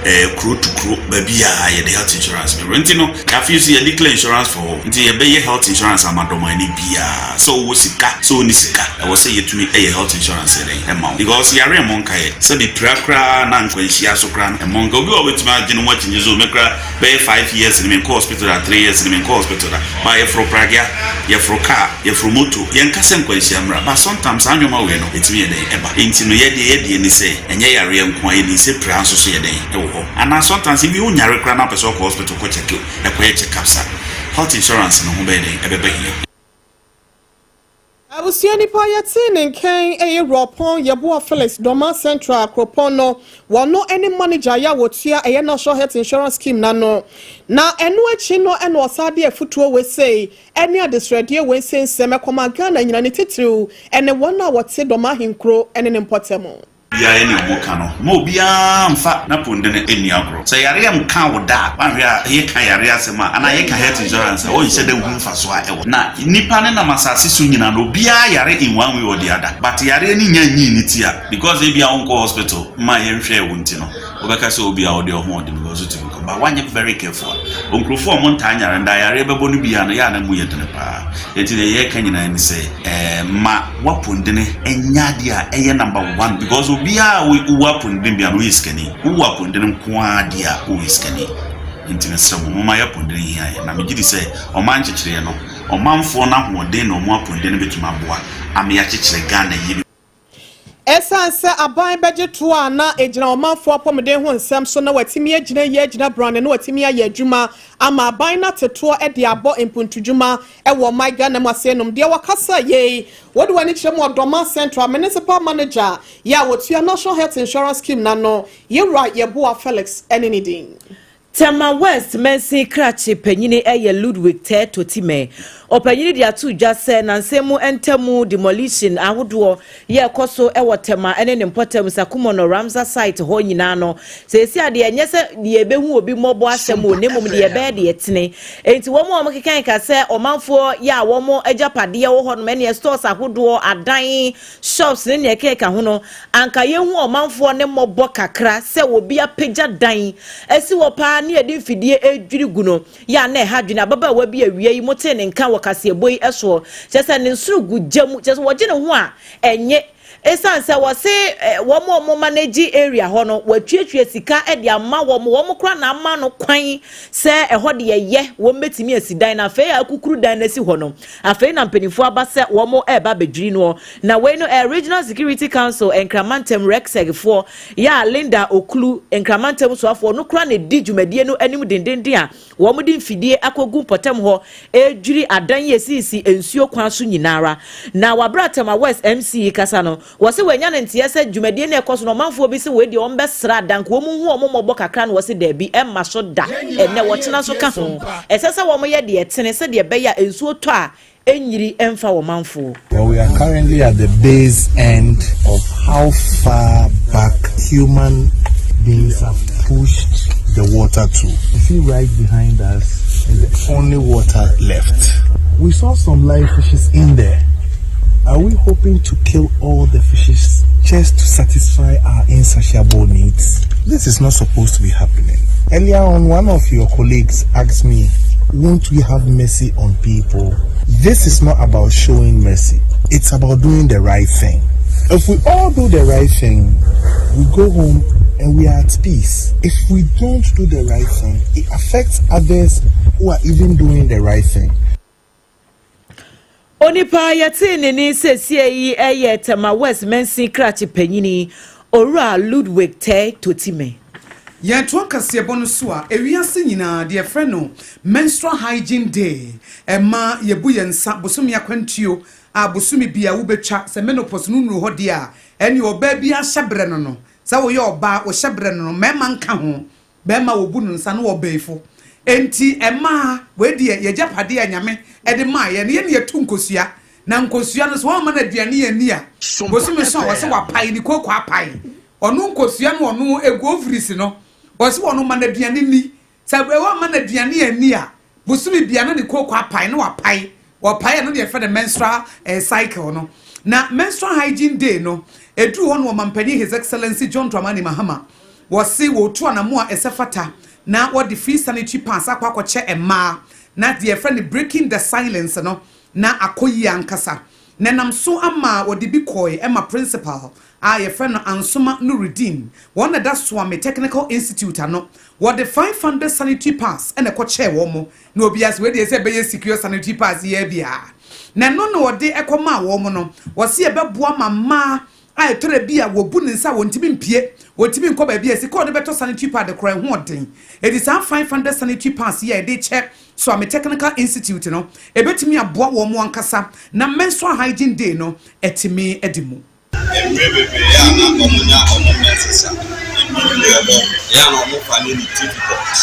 eh, kuro to kuro baabi a yɛde health insurance bɛwura nti no afei nso yɛ declare insurance for all nti yɛbɛyɛ health insurance ama dɔmani biara sɛ ɔwɔ sika sɛ ɔnni sika ɛwɔ sɛ yɛtumi ɛyɛ health insurance yɛ dɛn ɛma wo because yare ɛmmɔ nkaeɛ sɛ bepira koraa na nkwanhyia so koraa no ɛmmɔ nka obi wɔ bɛtumi agye ne ho akyinye so mɛkora Bɛyɛ 5 years ni menkɔ hospital da, 3 years ni menkɔ hospital da. But yɛforo pragea, yɛforo car, yɛforo moto, yɛnka sɛ nkwanhyia mmra, but sometimes saa nnoɔma wei no ɛtumi yɛ dɛn ɛba. Enti no yɛdeɛ yɛdeɛ ni sɛ ɛnyɛ yareɛ nko a, yɛnim sɛ pira nso so yɛ dɛn ɛwɔ hɔ. Anaa sometimes even wonyare koraa na wopɛ sɛ wokɔ hospital kɔ check ɛkɔyɛ check ups a, health insurance no ho bɛyɛ dɛn ɛbɛba hia. Abusua nipa a yɛtee ne nkɛn yɛ Wurɔpɔn Yeboah Felix Dormaa Central kuropɔn no, wɔno ne manager yɛ a wɔtua ɛyɛ National Health Insurance Scheme no ano. Na ɛno akyi no na ɔsan de afutuo wei sei ne adesrɛdeɛ wei sei nsɛm kɔmaa Ghana nyina ne titiriw ne wɔn a wɔte Dormaa ahenkuro ne ne mpɔtam. Biara ne ɔmo ka no mma obiara nfa n'apondene nni agorɔ. Sɛ yareɛ nka wo da a, woanhwɛ a yɛka yareɛ asɛm a anaa yɛka health insurance a wonhyɛ da nhu mfasoɔ a ɛwɔ. Na nnipa no nam asase so nyinaa no obiara yare in one way or the other but yareɛ no nnya nyii ne ti a because ebia wonkɔ hospital mma yɛnhwɛɛ wo nti no wobɛka sɛ obia wode ɔho ɔden because wotumi kɔ but woanyɛ very careful a nkurɔfoɔ a ɔmo ntaa nyare no da yareɛ bɛbɔ no biara no yɛ a na mu yɛ dene paa. Enti deɛ yɛreka nyinaa ne sɛ ma w'apɔndene nyɛ adeɛ a ɛyɛ number one because obiara a wowɔ apɔndene biara no woyɛ sikani. Wowɔ apɔndene nko ara deɛ a woyɛ sikani. Nti mesrɛ mo momma yɛ apɔndene hia yɛn na megye di sɛ ɔman nkyekyereɛ no ɔmanfoɔ no ahoɔden na wɔn apɔndene bɛtumi aboa ama yɛakyekyere Ghana yie. Esiane sɛ aban bɛgye toɔ a na egyina ɔmanfoɔ apɔmuden ho nsɛm so na watumi agyina yie agyina brane na watumi ayɛ adwuma ama aban no ate toɔ de abɔ mpuntudwuma wɔ ɔman Ghana mu ase nom deɛ wɔkasa yei wode w'ani kyerɛ mu Ɔdɔma Central Municipal Manager yɛ a wɔtua National Health Insurance Scheme no ano Yewura Yeboah Felix ne ne din. Tema West Mansin Krakye panyini yɛ Ludwig Teh Totimeh. Ɔpanyini de ato dwa sɛ nansa mu ntamu demolition ahodoɔ yɛ ɛkɔ so wɔ Tema ne ne mpɔtam Sakumono Ramsar site hɔ nyinaa no, seesei a deɛ ɛnyɛ sɛ deɛ ɛbɛhu obi mmɔbɔ asɛm o, na mmom deɛ ɛbɛyɛ deɛ ɛtene. Enti wɔn a wɔkeka sɛ ɔmanfoɔ yɛ a wɔn agyapadeɛ wɔ hɔnom ɛneɛ stores ahodoɔ, adan, shops ne nea ɛkeka ho no, anka yɛhu ɔmanfoɔ no mmɔbɔ kakra sɛ obi apagya dan asi hɔ paa ne yɛde mfidie redwiri gu no, yɛ a na ɛha adwene. Ababaawa bi awia yi motee ne nka wɔ kaseɛbɔ yi soɔ, kyerɛ sɛ ne nsono gu gya mu, kyerɛ sɛ wɔgye ne ho a ɛnye. Ɛsiane sɛ wɔse wɔn a wɔn manage area hɔ no, wɔatuatua sika de ama wɔn, wɔn koraa na ama no kwan sɛ ɛhɔ deɛ yɛ, wɔn bɛtumi asi dan no. Afei a akukuru dan no asi hɔ no, Afei na mpaninfoɔ aba sɛ wɔn reba abɛdwiri noɔ. Na wei no ɛyɛ Regional Security Council Nkramantam REGSEC foɔ yɛ a Linda Oklu, Nkramantam soafoɔ no koraa na ɛdi dwumadie no anim dendenden a wɔn de mfidie akɔgu mpɔtam hɔ redwiri adan yi ɛsisi nsuo kwan so nyina ara. Na wɔ aberɛ a Tema West MC yi kasa no, Wɔse wɔanya no nteɛ sɛ dwumadie no ɛkɔ so no ɔmanfoɔ bi se wei deɛ wɔn bɛsra da nka wɔn nhu wɔn mmɔbɔ kakra na wɔse daabi ɛmma so da ɛnɛ wɔkyena nso ka ho ɛsɛ sɛ wɔn yɛ deɛ ɛtene sɛdeɛ ɛbɛyɛ a nsuo tɔ a ɛnyiri ɛmfa ɔmanfoɔ. Well, we are currently at the base end of how far back human beings have pushed the water to. You see right behind us is the only water left. We saw some live fishes in there. Are we hoping to kill all the fishes just to satisfy our insatiable needs? This is not supposed to be happening. Earlier on, one of your colleagues asked me, Won't we have mercy on people? This is not about showing mercy, it's about doing the right thing. If we all do the right thing, we go home and we are at peace. If we don't do the right thing, it affects others who are even doing the right thing. Onipa a yɛtee ne nne seesie yi yɛ Tema West Mansin krakye panyini, Owura Ludwig Teh Totime. Yɛtoa kaseɛbɔ no so a, ewiase nyinaa deɛ yɛfrɛ no Menstrual Hygiene Day, ɛma yɛbu yɛn nsa bosome akwantuo a bosome biara wobɛtwa, sɛ menopause no nnuru hɔ deɛ a, ɛneɛ ɔbaa biara hyɛberɛ no no, sɛ woyɛ ɔbaa wo hyɛberɛ no no, mmarima nka ho, Bɛɛma wɔbu no nsa no wɔ bɛɛfo enti ɛmaa wei deɛ yɛgyapadeɛ a Nyame de maa yɛn no yɛne yɛtu nkosua na nkosua no sɛ wamma no aduane anni a bosome so a wɔse wapae ne kooko apae ɔno nkosua no ɔno egu ovaries no wɔse wɔno ma no aduane nni sɛ wamma no aduane anni a bosome bia na ne kooko apae na wapae wɔpae ɛno deɛ yɛfrɛ no menstrual eh, cycle no na menstrual hygiene day no ɛduru hɔ no ɔmampanyin His Excellency John Dramani Mahama Wɔse wɔretu anamo a ɛsɛ fata na wɔde free sanitary pads akɔ akɔkyɛ mmaa na deɛ yɛfrɛ no breaking the silence no na akɔ yie ankasa. Na ɛnam so ama wɔde bi kɔe ma principal a yɛfrɛ no Ansoma Nurudeen, wɔn na ɛda Suame Technical Institute ano. Wɔde 500 sanitary pads na ɛkɔkyɛɛ wɔn na obiara se wei deɛ sɛ ɛbɛyɛ secure sanitary pads yi ara bi a. Na ɛno na wɔde kɔmaa wɔn no, wɔse ɛbɛboa ma mmaa a ɛtɔ da bi a wɔbu ne nsa a wɔntumi mpue, wɔntumi nkɔ baabi a sika a wɔde bɛtɔ sanitary pad koraa ɛho ɔden. Enti saa 500 sanitary pads yi a yɛde rekyɛ Suame Technical Institute no, ɛbɛtumi aboa wɔn ankasa na Menstrual Hygiene Day no atumi adi mu. Mmerɛ bebree a na wɔn nya wɔn menses a, ebi wɔ hɔ ɛyɛ a na wɔn fa no ne difficult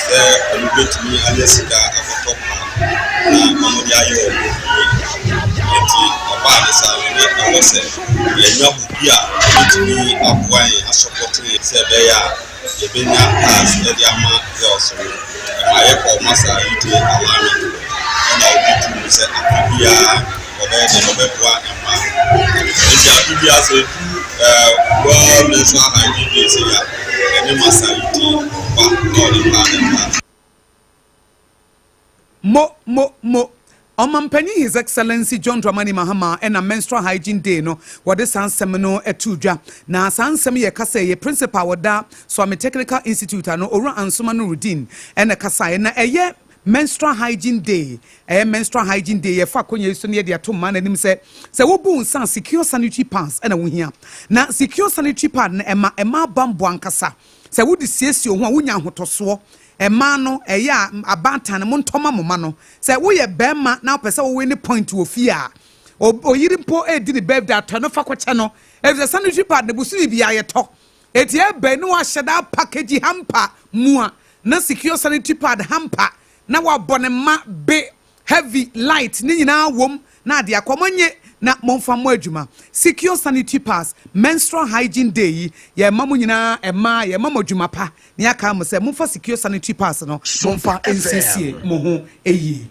sɛ wɔn bɛtumi anya sika akɔtɔ pad na wɔn de ayɛ wɔn ho Enti ɛbaa no saa no, na ɛwɔ sɛ yɛnya obi a obetumi aboa yɛn, asɔpɔto yɛn sɛ ɛbɛyɛ a yɛbɛnya cars de ama girls no. Ɛma yɛkɔɔ Masa Ayite Alignment hɔ, ɛna ogye too mu sɛ afe biara wɔbɛyɛ dɛn, wɔbɛboa mmaa no. Enti afe biara sɛ ɛdu eh, World Menstrual Hygiene Day sei a, yɛne Masa Ayite ba na ɔde pad ba. Mo, mo, mo. Ɔmanpanyin His Excellency John Dramani Mahama na Menstrual Hygiene Day no wɔde saa nsɛm no too dwa. Na saa nsɛm yi yɛ kasa yi Principal a ɔda Suame Technical Institute ano, Owura Ansoma Nurudeen na ɛkasaeɛ. Na ɛyɛ Menstrual Hygiene Day, ɛyɛ Menstrual Hygiene Day, yɛfa akonya yi so na yɛde ato mmaa no anim sɛ, sɛ wobu wo nsa a, secure sanitary pads na wohia. Na secure sanitary pad no ɛma mmaa bambɔ ankasa. Sɛ wode siesie wo ho a, wonya ahotɔsoɔ. Mmaa no, ɛyɛ a abaatan no, montɔ ma mo mma no. Sɛ woyɛ barima na wopɛ sɛ wo winne point wɔ fie a, oyere mpo redi ne birthday a, tɔ no fa kɔkyɛ no. Efisɛ sanitary pad no, bosome biara yɛtɔ. Enti ɛba yi na wahyɛ da apackage hamper mua na secure sanitary pad hamper na wabɔ ne mma be Heavy, light ne nyinaa wom na ade akɔ. Monnye na momfa mmɔ adwuma. Secure Sanitary Pads, Menstrual Hygiene Day yi, yɛrema mo nyinaa, mmaa, yɛrema mo adwuma pa na yɛakae mo sɛ momfa Secure Sanitary Pads no momfa nsiesie mo ho yie.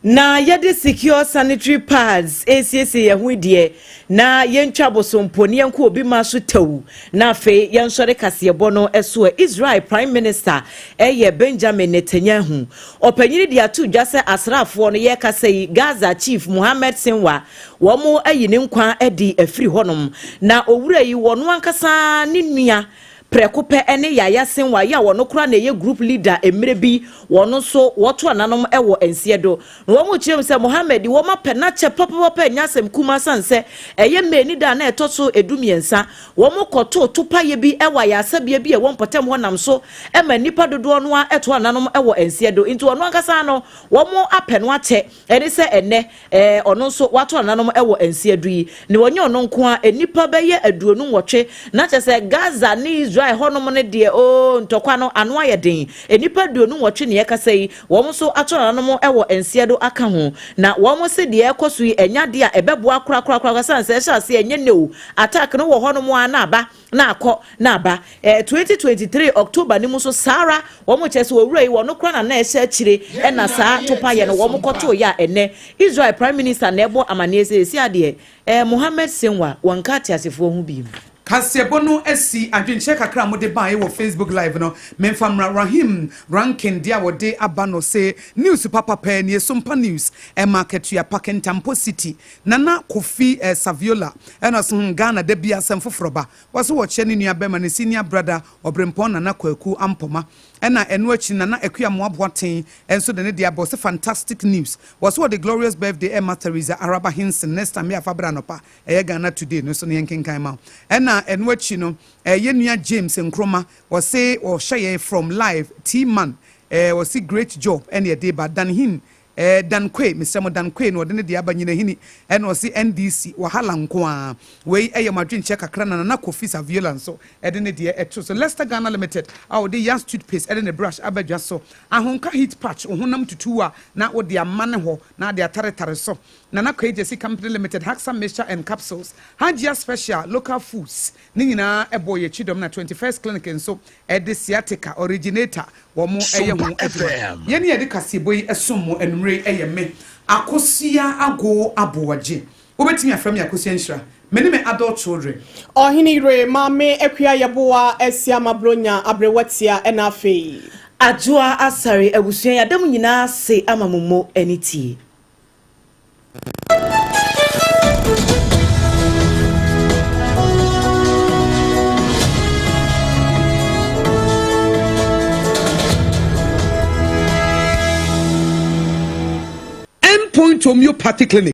Na yɛde Secure Sanitary Pads resiesie yɛn ho yi deɛ, na yɛntwa bosompo na yɛnkɔ obi ma so tɛw. Na afei yɛnsɔre kaseɛbɔ no so ɛ. Israel Prime Minister yɛ Benjamin Netanyahu. Ɔpanyin de ato dwa sɛ asraafoɔ no yɛrekasa yi Gaza Chief Mohammed Sinwar wɔn ayi ne nkwa adi afiri hɔnom. Na owura yi wɔno ankasa ne nua prɛko pɛ ne Yahya Sinwar yi a wɔno koraa na ɛyɛ group leader mmerɛ bi wɔno nso wɔto ananom wɔ nseɛ do. Na wɔn kyerɛ mu sɛ Mohammed wɔn apɛ n'akyɛ papapapa ɛnyɛ asɛm kumaa sane sɛ ɛyɛ May ne da a na ɛtɔ so 13 wɔn kɔtoo topaeɛ bi wɔ ayaresabea bi a ɛwɔ mpɔtam hɔ nam so ma nnipa dodoɔ no ara to ananom wɔ nseɛ do. Nti ɔno ankasa no wɔn apɛ no akyɛ ɛne sɛ ɛnnɛ ɛɛ ɔno nso wato ananom wɔ nseɛ do yi. Na ɔnyɛ ɔno nko ara, nnipa bɛyɛ 28 na kyerɛ sɛ Gaza ne Israel. Israel hɔnom no deɛ oo ntɔkwa no ano ayɛ den. Nnipa 28 ne yɛkasa yi, wɔn nso ato nananom wɔ nseɛ do aka ho. Na wɔn se deɛ ɛrekɔ so yi ɛnyɛ adeɛ a ɛbɛboa korakorakora sane sɛ ɛhyɛ aseɛ ɛnyɛ nnɛ o. Attack no wɔ hɔnom ara na aba na akɔ na aba. Eh, 2023 October no mu nso saa ara wɔn kyerɛ sɛ owura yi wɔn koraa na na ɛhyɛ akyire ɛna saa topaeɛ no wɔn kɔtoeɛ a ɛnnɛ Israel Prime Minister na ɛbɔ amaneɛ sɛ seesei adeɛ eh, Mohammed Sinwar wɔnka ateasefoɔ ho bio. Kaseɛbɔ no asi adwenkyerɛ kakra a mode baeɛ wɔ Facebook live no memfa mmra Rahim Rankin deɛ a wɔde aba no se news papa paa nie Sompa news ɛma akatua pa Kintampo city Nana Kofi eh, Saviola ɛna ɔse hmm Ghana da biara asɛm foforɔ ba Wɔse wɔkyɛ ne nua bɛma ne senior brother Ɔbrempɔn Nana Kwaku Ampoma ɛna ɛno akyi Nana Akua Amoah Boateng nso de ne deɛ aba ɔse fantastic news Wɔse wɔde glorious birthday ɛma Theresa Araba Hinson next time yɛ afa bra anɔpa ɛyɛ Ghana Today no so no yɛnkenkan ma wo ɛna ɛno akyi no yɛn nua James Nkrumah wɔse ɔhwɛ yɛn from live T-man wɔse great job ɛna ɛde ba Danhin Eh Dan Quay mesrɛ mo Dan Quay na ɔde ne deɛ aba Nyinahini ɛna ɔse NDC wahala nko ara Wei ɛyɛ mo adwenkyerɛ kakra na Nana Kofi Saviola nso ɛde ne deɛ ɛto so Lester Ghana Limited a ɔde Yas toothpaste ɛde ne brush aba dwa so Ahonka heat patch wo honam tutu a na wode amane hɔ na ade ataretare so Nana Quay Gyasi Company Limited Haxa Mixture and Capsules Hajia Special Local Foods ne nyinaa ɛbɔɔ yɛn akyi dɔm na 21st Clinic nso ɛde sciatica originator wɔn yɛ ho adwuma. Yɛn a yɛde kaseɛbɔ yi som mo anwummerɛ yi yɛ me, Akosua Agoo Aboagye. Wobɛtumi afrɛ me Akosua Nhyira. Me ne me adult children. Ɔhene yere, Maame Akua Yeboah Asiamah Bronya Aberewa Tia ɛna afei. Adwoa Asare abusua yɛada mo nyinaa ase ama mo mo ani tie. End Point Homeopathy Clinic.